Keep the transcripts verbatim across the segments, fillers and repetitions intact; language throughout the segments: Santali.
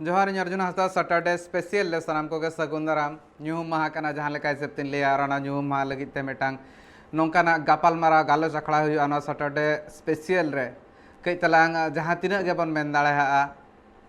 ᱡᱚᱦᱟᱨ, ᱤᱧ ᱚᱨᱡᱩᱱ ᱦᱟᱸᱥᱫᱟ᱾ ᱥᱟᱴᱟᱨᱰᱮ ᱥᱯᱮᱥᱤᱭᱟᱞ ᱨᱮ ᱥᱟᱱᱟᱢ ᱠᱚᱜᱮ ᱥᱟᱹᱜᱩᱱ ᱫᱟᱨᱟᱢ᱾ ᱧᱩᱦᱩᱢ ᱢᱟᱦᱟ ᱠᱟᱱᱟ, ᱡᱟᱦᱟᱸ ᱞᱮᱠᱟ ᱦᱤᱥᱟᱹᱵ ᱛᱤᱧ ᱞᱟᱹᱭᱟ, ᱟᱨ ᱚᱱᱟ ᱧᱩᱦᱩᱢ ᱢᱟᱦᱟ ᱞᱟᱹᱜᱤᱫ ᱛᱮ ᱢᱤᱫᱴᱟᱝ ᱱᱚᱝᱠᱟᱱᱟᱜ ᱜᱟᱯᱟᱞ ᱢᱟᱨᱟᱣ ᱜᱟᱞᱚᱪ ᱟᱠᱷᱲᱟ ᱦᱩᱭᱩᱜᱼᱟ ᱱᱚᱣᱟ ᱥᱟᱴᱟᱨᱰᱮ ᱥᱯᱮᱥᱤᱭᱟᱞ ᱨᱮ᱾ ᱠᱟᱹᱡ ᱛᱟᱞᱟᱝ ᱡᱟᱦᱟᱸ ᱛᱤᱱᱟᱹᱜ ᱜᱮᱵᱚᱱ ᱢᱮᱱ ᱫᱟᱲᱮᱭᱟᱜᱼᱟ,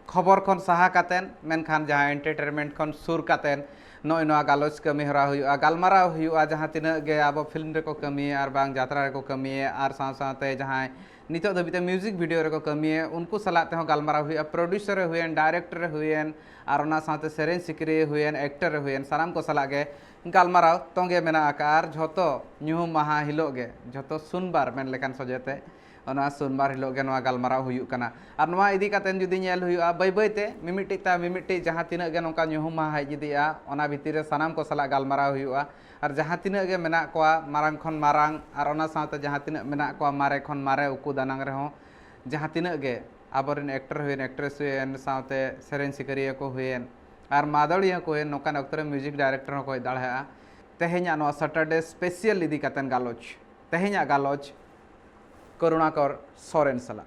ᱠᱷᱚᱵᱚᱨ ᱠᱷᱚᱱ ᱥᱟᱦᱟ ᱠᱟᱛᱮᱱ, ᱢᱮᱱᱠᱷᱟᱱ ᱡᱟᱦᱟᱸ ᱮᱱᱴᱟᱨᱴᱮᱱᱢᱮᱱᱴ ᱠᱷᱚᱱ ᱥᱩᱨ ᱠᱟᱛᱮᱱ ᱱᱚᱜᱼᱚᱭ ᱱᱚᱣᱟ ᱜᱟᱞᱚᱪ ᱠᱟᱹᱢᱤ ᱦᱚᱨᱟ ᱦᱩᱭᱩᱜᱼᱟ, ᱜᱟᱞᱢᱟᱨᱟᱣ ᱦᱩᱭᱩᱜᱼᱟ᱾ ᱡᱟᱦᱟᱸ ᱛᱤᱱᱟᱹᱜ ᱜᱮ ᱟᱵᱚ ᱯᱷᱤᱞᱢ ᱨᱮᱠᱚ ᱠᱟᱹᱢᱤᱭᱮᱫ ᱟᱨ ᱵᱟᱝ ᱡᱟᱛᱨᱟ ᱨᱮᱠᱚ ᱠᱟᱹᱢᱤᱭᱮᱫ, ᱟᱨ ᱥᱟᱶ ᱥᱟᱶᱛᱮ ᱡᱟᱦᱟᱸᱭ ᱱᱤᱛᱚᱜ ᱫᱷᱟᱹᱵᱤᱡ ᱛᱮ ᱢᱤᱣᱡᱤᱠ ᱵᱷᱤᱰᱤᱭᱳ ᱨᱮᱠᱚ ᱠᱟᱹᱢᱤᱭᱮᱫ, ᱩᱱᱠᱩ ᱥᱟᱞᱟᱜ ᱛᱮᱦᱚᱸ ᱜᱟᱞᱢᱟᱨᱟᱣ ᱦᱩᱭᱩᱜᱼᱟ᱾ ᱯᱨᱚᱰᱭᱩᱥᱟᱨ ᱮ ᱦᱩᱭᱮᱱ, ᱰᱟᱭᱨᱮᱠᱴᱚᱨ ᱮ ᱦᱩᱭᱮᱱ, ᱟᱨ ᱚᱱᱟ ᱥᱟᱶᱛᱮ ᱥᱮᱨᱮᱧ ᱥᱤᱠᱟᱹᱨᱤᱭᱟᱹ ᱦᱩᱭᱮᱱ, ᱮᱠᱴᱚᱨ ᱮ ᱦᱩᱭᱮᱱ, ᱥᱟᱱᱟᱢ ᱠᱚ ᱥᱟᱞᱟᱜ ᱜᱮ ᱜᱟᱞᱢᱟᱨᱟᱣ ᱛᱚᱸᱜᱮ ᱢᱮᱱᱟᱜ ᱟᱠᱟᱫᱼᱟ᱾ ᱟᱨ ᱡᱷᱚᱛᱚ ᱧᱩᱦᱩᱢ ᱢᱟᱦᱟ ᱦᱤᱞᱳᱜ ᱜᱮ, ᱡᱷᱚᱛᱚ ᱥᱩᱱᱵᱟᱨ ᱢᱮᱱ ᱞᱮᱠᱟᱱ ᱥᱚᱡᱷᱮ ᱛᱮ, ᱚᱱᱟ ᱥᱩᱱᱵᱟᱨ ᱦᱤᱞᱳᱜ ᱜᱮ ᱱᱚᱣᱟ ᱜᱟᱞᱢᱟᱨᱟᱣ ᱦᱩᱭᱩᱜ ᱠᱟᱱᱟ᱾ ᱟᱨ ᱱᱚᱣᱟ ᱤᱫᱤ ᱠᱟᱛᱮ ᱡᱩᱫᱤ ᱧᱮᱞ ᱦᱩᱭᱩᱜᱼᱟ, ᱵᱟᱹᱭ ᱵᱟᱹᱭ ᱛᱮ ᱢᱤᱢᱤᱫᱴᱤᱡ ᱛᱟᱭᱚᱢ ᱢᱤᱢᱤᱫᱴᱤᱡ ᱡᱟᱦᱟᱸ ᱛᱤᱱᱟᱹᱜ ᱜᱮ ᱱᱚᱝᱠᱟ ᱧᱩᱦᱩᱢ ᱢᱟᱦᱟ ᱦᱮᱡ ᱤᱫᱤᱜᱼᱟ, ᱚᱱᱟ ᱵᱷᱤᱛᱤᱨ ᱨᱮ ᱥᱟᱱᱟᱢ ᱠᱚ ᱥᱟᱞᱟᱜ ᱜᱟᱞᱢᱟᱨᱟᱣ ᱦᱩᱭᱩᱜᱼᱟ᱾ ᱟᱨ ᱡᱟᱦᱟᱸ ᱛᱤᱱᱟᱹᱜ ᱜᱮ ᱢᱮᱱᱟᱜ ᱠᱚᱣᱟ ᱢᱟᱨᱟᱝ ᱠᱷᱚᱱ ᱢᱟᱨᱟᱝ, ᱟᱨ ᱚᱱᱟ ᱥᱟᱶᱛᱮ ᱡᱟᱦᱟᱸ ᱛᱤᱱᱟᱹᱜ ᱢᱮᱱᱟᱜ ᱠᱚᱣᱟ ᱢᱟᱨᱮ ᱠᱷᱚᱱ ᱢᱟᱨᱮ ᱩᱠᱩ ᱫᱟᱱᱟᱝ ᱨᱮᱦᱚᱸ, ᱡᱟᱦᱟᱸ ᱛᱤᱱᱟᱹᱜ ᱜᱮ ᱟᱵᱚᱨᱮᱱ ᱮᱠᱴᱚᱨ ᱦᱩᱭᱮᱱ, ᱮᱠᱴᱨᱮᱥ ᱦᱩᱭᱮᱱ, ᱥᱟᱶᱛᱮ ᱥᱮᱨᱮᱧ ᱥᱤᱠᱟᱹᱨᱤᱭᱟᱹ ᱠᱚ ᱦᱩᱭᱮᱱ, ᱟᱨ ᱢᱟᱫᱟᱹᱲᱤᱭᱟᱹ ᱠᱚ ᱦᱩᱭᱮᱱ, ᱱᱚᱝᱠᱟᱱ ᱚᱠᱛᱚ ᱨᱮ ᱢᱤᱣᱡᱤᱠ ᱰᱟᱭᱨᱮᱠᱴᱚᱨ ᱦᱚᱸᱠᱚ ᱦᱮᱡ ᱫᱟᱲᱮᱭᱟᱜᱼᱟ᱾ ᱛᱮᱦᱮᱧᱟᱜ ᱱᱚᱣᱟ ᱥᱟᱴᱟᱨᱰᱮ ᱥᱯᱮᱥᱤᱭᱟᱞ ᱤᱫᱤ ᱠᱟᱛᱮᱱ ᱜᱟᱞᱚᱪ, ᱛᱮᱦᱮᱧᱟᱜ ᱜᱟᱞᱚᱪ ᱠᱚᱨᱩᱬᱟᱠᱚᱨ ᱥᱚᱨᱮᱱ ᱥᱟᱞᱟᱜ᱾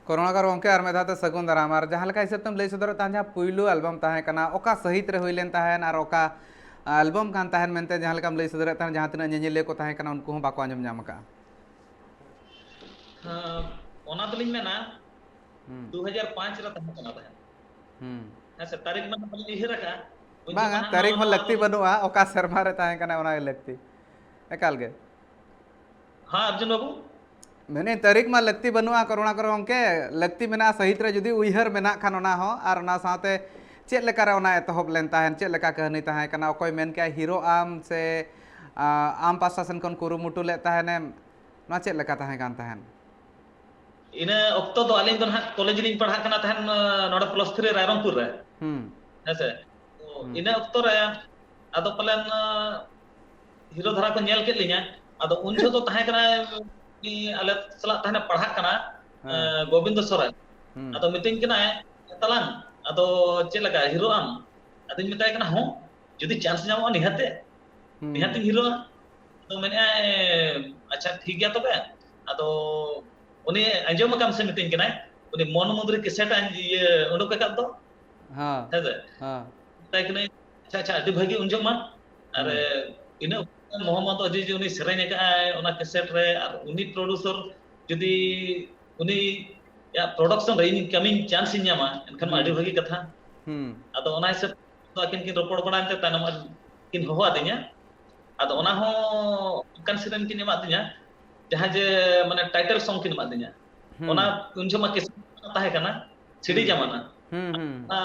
ᱠᱚᱨᱩᱬᱟᱠᱚᱨ ᱜᱚᱢᱠᱮ, ᱟᱨ ᱢᱤᱫ ᱫᱷᱟᱣ ᱛᱮ ᱥᱟᱹᱜᱩᱱ ᱫᱟᱨᱟᱢ᱾ ᱟᱨ ᱡᱟᱦᱟᱸ ᱞᱮᱠᱟ ᱦᱤᱥᱟᱹᱵ ᱛᱮᱢ ᱞᱟᱹᱭ ᱥᱚᱫᱚᱨᱮᱫ ᱛᱟᱦᱮᱸᱫ, ᱡᱟᱦᱟᱸ ᱯᱩᱭᱞᱩ ᱮᱞᱵᱟᱢ ᱛᱟᱦᱮᱸ ᱠᱟᱱᱟ, ᱚᱠᱟ ᱥᱟᱹᱦᱤᱛ ᱨᱮ ᱦᱩᱭ ᱞᱮᱱ ᱛᱟᱦᱮᱸᱫ ᱟᱨ ᱚᱠᱟ ᱮᱞᱵᱟᱢ ᱠᱟᱱ ᱛᱟᱦᱮᱸᱫ ᱢᱮᱱᱛᱮ ᱡᱟᱦᱟᱸ ᱞᱮᱠᱟᱢ ᱞᱟᱹᱭ ᱥᱚᱫᱚᱨᱮᱫ ᱛᱟᱦᱮᱸᱫ, ᱡᱟᱦᱟᱸ ᱛᱤᱱᱟᱹᱜ ᱧᱮᱧᱮᱞᱤᱭᱟᱹ ᱠᱚ ᱛᱟᱦᱮᱸ ᱠᱟᱱᱟ, ᱩᱱᱠᱩ ᱦᱚᱸ ᱵᱟᱠᱚ ᱟᱸᱡᱚᱢ ᱧᱟᱢ ᱟᱠᱟᱫᱼᱟ᱾ ᱦᱮᱸ, ᱚᱱᱟ ᱫᱚᱞᱤᱧ ᱢᱮᱱᱟ, ᱦᱩᱸ᱾ ᱫᱩ ᱦᱟᱡᱟᱨ ᱯᱟᱸᱪ ᱨᱮ ᱛᱟᱦᱮᱸ ᱠᱟᱱᱟ ᱛᱟᱦᱮᱸᱫ᱾ ᱦᱩᱸ᱾ ᱦᱮᱸ ᱥᱮ, ᱛᱟᱹᱨᱤᱠᱷ ᱢᱟ ᱵᱟᱹᱞᱤᱧ ᱩᱭᱦᱟᱹᱨ ᱟᱠᱟᱫᱼᱟ᱾ ᱩᱱ ᱵᱟᱝᱟ, ᱡᱚᱠᱷᱚᱱ ᱦᱟᱸᱜ ᱛᱟᱹᱨᱤᱠᱷ ᱱᱚᱣᱟ ᱦᱚᱸ ᱱᱚᱣᱟ ᱞᱟᱹᱠᱛᱤ ᱵᱚᱞᱮ ᱵᱟᱹᱱᱩᱜᱼᱟ, ᱚᱠᱟ ᱥᱮᱨᱢᱟ ᱨᱮ ᱛᱟᱦᱮᱸ ᱠᱟᱱᱟ ᱚᱱᱟ ᱜᱮ ᱞᱟᱹᱠᱛᱤ᱾ ᱮᱠᱟᱞ ᱜᱮ᱾ ᱦᱮᱸ, ᱚᱨᱡᱩᱱ ᱵᱟᱹᱵᱩ? ᱢᱮᱱᱮᱫ ᱛᱟᱹᱨᱤᱠᱷ ᱢᱟ ᱞᱟᱹᱠᱛᱤ ᱵᱟᱹᱱᱩᱜᱼᱟ, ᱠᱚᱨᱩᱬᱟᱠᱚᱨ ᱜᱚᱢᱠᱮ, ᱞᱟᱹᱠᱛᱤ ᱢᱮᱱᱟᱜᱼᱟ ᱥᱟᱹᱦᱤᱛ ᱨᱮ ᱡᱩᱫᱤ ᱩᱭᱦᱟᱹᱨ ᱢᱮᱱᱟᱜ ᱠᱷᱟᱱ ᱚᱱᱟ ᱦᱚᱸ, ᱟᱨ ᱚᱱᱟ ᱥᱟᱶᱛᱮ ᱪᱮᱫ ᱞᱮᱠᱟᱨᱮ ᱚᱱᱟ ᱮᱛᱚᱦᱚᱵ ᱞᱮᱱ ᱛᱟᱦᱮᱸᱫ, ᱪᱮᱫ ᱞᱮᱠᱟ ᱠᱟᱹᱦᱱᱤ ᱛᱟᱦᱮᱸ ᱠᱟᱱᱟ, ᱚᱠᱚᱭ ᱢᱮᱱ ᱠᱮᱜᱼᱟᱭ ᱦᱤᱨᱳ ᱟᱢ ᱥᱮ, ᱟ, ᱟᱢ ᱯᱟᱥᱴᱟ ᱥᱮᱱ ᱠᱷᱚᱱ ᱠᱩᱨᱩᱢᱩᱴᱩ ᱞᱮᱫ ᱛᱟᱦᱮᱱᱮᱢ, ᱱᱚᱣᱟ ᱪᱮᱫ ᱞᱮᱠᱟ ᱛᱟᱦᱮᱸ ᱠᱟᱱ ᱛᱟᱦᱮᱸᱫ? ᱤᱱᱟᱹ ᱚᱠᱛᱚ ᱫᱚ ᱟᱹᱞᱤᱧ ᱫᱚ ᱱᱟᱦᱟᱜ ᱠᱚᱞᱮᱡᱽ ᱞᱤᱧ ᱯᱟᱲᱦᱟᱜ ᱠᱟᱱᱟ ᱛᱟᱦᱮᱸᱱ, ᱱᱚᱰᱮ ᱯᱞᱟᱥ ᱛᱷᱨᱤ ᱨᱟᱭᱨᱚᱝᱯᱩᱨ ᱨᱮ᱾ ᱦᱩᱸ᱾ ᱦᱮᱸ ᱥᱮ? ᱛᱚ, ᱦᱩᱸ᱾ ᱤᱱᱟᱹ ᱚᱠᱛᱚ ᱨᱮ ᱟᱫᱚ ᱯᱟᱞᱮᱱ, ᱦᱤᱨᱳ ᱫᱷᱟᱨᱟ ᱠᱚ ᱧᱮᱞ ᱠᱮᱫ ᱞᱤᱧᱟ᱾ ᱟᱫᱚ ᱩᱱ ᱡᱚᱦᱚᱜ ᱫᱚ ᱛᱟᱦᱮᱸ ᱠᱟᱱᱟᱭ, ᱩᱱᱤ ᱟᱞᱮ ᱥᱟᱞᱟᱜ ᱛᱟᱦᱮᱱᱮ ᱯᱟᱲᱦᱟᱜ ᱠᱟᱱᱟ, ᱦᱮᱸ᱾ ᱮ, ᱜᱳᱵᱤᱱᱫᱚ ᱥᱚᱨᱮᱱ᱾ ᱦᱩᱸ᱾ ᱟᱫᱚ ᱢᱤᱛᱟᱹᱧ ᱠᱟᱱᱟᱭ, "ᱛᱟᱞᱟᱝ, ᱟᱫᱚ ᱪᱮᱫ ᱞᱮᱠᱟ, ᱦᱤᱨᱳᱜ ᱟᱢ?" ᱟᱫᱚᱧ ᱢᱮᱛᱟᱭ ᱠᱟᱱᱟ, "ᱦᱚᱸ, ᱡᱩᱫᱤ ᱪᱟᱱᱥ ᱧᱟᱢᱚᱜᱼᱟ, ᱱᱤᱦᱟᱹᱛᱮ, ᱦᱩᱸ᱾ ᱱᱤᱦᱟᱹᱛᱤᱧ ᱦᱤᱨᱳᱜᱼᱟ᱾" ᱟᱫᱚ ᱢᱮᱱᱮᱫᱼᱟᱭ, "ᱟᱪᱪᱷᱟ, ᱴᱷᱤᱠ ᱜᱮᱭᱟ ᱛᱚᱵᱮ᱾" ᱟᱫᱚ ᱩᱱᱤ ᱟᱸᱡᱚᱢ ᱟᱠᱟᱢ ᱥᱮ ᱢᱤᱛᱟᱹᱧ ᱠᱟᱱᱟᱭ, ᱩᱱᱤ ᱢᱚᱱ ᱢᱩᱫᱽᱨᱤ ᱠᱮᱥᱮᱴ ᱟᱸ-, ᱤᱭᱟᱹ ᱩᱰᱩᱠ ᱟᱠᱟᱫ ᱫᱚ, ᱦᱮᱸ, ᱦᱮᱸ ᱥᱮ? ᱦᱮᱸ᱾ ᱢᱮᱛᱟᱭ ᱠᱟᱹᱱᱟᱹᱧ, "ᱟᱪᱪᱷᱟ, ᱟᱪᱪᱷᱟ, ᱟᱹᱰᱤ ᱵᱷᱟᱹᱜᱤ ᱩᱱ ᱡᱚᱦᱚᱜ ᱢᱟ᱾ ᱟᱨ, ᱦᱩᱸ᱾ ᱤᱱᱟᱹ ᱚᱠᱛᱚ ᱢᱚᱦᱚᱢᱢᱚᱫᱽ ᱟᱡᱤᱡ ᱩᱱᱤ ᱥᱮᱨᱮᱧ ᱟᱠᱟᱫᱼᱟᱭ ᱚᱱᱟ ᱠᱮᱥᱮᱴ ᱨᱮ, ᱟᱨ ᱩᱱᱤ ᱯᱨᱚᱰᱩᱥᱚᱨ ᱡᱩᱫᱤ ᱩᱱᱤᱭᱟᱜ ᱯᱨᱚᱰᱟᱠᱥᱚᱱ ᱨᱮ ᱤᱧ ᱠᱟᱹᱢᱤᱧ ᱪᱟᱱᱥ ᱤᱧ ᱧᱟᱢᱟ, ᱮᱱᱠᱷᱟᱱ ᱢᱟ ᱟᱹᱰᱤ ᱦᱩᱸ᱾ ᱵᱷᱟᱹᱜᱤ ᱠᱟᱛᱷᱟ᱾" ᱦᱩᱸ᱾ ᱟᱫᱚ ᱚᱱᱟ ᱦᱤᱥᱟᱹᱵ ᱫᱚ ᱟᱹᱠᱤᱱ ᱠᱤᱱ ᱨᱚᱯᱚᱲ ᱵᱟᱲᱟᱭᱮᱱ ᱛᱮ ᱛᱟᱭᱱᱚᱢ ᱠᱤᱱ ᱦᱚᱦᱚ ᱟᱹᱫᱤᱧᱟ᱾ ᱟᱫᱚ ᱚᱱᱟ ᱦᱚᱸ ᱚᱱᱠᱟᱱ ᱥᱮᱨᱮᱧ ᱠᱤᱱ ᱮᱢᱟᱫᱤᱧᱟ, ᱡᱟᱦᱟᱸ ᱡᱮ ᱢᱟᱱᱮ ᱴᱟᱭᱴᱮᱞ ᱥᱚᱝ ᱠᱤᱱ ᱮᱢᱟᱫᱤᱧᱟ᱾ ᱦᱩᱸ᱾ ᱚᱱᱟ ᱩᱱ ᱡᱚᱦᱚᱜ ᱢᱟ ᱠᱮᱥᱮᱴ ᱛᱟᱦᱮᱸ ᱠᱟᱱᱟ, ᱥᱤᱰᱤ ᱦᱩᱸ᱾ ᱡᱟᱢᱟᱱᱟ᱾ ᱦᱩᱸ, ᱦᱩᱸ᱾ ᱚᱱᱟ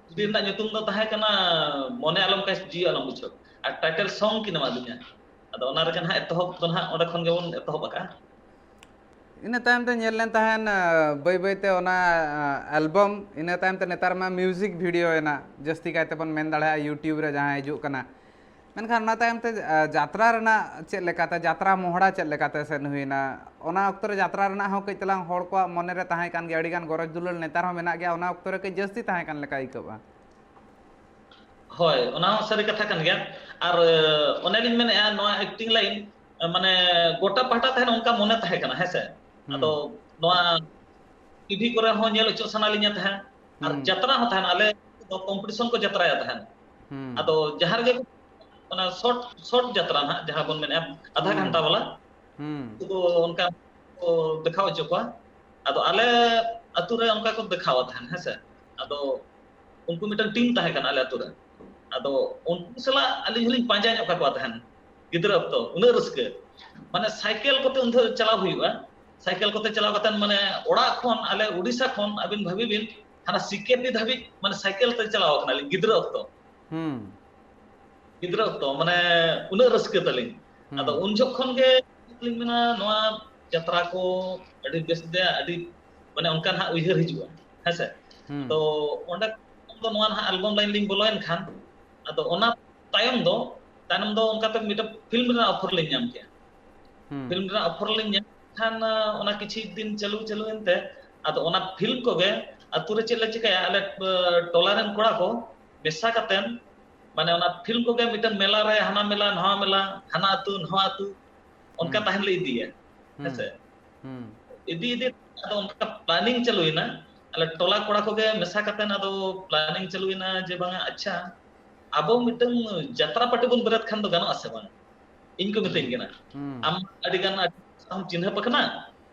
ᱥᱤᱰᱤ ᱨᱮᱱᱟᱜ ᱧᱩᱛᱩᱢ ᱫᱚ ᱛᱟᱦᱮᱸ ᱠᱟᱱᱟ ᱢᱚᱱᱮ ᱟᱞᱚᱢ ᱠᱟᱥ ᱡᱤᱣᱤ ᱟᱞᱚᱢ ᱵᱩᱡᱷᱟᱹᱣ᱾ ᱟᱨ ᱴᱟᱭᱴᱮᱞ ᱥᱚᱝ ᱠᱤᱱ ᱮᱢᱟᱫᱤᱧᱟ᱾ ᱟᱫᱚ ᱚᱱᱟ ᱨᱮᱜᱮ ᱱᱟᱦᱟᱜ ᱮᱛᱚᱦᱚᱵ ᱫᱚ ᱱᱟᱦᱟᱜ ᱚᱸᱰᱮ ᱠᱷᱚᱱ ᱜᱮᱵᱚᱱ ᱮᱛᱚᱦᱚᱵ ᱟᱠᱟᱜᱼᱟ᱾ ᱤᱱᱟᱹ ᱛᱟᱭᱚᱢ ᱛᱮ ᱧᱮᱞ ᱞᱮᱱ ᱛᱟᱦᱮᱱ, ᱟ, ᱵᱟᱹᱭ ᱵᱟᱹᱭ ᱛᱮ ᱚᱱᱟ, ᱟ, ᱟᱞᱵᱟᱢ, ᱤᱱᱟᱹ ᱛᱟᱭᱚᱢ ᱛᱮ ᱱᱮᱛᱟᱨ ᱢᱟ ᱢᱤᱣᱡᱤᱠ ᱵᱷᱤᱰᱤᱭᱳ ᱮᱱᱟ, ᱡᱟᱹᱥᱛᱤ ᱠᱟᱭ ᱛᱮᱵᱚᱱ ᱢᱮᱱ ᱫᱟᱲᱮᱭᱟᱜᱼᱟ YouTube ᱨᱮ ᱡᱟᱦᱟᱸ ᱦᱤᱡᱩᱜ ᱠᱟᱱᱟ᱾ ᱢᱮᱱᱠᱷᱟᱱ ᱚᱱᱟ ᱛᱟᱭᱚᱢ ᱛᱮ, ᱟ, ᱡᱟᱛᱨᱟ ᱨᱮᱱᱟᱜ ᱪᱮᱫ ᱞᱮᱠᱟᱛᱮ, ᱡᱟᱛᱨᱟ ᱢᱚᱦᱲᱟ ᱪᱮᱫ ᱞᱮᱠᱟᱛᱮ ᱥᱮᱱ ᱦᱩᱭᱱᱟ? ᱚᱱᱟ ᱚᱠᱛᱚ ᱨᱮ ᱡᱟᱛᱨᱟ ᱨᱮᱱᱟᱜ ᱦᱚᱸ ᱠᱟᱹᱡ ᱛᱟᱞᱟᱝ ᱦᱚᱲ ᱠᱚᱣᱟᱜ ᱢᱚᱱᱮ ᱨᱮ ᱛᱟᱦᱮᱸ ᱠᱟᱱ ᱜᱮᱭᱟ, ᱟᱹᱰᱤ ᱜᱟᱱ ᱜᱚᱨᱚᱡᱽ ᱫᱩᱞᱟᱹᱲ ᱱᱮᱛᱟᱨ ᱦᱚᱸ ᱢᱮᱱᱟᱜ ᱜᱮᱭᱟ, ᱚᱱᱟ ᱚᱠᱛᱚ ᱨᱮ ᱠᱟᱹᱡ ᱡᱟᱹᱥᱛᱤ ᱛᱟᱦᱮᱸ ᱠᱟᱱ ᱞᱮᱠᱟ ᱟᱹᱭᱠᱟᱹᱜᱼᱟ᱾ ᱦᱳᱭ, ᱚᱱᱟ ᱦᱚᱸ ᱥᱟᱹᱨᱤ ᱠᱟᱛᱷᱟ ᱠᱟᱱ ᱜᱮᱭᱟ᱾ ᱟᱨ, ᱮ, ᱚᱱᱮ ᱞᱤᱧ ᱢᱮᱱᱮᱫᱼᱟ, ᱱᱚᱣᱟ ᱮᱠᱴᱤᱝ ᱞᱟᱭᱤᱱ, ᱮ, ᱢᱟᱱᱮ ᱜᱚᱴᱟ ᱯᱟᱦᱴᱟ ᱛᱟᱦᱮᱱ ᱚᱱᱠᱟ ᱢᱚᱱᱮ ᱛᱟᱦᱮᱸ ᱠᱟᱱᱟ, ᱦᱮᱸ ᱥᱮ? ᱦᱩᱸ᱾ ᱟᱫᱚ ᱱᱚᱣᱟ ᱴᱤᱵᱷᱤ ᱠᱚᱨᱮ ᱦᱚᱸ ᱧᱮᱞ ᱦᱚᱪᱚ ᱥᱟᱱᱟ ᱞᱤᱧᱟ ᱛᱟᱦᱮᱸᱫ᱾ ᱟᱨ ᱦᱩᱸ᱾ ᱡᱟᱛᱨᱟ ᱦᱚᱸ ᱛᱟᱦᱮᱱ, ᱟᱞᱮ ᱫᱚ ᱠᱚᱢᱯᱤᱴᱤᱥᱚᱱ ᱠᱚ ᱡᱟᱛᱨᱟᱭᱟ ᱛᱟᱦᱮᱱ᱾ ᱦᱩᱸ᱾ ᱟᱫᱚ ᱡᱟᱦᱟᱸ ᱨᱮᱜᱮ ᱚᱱᱟ ᱥᱚᱨᱴ, ᱥᱚᱨᱴ ᱡᱟᱛᱨᱟ ᱱᱟᱦᱟᱜ, ᱡᱟᱦᱟᱸ ᱵᱚᱱ ᱢᱮᱱᱮᱫᱼᱟ, ᱟᱫᱷᱟ ᱦᱩᱸ᱾ ᱜᱷᱟᱱᱴᱟ ᱵᱟᱞᱟ, ᱦᱩᱸ᱾ ᱩᱱᱠᱩ ᱫᱚ ᱚᱱᱠᱟ ᱠᱚ ᱫᱮᱠᱷᱟᱣ ᱦᱚᱪᱚ ᱠᱚᱣᱟ᱾ ᱟᱫᱚ ᱟᱞᱮ ᱟᱹᱛᱩ ᱨᱮ ᱚᱱᱠᱟ ᱠᱚ ᱫᱮᱠᱷᱟᱣᱟ ᱛᱟᱦᱮᱱ, ᱦᱮᱸ ᱥᱮ? ᱟᱫᱚ ᱩᱱᱠᱩ ᱢᱤᱫᱴᱟᱝ ᱴᱤᱢ ᱛᱟᱦᱮᱸ ᱠᱟᱱᱟ ᱟᱞᱮ ᱟᱹᱛᱩ ᱨᱮ᱾ ᱟᱫᱚ ᱩᱱᱠᱩ ᱥᱟᱞᱟᱜ ᱟᱹᱞᱤᱧ ᱦᱚᱸᱞᱤᱧ ᱯᱟᱸᱡᱟ ᱧᱚᱜ ᱠᱟᱠᱚᱣᱟ ᱛᱟᱦᱮᱱ, ᱜᱤᱫᱽᱨᱟᱹ ᱚᱠᱛᱚ, ᱩᱱᱟᱹᱜ ᱨᱟᱹᱥᱠᱟᱹ᱾ ᱢᱟᱱᱮ ᱥᱟᱭᱠᱮᱞ ᱠᱚᱛᱮ ᱩᱱ ᱡᱚᱦᱚᱜ ᱪᱟᱞᱟᱣ ᱦᱩᱭᱩᱜᱼᱟ, ᱥᱟᱭᱠᱮᱞ ᱠᱚᱛᱮ ᱪᱟᱞᱟᱣ ᱠᱟᱛᱮ, ᱢᱟᱱᱮ ᱚᱲᱟᱜ ᱠᱷᱚᱱ, ᱟᱞᱮ ᱩᱰᱤᱥᱟ ᱠᱷᱚᱱ, ᱟᱹᱵᱤᱱ ᱵᱷᱟᱹᱵᱤ ᱵᱤᱱ, ᱦᱟᱱᱟ ᱥᱤᱠᱮᱯᱤ ᱫᱷᱟᱹᱵᱤᱡ, ᱢᱟᱱᱮ ᱥᱟᱭᱠᱮᱞ ᱛᱮ ᱪᱟᱞᱟᱣ ᱠᱟᱱᱟᱞᱤᱧ ᱜᱤᱫᱽᱨᱟᱹ ᱚᱠᱛᱚ᱾ ᱦᱩᱸ᱾ ᱜᱤᱫᱽᱨᱟᱹ ᱚᱠᱛᱚ, ᱢᱟᱱᱮ ᱩᱱᱟᱹᱜ ᱨᱟᱹᱥᱠᱟᱹ ᱛᱟᱹᱞᱤᱧ᱾ ᱦᱩᱸ᱾ ᱟᱫᱚ ᱩᱱ ᱡᱚᱠᱷᱚᱱ ᱜᱮ ᱞᱤᱧ ᱢᱮᱱᱟ, ᱱᱚᱣᱟ ᱡᱟᱛᱨᱟ ᱠᱚ ᱟᱹᱰᱤ ᱵᱮᱥ ᱜᱮ, ᱟᱹᱰᱤ, ᱢᱟᱱᱮ ᱚᱱᱠᱟ ᱱᱟᱦᱟᱜ ᱩᱭᱦᱟᱹᱨ ᱦᱤᱡᱩᱜᱼᱟ, ᱦᱮᱸ ᱥᱮ? ᱦᱩᱸ᱾ ᱟᱫᱚ ᱚᱸᱰᱮ ᱠᱷᱚᱱ ᱫᱚ ᱱᱚᱣᱟ ᱱᱟᱦᱟᱜ ᱟᱞᱵᱚᱢ ᱞᱟᱭᱤᱱ ᱞᱤᱧ ᱵᱚᱞᱚᱭᱮᱱ ᱠᱷᱟᱱ, ᱟᱫᱚ ᱚᱱᱟ ᱛᱟᱭᱚᱢ ᱫᱚ ᱛᱟᱭᱱᱚᱢ ᱫᱚ ᱚᱱᱠᱟᱛᱮ ᱢᱤᱫᱴᱟᱝ ᱯᱷᱤᱞᱢ ᱨᱮᱱᱟᱜ ᱚᱯᱷᱟᱨ ᱞᱤᱧ ᱧᱟᱢ ᱠᱮᱜᱼᱟ᱾ ᱦᱩᱸ᱾ ᱯᱷᱤᱞᱢ ᱨᱮᱱᱟᱜ ᱚᱯᱷᱟᱨ ᱞᱤᱧ ᱧᱟᱢ ᱠᱷᱟᱱ, ᱟᱸ, ᱚᱱᱟ ᱠᱤᱪᱷᱩ ᱫᱤᱱ ᱪᱟᱹᱞᱩ ᱪᱟᱹᱞᱩ ᱮᱱᱛᱮ, ᱟᱫᱚ ᱚᱱᱟ ᱯᱷᱤᱞᱢ ᱠᱚᱜᱮ ᱟᱛᱳ ᱨᱮ ᱪᱮᱫ ᱞᱮ ᱪᱤᱠᱟᱹᱭᱟ, ᱟᱞᱮ, ᱟᱸ, ᱴᱚᱞᱟ ᱨᱮᱱ ᱠᱚᱲᱟ ᱠᱚ ᱢᱮᱥᱟ ᱠᱟᱛᱮᱱ, ᱢᱟᱱᱮ ᱚᱱᱟ ᱯᱷᱤᱞᱢ ᱠᱚᱜᱮ ᱢᱤᱫᱴᱟᱝ ᱢᱮᱞᱟ ᱨᱮ, ᱦᱟᱱᱟ ᱢᱮᱞᱟ, ᱱᱟᱣᱟ ᱢᱮᱞᱟ, ᱦᱟᱱᱟ ᱟᱹᱛᱩ, ᱱᱚᱣᱟ ᱟᱹᱛᱩ, ᱚᱱᱠᱟ ᱦᱩᱸ᱾ ᱛᱟᱦᱮᱱ ᱞᱮ ᱤᱫᱤᱭᱟ, ᱦᱩᱸ᱾ ᱦᱮᱸᱥᱮ᱾ ᱦᱩᱸ᱾ ᱤᱫᱤ ᱤᱫᱤ ᱟᱫᱚ ᱚᱱᱠᱟ ᱯᱞᱟᱱᱤᱝ ᱪᱟᱹᱞᱩᱭᱮᱱᱟ, ᱟᱞᱮ ᱴᱚᱞᱟ ᱠᱚᱲᱟ ᱠᱚᱜᱮ ᱢᱮᱥᱟ ᱠᱟᱛᱮᱱ ᱟᱫᱚ ᱯᱞᱟᱱᱤᱝ ᱪᱟᱹᱞᱩᱭᱮᱱᱟ ᱡᱮ ᱵᱟᱝᱟ, ᱟᱪᱪᱷᱟ, ᱟᱵᱚ ᱢᱤᱫᱴᱟᱝ ᱡᱟᱛᱨᱟ ᱯᱟᱨᱴᱤ ᱵᱚᱱ ᱵᱮᱨᱮᱫ ᱠᱷᱟᱱ ᱫᱚ ᱜᱟᱱᱚᱜ ᱟᱥᱮ ᱵᱟᱝ? ᱤᱧ ᱠᱚ ᱢᱤᱛᱟᱹᱧ ᱠᱟᱱᱟ, ᱦᱩᱸ᱾ ᱟᱢ ᱟᱹᱰᱤ ᱜᱟᱱ ᱟᱨᱴᱤᱥᱴ ᱥᱟᱶ ᱪᱤᱱᱦᱟᱹᱯ ᱟᱠᱟᱱᱟ,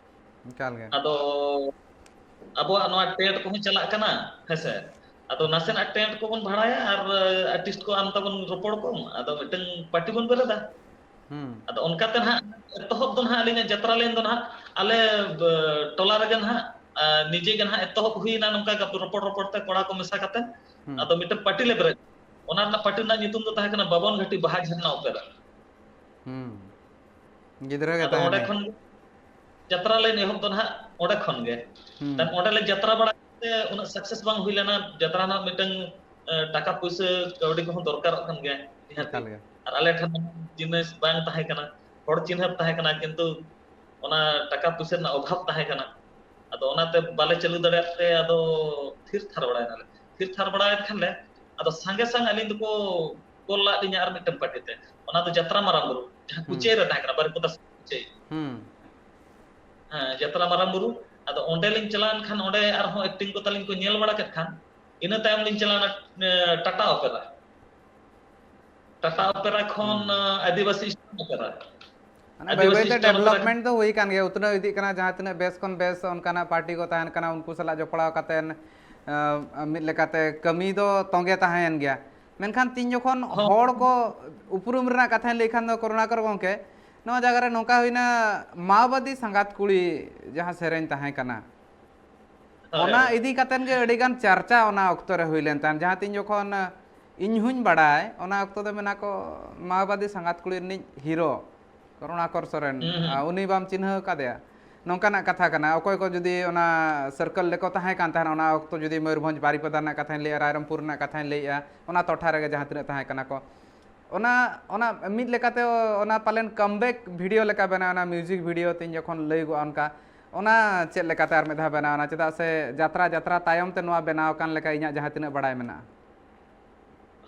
ᱮᱠᱟᱞ ᱜᱮ᱾ ᱟᱫᱚ ᱟᱵᱚᱣᱟᱜ ᱱᱚᱣᱟ ᱴᱮᱴ ᱠᱚᱦᱚᱸ ᱪᱟᱞᱟᱜ ᱠᱟᱱᱟ, ᱦᱮᱸᱥᱮ, ᱟᱫᱚ ᱱᱟᱥᱮᱱᱟᱜ ᱴᱮᱱᱴ ᱠᱚᱵᱚᱱ ᱵᱷᱟᱲᱟᱭᱟ ᱟᱨ ᱟᱨᱴᱤᱥᱴ ᱠᱚ ᱟᱢ ᱛᱟᱵᱚᱱ ᱨᱚᱯᱚᱲ ᱠᱚᱢ, ᱟᱫᱚ ᱢᱤᱫᱴᱟᱝ ᱯᱟᱨᱴᱤ ᱵᱚᱱ ᱵᱮᱨᱮᱫᱟ᱾ ᱦᱩᱸ᱾ ᱟᱫᱚ ᱚᱱᱠᱟᱛᱮ ᱱᱟᱦᱟᱜ ᱮᱛᱚᱦᱚᱵ ᱫᱚ ᱱᱟᱦᱟᱜ ᱟᱹᱞᱤᱧᱟᱜ ᱡᱟᱛᱨᱟ ᱞᱟᱭᱤᱱ ᱫᱚ ᱱᱟᱦᱟᱜ ᱟᱞᱮ, ᱵ-, ᱴᱚᱞᱟ ᱨᱮᱜᱮ ᱱᱟᱦᱟᱜ, ᱟ, ᱱᱤᱡᱮ ᱜᱮ ᱱᱟᱦᱟᱜ ᱮᱛᱚᱦᱚᱵ ᱦᱩᱭᱱᱟ ᱱᱚᱝᱠᱟ ᱜᱟᱯ-, ᱨᱚᱯᱚᱲ ᱨᱚᱯᱚᱲ ᱛᱮ ᱠᱚᱲᱟ ᱠᱚ ᱢᱮᱥᱟ ᱠᱟᱛᱮ᱾ ᱦᱩᱸ᱾ ᱟᱫᱚ ᱢᱤᱫᱴᱟᱝ ᱯᱟᱨᱴᱤ ᱞᱮ ᱵᱮᱨᱮᱫ᱾ ᱚᱱᱟ ᱨᱮᱱᱟᱜ ᱯᱟᱨᱴᱤ ᱨᱮᱱᱟᱜ ᱧᱩᱛᱩᱢ ᱫᱚ ᱛᱟᱦᱮᱸ ᱠᱟᱱᱟ ᱵᱟᱵᱚᱱ ᱜᱷᱟᱴᱤ ᱵᱟᱦᱟ ᱡᱷᱟᱨᱱᱟ ᱚᱯᱮᱨᱟ᱾ ᱦᱩᱸ᱾ ᱜᱤᱫᱽᱨᱟᱹ ᱜᱮ ᱟᱫᱚ ᱚᱸᱰᱮ ᱛᱟᱦᱮᱱᱟᱹᱧ᱾ ᱠᱷᱚᱱ ᱡᱟᱛᱨᱟ ᱞᱟᱭᱤᱱ ᱮᱦᱚᱵ ᱫᱚ ᱱᱟᱦᱟᱜ ᱚᱸᱰᱮ ᱠᱷᱚᱱ ᱜᱮ᱾ ᱦᱩᱸ᱾ ᱛᱟᱦᱞᱮ ᱚᱸᱰᱮ ᱞᱮ ᱡᱟᱛᱨᱟ ᱵᱟᱲᱟ ᱠᱟᱛᱮ ᱩᱱᱟᱹᱜ ᱥᱟᱠᱥᱮᱥ ᱵᱟᱝ ᱦᱩᱭ ᱞᱮᱱᱟ᱾ ᱡᱟᱛᱨᱟ ᱨᱮᱱᱟᱜ ᱢᱤᱫᱴᱟᱝ, ᱮ, ᱴᱟᱠᱟ ᱯᱩᱭᱥᱟᱹ ᱠᱟᱹᱣᱰᱤ ᱠᱚᱦᱚᱸ ᱫᱚᱨᱠᱟᱨᱚᱜ ᱠᱟᱱ ᱜᱮᱭᱟ ᱱᱤᱦᱟᱹᱛᱤ᱾ ᱮᱠᱟᱞ ᱜᱮ᱾ ᱟᱨ ᱟᱞᱮ ᱴᱷᱮᱱ ᱡᱤᱱᱤᱥ ᱵᱟᱝ ᱛᱟᱦᱮᱸ ᱠᱟᱱᱟ, ᱦᱚᱲ ᱪᱤᱱᱦᱟᱹᱯ ᱛᱟᱦᱮᱸ ᱠᱟᱱᱟ, ᱠᱤᱱᱛᱩ ᱚᱱᱟ ᱴᱟᱠᱟ ᱯᱩᱭᱥᱟᱹ ᱨᱮᱱᱟᱜ ᱚᱵᱷᱟᱵ ᱛᱟᱦᱮᱸ ᱠᱟᱱᱟ᱾ ᱟᱫᱚ ᱚᱱᱟᱛᱮ ᱵᱟᱞᱮ ᱪᱟᱹᱞᱩ ᱫᱟᱲᱮᱭᱟᱜ ᱛᱮ ᱟᱫᱚ ᱛᱷᱤᱨ ᱛᱷᱟᱨ ᱵᱟᱲᱟᱭᱮᱱᱟᱞᱮ᱾ ᱛᱷᱤᱨ ᱛᱷᱟᱨ ᱵᱟᱲᱟᱭᱮᱱ ᱠᱷᱟᱱ ᱞᱮ, ᱟᱫᱚ ᱥᱟᱸᱜᱮ ᱥᱟᱝ ᱟᱹᱞᱤᱧ ᱫᱚᱠᱚ ᱠᱚᱞ ᱞᱟᱫ ᱞᱤᱧᱟ ᱟᱨ ᱢᱤᱫᱴᱟᱝ ᱯᱟᱨᱴᱤ ᱛᱮ᱾ ᱚᱱᱟ ᱫᱚ ᱡᱟᱛᱨᱟ ᱢᱟᱨᱟᱝ ᱵᱩᱨᱩ, ᱡᱟᱦᱟᱸ ᱦᱩᱸ᱾ ᱠᱩᱪᱟᱹᱭ ᱨᱮ ᱛᱟᱦᱮᱸ ᱠᱟᱱᱟ, ᱵᱟᱨᱤᱯᱚᱫᱟ ᱥᱮᱫ ᱠᱩᱪᱟᱹᱭ᱾ ᱦᱩᱸ᱾ ᱦᱮᱸ, ᱡᱟᱛᱨᱟ ᱢᱟᱨᱟᱝ ᱵᱩᱨᱩ᱾ ᱟᱫᱚ ᱚᱸᱰᱮ ᱞᱤᱧ ᱪᱟᱞᱟᱣᱮᱱ ᱠᱷᱟᱱ ᱚᱸᱰᱮ ᱟᱨᱦᱚᱸ ᱮᱠᱴᱤᱝ ᱠᱚ ᱛᱟᱹᱞᱤᱧ ᱠᱚ ᱧᱮᱞ ᱵᱟᱲᱟ ᱠᱮᱫ ᱠᱷᱟᱱ, ᱤᱱᱟᱹ ᱛᱟᱭᱚᱢ ᱞᱤᱧ ᱪᱟᱞᱟᱣᱮᱱᱟ, ᱮ, ᱴᱟᱴᱟ ᱚᱯᱮᱨᱟ᱾ ᱴᱟᱴᱟ ᱚᱯᱮᱨᱟ ᱠᱷᱚᱱ, ᱦᱩᱸ᱾ ᱮ, ᱟᱹᱫᱤᱵᱟᱹᱥᱤ ᱥᱴᱟᱱ ᱚᱯᱮᱨᱟ᱾ ᱢᱟᱱᱮ ᱵᱟᱹᱭ ᱟᱹᱫᱤᱵᱟᱹᱥᱤ ᱵᱟᱹᱭᱛᱮ ᱥᱴᱟᱱ ᱚᱯᱮᱨᱟ᱾ ᱰᱮᱵᱷᱞᱚᱯᱢᱮᱱᱴ ᱫᱚ ᱦᱩᱭ ᱟᱠᱟᱱ ᱜᱮᱭᱟ, ᱩᱛᱱᱟᱹᱣ ᱤᱫᱤᱜ ᱠᱟᱱᱟ, ᱡᱟᱦᱟᱸ ᱛᱤᱱᱟᱹᱜ ᱵᱮᱥ ᱠᱷᱚᱱ ᱵᱮᱥ ᱚᱱᱠᱟᱱᱟᱜ ᱯᱟᱨᱴᱤ ᱠᱚ ᱛᱟᱦᱮᱱ ᱠᱟᱱᱟ, ᱩᱱᱠᱩ ᱥᱟᱞᱟᱜ ᱡᱚᱯᱲᱟᱣ ᱠᱟᱛᱮᱱ, ᱮ, ᱢᱤᱫ ᱞᱮᱠᱟᱛᱮ ᱠᱟᱹᱢᱤ ᱫᱚ ᱛᱚᱸᱜᱮ ᱛᱟᱦᱮᱸᱭᱮᱱ ᱜᱮᱭᱟ᱾ ᱢᱮᱱᱠᱷᱟᱱ ᱛᱤᱧ ᱡᱚᱠᱷᱚᱱ ᱦᱚᱸ᱾ ᱦᱚᱲ ᱠᱚ ᱩᱯᱨᱩᱢ ᱨᱮᱱᱟᱜ ᱠᱟᱛᱷᱟᱧ ᱞᱟᱹᱭ ᱠᱷᱟᱱ ᱫᱚ, ᱠᱚᱨᱩᱬᱟᱠᱚᱨ ᱜᱚᱢᱠᱮ, ᱱᱚᱣᱟ ᱡᱟᱭᱜᱟ ᱨᱮ ᱱᱚᱝᱠᱟ ᱦᱩᱭᱱᱟ, ᱢᱟᱣᱵᱟᱫᱤ ᱥᱟᱸᱜᱟᱛ ᱠᱩᱲᱤ ᱡᱟᱦᱟᱸ ᱥᱮᱨᱮᱧ ᱛᱟᱦᱮᱸ ᱠᱟᱱᱟ, ᱦᱳᱭ, ᱚᱱᱟ ᱦᱳᱭ᱾ ᱤᱫᱤ ᱠᱟᱛᱮᱱ ᱜᱮ ᱟᱹᱰᱤ ᱜᱟᱱ ᱪᱟᱨᱪᱟ ᱚᱱᱟ ᱚᱠᱛᱚ ᱨᱮ ᱦᱩᱭ ᱞᱮᱱ ᱛᱟᱦᱮᱸᱫ, ᱡᱟᱦᱟᱸ ᱛᱤᱧ ᱡᱚᱠᱷᱚᱱ ᱤᱧ ᱦᱚᱸᱧ ᱵᱟᱲᱟᱭ, ᱚᱱᱟ ᱚᱠᱛᱚ ᱫᱚ ᱢᱮᱱᱟ ᱠᱚ ᱢᱟᱣᱵᱟᱫᱤ ᱥᱟᱸᱜᱟᱛ ᱠᱩᱲᱤ ᱨᱤᱱᱤᱡ ᱦᱤᱨᱳ ᱠᱚᱨᱩᱬᱟᱠᱚᱨ ᱥᱚᱨᱮᱱ, ᱦᱩᱸ, ᱦᱩᱸ᱾ ᱟ, ᱩᱱᱤ ᱵᱟᱢ ᱪᱤᱱᱦᱟᱹᱣ ᱠᱟᱫᱮᱭᱟ? ᱱᱚᱝᱠᱟᱱᱟᱜ ᱠᱟᱛᱷᱟ ᱠᱟᱱᱟ᱾ ᱚᱠᱚᱭ ᱠᱚ ᱡᱩᱫᱤ ᱚᱱᱟ circle ᱨᱮᱠᱚ ᱛᱟᱦᱮᱸ ᱠᱟᱱ ᱛᱟᱦᱮᱱᱟ, ᱚᱱᱟ ᱚᱠᱛᱚ ᱡᱩᱫᱤ ᱢᱚᱭᱩᱨᱵᱷᱚᱸᱡᱽ ᱵᱟᱨᱤᱯᱟᱫᱟ ᱨᱮᱱᱟᱜ ᱠᱟᱛᱷᱟᱧ ᱞᱟᱹᱭᱟ, ᱨᱟᱭᱨᱚᱝᱯᱩᱨ ᱨᱮᱱᱟᱜ ᱠᱟᱛᱷᱟᱧ ᱞᱟᱹᱭᱮᱜᱼᱟ, ᱚᱱᱟ ᱴᱚᱴᱷᱟ ᱨᱮᱜᱮ ᱡᱟᱦᱟᱸ ᱛᱤᱱᱟᱹᱜ ᱛᱟᱦᱮᱸ ᱠᱟᱱᱟ ᱠᱚ, ᱚᱱᱟ ᱚᱱᱟ ᱢᱤᱫ ᱞᱮᱠᱟᱛᱮ ᱚᱱᱟ ᱯᱟᱞᱮᱱ ᱠᱟᱢᱵᱮᱠ ᱵᱷᱤᱰᱤᱭᱳ ᱞᱮᱠᱟ ᱵᱮᱱᱟᱣ ᱮᱱᱟ, ᱢᱤᱣᱡᱤᱠ ᱵᱷᱤᱰᱤᱭᱳ ᱛᱤᱧ ᱡᱚᱠᱷᱚᱱ ᱞᱟᱹᱭᱜᱚᱜᱼᱟ ᱚᱱᱠᱟ, ᱚᱱᱟ ᱪᱮᱫ ᱞᱮᱠᱟᱛᱮ ᱟᱨ ᱢᱤᱫ ᱫᱷᱟᱣ ᱵᱮᱱᱟᱣ ᱮᱱᱟ? ᱪᱮᱫᱟᱜ ᱥᱮ ᱡᱟᱛᱨᱟ ᱡᱟᱛᱨᱟ ᱛᱟᱭᱚᱢ ᱛᱮ ᱱᱚᱣᱟ ᱵᱮᱱᱟᱣ ᱟᱠᱟᱱ ᱞᱮᱠᱟ ᱤᱧᱟᱹᱜ ᱡᱟᱦᱟᱸ ᱛᱤᱱᱟᱹᱜ ᱵᱟᱲᱟᱭ ᱢᱮᱱᱟᱜᱼᱟ᱾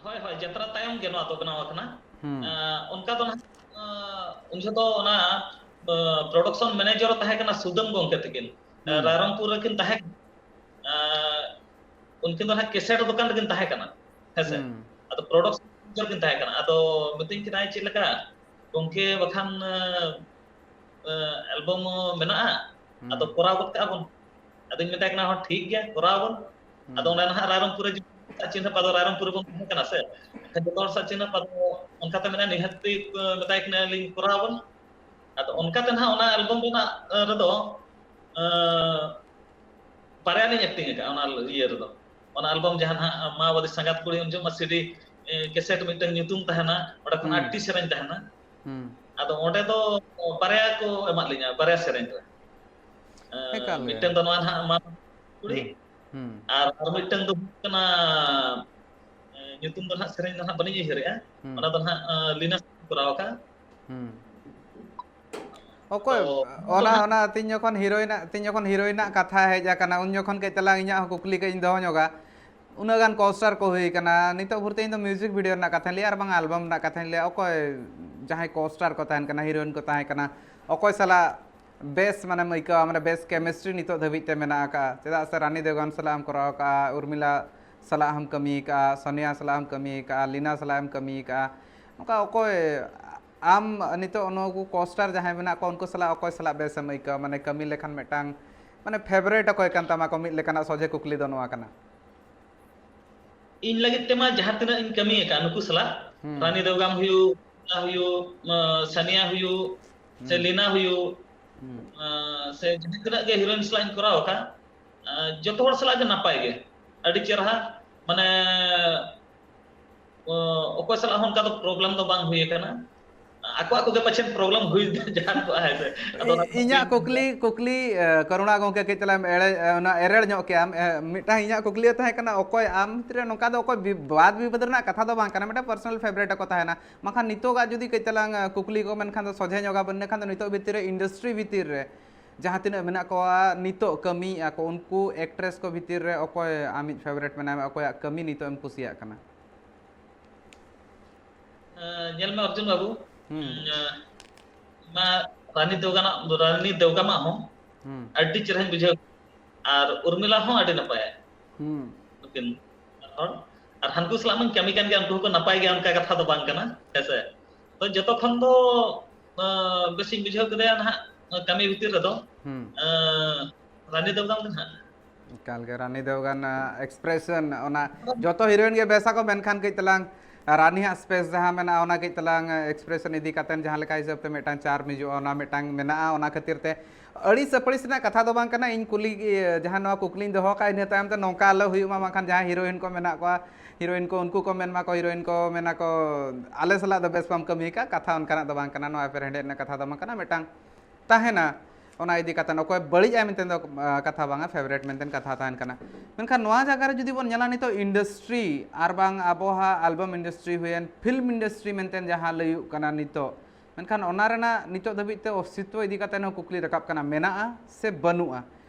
ᱦᱳᱭ, ᱦᱳᱭ, ᱡᱟᱛᱨᱟ ᱛᱟᱭᱚᱢ ᱜᱮ ᱱᱚᱣᱟ ᱫᱚ ᱵᱮᱱᱟᱣ ᱟᱠᱟᱱᱟ᱾ ᱦᱩᱸ᱾ ᱟᱸ, ᱚᱱᱠᱟ ᱫᱚ ᱱᱟᱦᱟᱜ, ᱟᱸ, ᱩᱱ ᱡᱚᱦᱚᱜ ᱫᱚ ᱚᱱᱟ, ᱟᱸ, ᱯᱨᱚᱰᱟᱠᱥᱚᱱ ᱢᱮᱱᱮᱡᱟᱨ ᱛᱟᱦᱮᱸ ᱠᱟᱱᱟ ᱥᱩᱫᱟᱹᱢ ᱜᱚᱢᱠᱮ ᱛᱟᱹᱠᱤᱱ᱾ ᱦᱩᱸ᱾ ᱨᱟᱭᱨᱚᱝᱯᱩᱨ ᱨᱮᱠᱤᱱ ᱛᱟᱦᱮᱸ ᱠᱟᱱᱟ᱾ ᱟᱸ, ᱩᱱᱠᱤᱱ ᱫᱚ ᱱᱟᱦᱟᱜ ᱠᱮᱥᱮᱴ ᱫᱚᱠᱟᱱ ᱨᱮᱠᱤᱱ ᱛᱟᱦᱮᱸ ᱠᱟᱱᱟ᱾ ᱦᱮᱸᱥᱮ? ᱦᱩᱸ᱾ ᱟᱫᱚ ᱯᱨᱚᱰᱟᱠᱥᱚᱱ ᱢᱮᱱᱮᱡᱟᱨ ᱠᱤᱱ ᱛᱟᱦᱮᱸ ᱠᱟᱱᱟ᱾ ᱟᱫᱚ ᱢᱤᱛᱟᱹᱧ ᱠᱟᱱᱟᱭ, "ᱪᱮᱫ ᱞᱮᱠᱟ ᱜᱚᱢᱠᱮ, ᱵᱟᱠᱷᱟᱱ, ᱟᱸ, ᱟᱸ, ᱮᱞᱵᱟᱢ ᱢᱮᱱᱟᱜᱼᱟ? ᱟᱫᱚ ᱦᱩᱸ᱾ ᱠᱚᱨᱟᱣ ᱜᱚᱫ ᱠᱟᱜᱼᱟ ᱵᱚᱱ?" ᱟᱫᱚᱧ ᱢᱮᱛᱟᱭ ᱠᱟᱱᱟ, "ᱦᱚᱸ, ᱴᱷᱤᱠ ᱜᱮᱭᱟ, ᱠᱚᱨᱟᱣ ᱵᱚᱱ᱾" ᱟᱫᱚ ᱦᱩᱸ᱾ ᱚᱱᱟ ᱱᱟᱦᱟᱜ ᱨᱟᱭᱨᱚᱝᱯᱩᱨ ᱨᱮ ᱡᱚᱛᱚ ᱦᱚᱲ ᱥᱟᱜ ᱪᱤᱱᱦᱟᱹᱯ, ᱟᱫᱚ ᱨᱟᱭᱨᱚᱝᱯᱩᱨ ᱨᱮᱵᱚᱱ ᱛᱟᱦᱮᱸ ᱠᱟᱱᱟ ᱥᱮ, ᱮᱱᱠᱷᱟᱱ ᱡᱚᱛᱚ ᱦᱚᱲ ᱥᱟᱜ ᱪᱤᱱᱦᱟᱹᱯ, ᱟᱫᱚ ᱚᱱᱠᱟᱛᱮ ᱢᱮᱱᱟ, ᱱᱤᱦᱟᱹᱛ ᱜᱮ, ᱢᱮᱛᱟᱭ ᱠᱟᱱᱟᱞᱤᱧ, "ᱠᱚᱨᱟᱣ ᱵᱚᱱ᱾" ᱟᱫᱚ ᱚᱱᱠᱟᱛᱮ ᱱᱟᱦᱟᱜ ᱚᱱᱟ ᱮᱞᱵᱟᱢ ᱨᱮᱱᱟᱜ, ᱟᱸ, ᱨᱮᱫᱚ, ᱟᱸ, ᱵᱟᱨᱭᱟ ᱞᱤᱧ ᱮᱠᱴᱤᱝ ᱟᱠᱟᱫᱼᱟ ᱚᱱᱟ ᱤᱭᱟᱹ ᱨᱮᱫᱚ᱾ ᱚᱱᱟ ᱮᱞᱵᱟᱢ ᱡᱟᱦᱟᱸ ᱱᱟᱦᱟᱜ ᱢᱟᱣᱵᱟᱫᱤ ᱥᱟᱸᱜᱟᱛ ᱠᱩᱲᱤ, ᱩᱱ ᱡᱚᱦᱚᱜ ᱢᱟ ᱥᱤᱰᱤ, ᱮ, ᱠᱮᱥᱮᱴ ᱢᱤᱫᱴᱟᱝ ᱧᱩᱛᱩᱢ ᱛᱟᱦᱮᱱᱟ, ᱚᱸᱰᱮ ᱠᱷᱚᱱ ᱦᱩᱸ᱾ ᱟᱴᱴᱤ ᱥᱮᱨᱮᱧ ᱛᱟᱦᱮᱱᱟ᱾ ᱦᱩᱸ᱾ ᱟᱫᱚ ᱚᱸᱰᱮ ᱫᱚ ᱵᱟᱨᱭᱟ ᱠᱚ ᱮᱢᱟᱫ ᱞᱤᱧᱟ, ᱵᱟᱨᱭᱟ ᱥᱮᱨᱮᱧ ᱨᱮ᱾ ᱮᱸ, ᱮᱠᱟᱞ ᱜᱮ᱾ ᱢᱤᱫᱴᱟᱝ ᱫᱚ ᱱᱚᱣᱟ ᱱᱟᱦᱟᱜ ᱢᱟ ᱠᱩᱲᱤ, ᱦᱩᱸ, ᱦᱩᱸ᱾ ᱟᱨ, ᱟᱨ ᱢᱤᱫᱴᱟᱝ ᱫᱚ ᱦᱩᱭᱩᱜ ᱠᱟᱱᱟ, ᱮᱸ, ᱧᱩᱛᱩᱢ ᱫᱚ ᱱᱟᱦᱟᱜ ᱥᱮᱨᱮᱧ ᱫᱚ ᱱᱟᱦᱟᱜ ᱵᱟᱹᱞᱤᱧ ᱩᱭᱦᱟᱹᱨᱮᱜᱼᱟ᱾ ᱦᱩᱸ᱾ ᱚᱱᱟ ᱫᱚ ᱱᱟᱦᱟᱜ, ᱮᱸ, ᱞᱤᱱᱟ ᱠᱚᱨᱟᱣ ᱟᱠᱟᱫ᱾ ᱦᱩᱸ᱾ ᱚᱠᱚᱭ, ᱛᱚ, ᱚᱱᱟ, ᱚᱱᱟ ᱛᱤᱧ ᱡᱚᱠᱷᱚᱱ ᱦᱤᱨᱳᱭᱤᱱᱟᱜ, ᱛᱤᱧ ᱡᱚᱠᱷᱚᱱ ᱦᱤᱨᱳᱭᱤᱱᱟᱜ ᱠᱟᱛᱷᱟ ᱦᱮᱡ ᱟᱠᱟᱱᱟ, ᱩᱱ ᱡᱚᱠᱷᱚᱱ ᱠᱟᱹᱡ ᱛᱟᱞᱟᱝ ᱤᱧᱟᱹᱜ ᱦᱚᱸ ᱠᱩᱠᱞᱤ ᱠᱟᱹᱡ ᱤᱧ ᱫᱚᱦᱚ ᱧᱚᱜᱟ᱾ ᱩᱱᱟᱹᱜ ᱜᱟᱱ ᱠᱚ-ᱥᱴᱟᱨ ᱠᱚ ᱦᱩᱭ ᱟᱠᱟᱱᱟ, ᱱᱤᱛᱚᱜ ᱵᱷᱳᱨ ᱛᱮ ᱤᱧ ᱫᱚ ᱢᱤᱣᱡᱤᱠ ᱵᱷᱤᱰᱤᱭᱳ ᱨᱮᱱᱟᱜ ᱠᱟᱛᱷᱟᱧ ᱞᱟᱹᱭᱟ ᱟᱨ ᱵᱟᱝ ᱮᱞᱵᱟᱢ ᱨᱮᱱᱟᱜ ᱠᱟᱛᱷᱟᱧ ᱞᱟᱹᱭᱟ᱾ ᱚᱠᱚᱭ ᱡᱟᱦᱟᱸᱭ ᱠᱚ-ᱥᱴᱟᱨ ᱠᱚ ᱛᱟᱦᱮᱱ ᱠᱟᱱᱟ, ᱦᱤᱨᱳᱭᱤᱱ ᱠᱚ ᱛᱟᱦᱮᱸ ᱠᱟᱱᱟ, ᱚᱠᱚᱭ ᱥᱟᱞᱟᱜ ᱵᱮᱥ ᱢᱟᱱᱮᱢ ᱟᱹᱭᱠᱟᱹᱣᱟ, ᱢᱟᱱᱮ ᱵᱮᱥ ᱠᱮᱢᱤᱥᱴᱨᱤ ᱱᱤᱛᱚᱜ ᱫᱷᱟᱹᱵᱤᱡ ᱛᱮ ᱢᱮᱱᱟᱜ ᱟᱠᱟᱫᱼᱟ? ᱪᱮᱫᱟᱜ ᱥᱮ ᱨᱟᱱᱤ ᱫᱮᱣᱜᱟᱱ ᱥᱟᱞᱟᱜ ᱮᱢ ᱠᱚᱨᱟᱣ ᱟᱠᱟᱫᱼᱟ, ᱩᱨᱢᱤᱞᱟ ᱥᱟᱞᱟᱜ ᱦᱚᱸᱢ ᱠᱟᱹᱢᱤ ᱟᱠᱟᱫᱼᱟ, ᱥᱟᱱᱤᱭᱟ ᱥᱟᱞᱟᱜ ᱦᱚᱸᱢ ᱠᱟᱹᱢᱤ ᱟᱠᱟᱫᱼᱟ, ᱞᱤᱱᱟ ᱥᱟᱞᱟᱜ ᱮᱢ ᱠᱟᱹᱢᱤ ᱟᱠᱟᱫᱼᱟ, ᱱᱚᱝᱠᱟ ᱚᱠᱚᱭ ᱟᱢ ᱱᱤᱛᱚᱜ ᱱᱩᱠᱩ ᱠᱚ-ᱥᱴᱟᱨ ᱡᱟᱦᱟᱸᱭ ᱢᱮᱱᱟᱜ ᱠᱚᱣᱟ, ᱩᱱᱠᱩ ᱥᱟᱞᱟᱜ ᱚᱠᱚᱭ ᱥᱟᱞᱟᱜ ᱵᱮᱥᱮᱢ ᱟᱹᱭᱠᱟᱹᱣᱟ? ᱢᱟᱱᱮ ᱠᱟᱹᱢᱤ ᱞᱮᱠᱷᱟᱱ ᱢᱤᱫᱴᱟᱝ, ᱢᱟᱱᱮ ᱯᱷᱮᱵᱟᱨᱮᱴ ᱚᱠᱚᱭ ᱠᱟᱱ ᱛᱟᱢᱟ ᱠᱚ, ᱢᱤᱫ ᱞᱮᱠᱟᱱᱟᱜ ᱥᱚᱡᱷᱮ ᱠᱩᱠᱞᱤ ᱫᱚ ᱱᱚᱣᱟ ᱠᱟᱱᱟ᱾ ᱤᱧ ᱞᱟᱹᱜᱤᱫ ᱛᱮᱢᱟ ᱡᱟᱦᱟᱸ ᱛᱤᱱᱟᱹᱜ ᱤᱧ ᱠᱟᱹᱢᱤ ᱟᱠᱟᱫ ᱱᱩᱠᱩ ᱥᱟᱞᱟᱜ, ᱦᱩᱸ᱾ ᱨᱟᱱᱤ ᱫᱮᱣᱜᱟᱢ ᱦᱩᱭᱩᱜ, ᱦᱩᱭᱩᱜ, ᱟᱸ, ᱥᱟᱱᱤᱭᱟ ᱦᱩᱭᱩᱜ, ᱥᱮ ᱦᱩᱸ᱾ ᱞᱤᱱᱟ ᱦᱩᱭᱩᱜ, ᱦᱩᱸ᱾ ᱟᱸ, ᱥᱮ ᱡᱟᱦᱟᱸ ᱛᱤᱱᱟᱹᱜ ᱜᱮ ᱦᱤᱨᱳᱭᱤᱱ ᱥᱟᱞᱟᱜ ᱤᱧ ᱠᱚᱨᱟᱣ ᱟᱠᱟᱫ, ᱟᱸ, ᱡᱚᱛᱚ ᱦᱚᱲ ᱥᱟᱞᱟᱜ ᱜᱮ ᱱᱟᱯᱟᱭ ᱜᱮ, ᱟᱹᱰᱤ ᱪᱮᱨᱦᱟ, ᱢᱟᱱᱮ, ᱚ-, ᱚᱠᱚᱭ ᱥᱟᱞᱟᱜ ᱦᱚᱸ ᱚᱱᱠᱟ ᱫᱚ ᱯᱨᱚᱵᱞᱮᱢ ᱫᱚ ᱵᱟᱝ ᱦᱩᱭ ᱟᱠᱟᱱᱟ᱾ ᱟᱠᱚᱣᱟᱜ ᱠᱚᱜᱮ ᱯᱟᱪᱷᱮᱱ problem ᱦᱩᱭ ᱡᱟᱦᱟᱱ ᱠᱚᱜᱼᱟ, ᱦᱮᱸ ᱥᱮ? ᱟᱫᱚ ᱚᱱᱟ ᱠᱚ ᱤᱧᱟᱹᱜ ᱠᱩᱠᱞᱤ, ᱠᱩᱠᱞᱤ, ᱮ, ᱠᱚᱨᱩᱬᱟ ᱜᱚᱢᱠᱮ, ᱠᱟᱹᱡ ᱛᱟᱞᱟᱝ ᱮᱲᱮ, ᱮ, ᱚᱱᱟ ᱮᱨᱮᱲ ᱧᱚᱜ ᱠᱮᱜᱼᱟᱢ᱾ ᱮ, ᱢᱤᱫᱴᱟᱝ ᱤᱧᱟᱹᱜ ᱠᱩᱠᱞᱤ ᱛᱟᱦᱮᱸ ᱠᱟᱱᱟ, ᱚᱠᱚᱭ ᱟᱢ ᱵᱷᱤᱛᱨᱤ ᱨᱮ ᱱᱚᱝᱠᱟ ᱫᱚ ᱚᱠᱚᱭ ᱵᱤ-, ᱵᱟᱫ ᱵᱤᱵᱟᱹᱫ ᱨᱮᱱᱟᱜ ᱠᱟᱛᱷᱟ ᱫᱚ ᱵᱟᱝ ᱠᱟᱱᱟ, ᱢᱤᱫᱴᱟᱝ personal favourite ᱠᱚ ᱛᱟᱦᱮᱱᱟ᱾ ᱵᱟᱝᱠᱷᱟᱱ ᱱᱤᱛᱚᱜᱟᱜ ᱡᱩᱫᱤ ᱠᱟᱹᱡ ᱛᱟᱞᱟᱝ, ᱮ, ᱠᱩᱠᱞᱤ ᱠᱚ ᱢᱮᱱᱠᱷᱟᱱ ᱫᱚ ᱥᱚᱡᱷᱮ ᱧᱚᱜ ᱟᱵᱚᱱ, ᱤᱱᱟᱹᱠᱷᱟᱱ ᱫᱚ ᱱᱤᱛᱚᱜ ᱵᱷᱤᱛᱤᱨ ᱨᱮ industry ᱵᱷᱤᱛᱤᱨ ᱨᱮ ᱡᱟᱦᱟᱸ ᱛᱤᱱᱟᱹᱜ ᱢᱮᱱᱟᱜ ᱠᱚᱣᱟ ᱱᱤᱛᱚᱜ ᱠᱟᱹᱢᱤᱭᱮᱫᱼᱟ ᱠᱚ, ᱩᱱᱠᱩ actress ᱠᱚ ᱵᱷᱤᱛᱤᱨ ᱨᱮ ᱚᱠᱚᱭ ᱟᱢᱤᱡ favourite ᱢᱮᱱᱟᱭᱟ, ᱚᱠᱚᱭᱟᱜ ᱠᱟᱹᱢᱤ ᱱᱤᱛᱚᱜ ᱮᱢ ᱠᱩᱥᱤᱭᱟᱜ ᱠᱟᱱᱟ? ᱮᱸ, ᱧᱮᱞ ᱢᱮ ᱚᱨᱡᱩᱱ ᱵᱟᱹᱵᱩ, ᱦᱩᱸ᱾ ᱩᱸ, ᱢᱟ ᱨᱟᱱᱤ ᱫᱮᱣᱜᱟᱱᱟᱜ, ᱨᱟᱱᱤ ᱫᱮᱣᱜᱟᱢᱟᱜ ᱦᱚᱸ ᱦᱩᱸ᱾ ᱟᱹᱰᱤ ᱪᱮᱦᱨᱟᱧ ᱵᱩᱡᱷᱟᱹᱣ, ᱟᱨ ᱩᱨᱢᱤᱞᱟ ᱦᱚᱸ ᱟᱹᱰᱤ ᱱᱟᱯᱟᱭᱟ᱾ ᱦᱩᱸ᱾ ᱱᱩᱠᱤᱱ ᱦᱚᱲ, ᱟᱨ ᱦᱟᱱᱠᱩ ᱥᱟᱞᱟᱜ ᱢᱟᱧ ᱠᱟᱹᱢᱤ ᱠᱟᱱ ᱜᱮᱭᱟ, ᱩᱱᱠᱩ ᱦᱚᱸᱠᱚ ᱱᱟᱯᱟᱭ ᱜᱮᱭᱟ, ᱚᱱᱠᱟ ᱠᱟᱛᱷᱟ ᱫᱚ ᱵᱟᱝ ᱠᱟᱱᱟ, ᱦᱮᱸ ᱥᱮ? ᱛᱚ ᱡᱚᱛᱚ ᱠᱷᱚᱱ ᱫᱚ, ᱟᱸ, ᱵᱮᱥᱤᱧ ᱵᱩᱡᱷᱟᱹᱣ ᱠᱮᱫᱮᱭᱟ ᱱᱟᱦᱟᱜ, ᱠᱟᱹᱢᱤ ᱵᱷᱤᱛᱤᱨ ᱨᱮᱫᱚ, ᱦᱩᱸ᱾ ᱟᱸ, ᱨᱟᱱᱤ ᱫᱮᱣᱜᱟᱱ ᱜᱮ ᱱᱟᱦᱟᱜ᱾ ᱮᱠᱟᱞ ᱜᱮ, ᱨᱟᱱᱤ ᱫᱮᱣᱜᱟᱱ, ᱟᱸ, expression, ᱚᱱᱟ ᱡᱚᱛᱚ heroine ᱜᱮ ᱵᱮᱥ ᱟᱠᱚ, ᱢᱮᱱᱠᱷᱟᱱ ᱠᱟᱹᱡ ᱛᱟᱞᱟᱝ ᱨᱟᱱᱤᱭᱟᱜ space ᱡᱟᱦᱟᱸ ᱢᱮᱱᱟᱜᱼᱟ, ᱚᱱᱟ ᱠᱟᱹᱡ ᱛᱟᱞᱟᱝ, ᱟᱸ, expression ᱤᱫᱤ ᱠᱟᱛᱮᱱ ᱡᱟᱦᱟᱸ ᱞᱮᱠᱟ ᱦᱤᱥᱟᱹᱵ ᱛᱮ ᱢᱤᱫᱴᱟᱝ charm ᱦᱤᱡᱩᱜᱼᱟ, ᱚᱱᱟ ᱢᱤᱫᱴᱟᱝ ᱢᱮᱱᱟᱜᱼᱟ᱾ ᱚᱱᱟ ᱠᱷᱟᱹᱛᱤᱨ ᱛᱮ ᱟᱹᱲᱤᱥ ᱟᱹᱯᱟᱹᱲᱤᱥ ᱨᱮᱱᱟᱜ ᱠᱟᱛᱷᱟ ᱫᱚ ᱵᱟᱝ ᱠᱟᱱᱟ, ᱤᱧ ᱠᱩᱞᱤ, ᱤᱭᱟᱹ, ᱡᱟᱦᱟᱸ ᱱᱚᱣᱟ ᱠᱩᱠᱞᱤᱧ ᱫᱚᱦᱚ ᱠᱟᱜᱼᱟ, ᱤᱱᱟᱹ ᱛᱟᱭᱚᱢ ᱛᱮ ᱱᱚᱝᱠᱟ ᱟᱞᱚ ᱦᱩᱭᱩᱜ ᱢᱟ, ᱵᱟᱝᱠᱷᱟᱱ ᱡᱟᱦᱟᱸᱭ heroine ᱠᱚ ᱢᱮᱱᱟᱜ ᱠᱚᱣᱟ, heroine ᱠᱚ, ᱩᱱᱠᱩ ᱠᱚ ᱢᱮᱱ ᱢᱟᱠᱚ, heroine ᱠᱚ ᱢᱮᱱᱟ ᱠᱚ, "ᱟᱞᱮ ᱥᱟᱞᱟᱜ ᱫᱚ ᱵᱮᱥ ᱵᱟᱢ ᱠᱟᱹᱢᱤ ᱟᱠᱟᱫ", ᱠᱟᱛᱷᱟ ᱚᱱᱠᱟᱱᱟᱜ ᱫᱚ ᱵᱟᱝ ᱠᱟᱱᱟ, ᱱᱚᱣᱟ ᱮᱯᱮᱨᱦᱮᱸᱰᱮᱡ ᱨᱮᱱᱟᱜ ᱠᱟᱛᱷᱟ ᱫᱚ ᱵᱟᱝ ᱠᱟᱱᱟ, ᱢᱤᱫᱴᱟᱝ ᱛᱟᱦᱮᱱᱟ᱾ ᱚᱱᱟ ᱤᱫᱤ ᱠᱟᱛᱮ ᱚᱠᱚᱭ ᱵᱟᱹᱲᱤᱡ ᱟᱭ ᱢᱮᱱᱛᱮ ᱫᱚ, ᱟ, ᱠᱟᱛᱷᱟ ᱵᱟᱝᱟ, favourite ᱢᱮᱱᱛᱮ ᱠᱟᱛᱷᱟ ᱛᱟᱦᱮᱱ ᱠᱟᱱᱟ᱾ ᱢᱮᱱᱠᱷᱟᱱ ᱱᱚᱣᱟ ᱡᱟᱭᱜᱟ ᱨᱮ ᱡᱩᱫᱤ ᱵᱚᱱ ᱧᱮᱞᱟ, ᱱᱤᱛᱚᱜ industry ᱟᱨ ᱵᱟᱝ ᱟᱵᱚᱣᱟᱜ album industry ᱦᱩᱭᱮᱱ, film industry ᱢᱮᱱᱛᱮ ᱡᱟᱦᱟᱸ ᱞᱟᱹᱭᱩᱜ ᱠᱟᱱᱟ ᱱᱤᱛᱚᱜ, ᱢᱮᱱᱠᱷᱟᱱ ᱚᱱᱟ ᱨᱮᱱᱟᱜ ᱱᱤᱛᱚᱜ ᱫᱷᱟᱹᱵᱤᱡ ᱛᱮ ᱚᱥᱛᱤᱛᱣᱚ ᱤᱫᱤ ᱠᱟᱛᱮ ᱦᱚᱸ ᱠᱩᱠᱞᱤ ᱨᱟᱠᱟᱵ ᱠᱟᱱᱟ, ᱢᱮᱱᱟᱜᱼᱟ ᱥᱮ ᱵᱟᱹᱱᱩᱜᱼᱟ?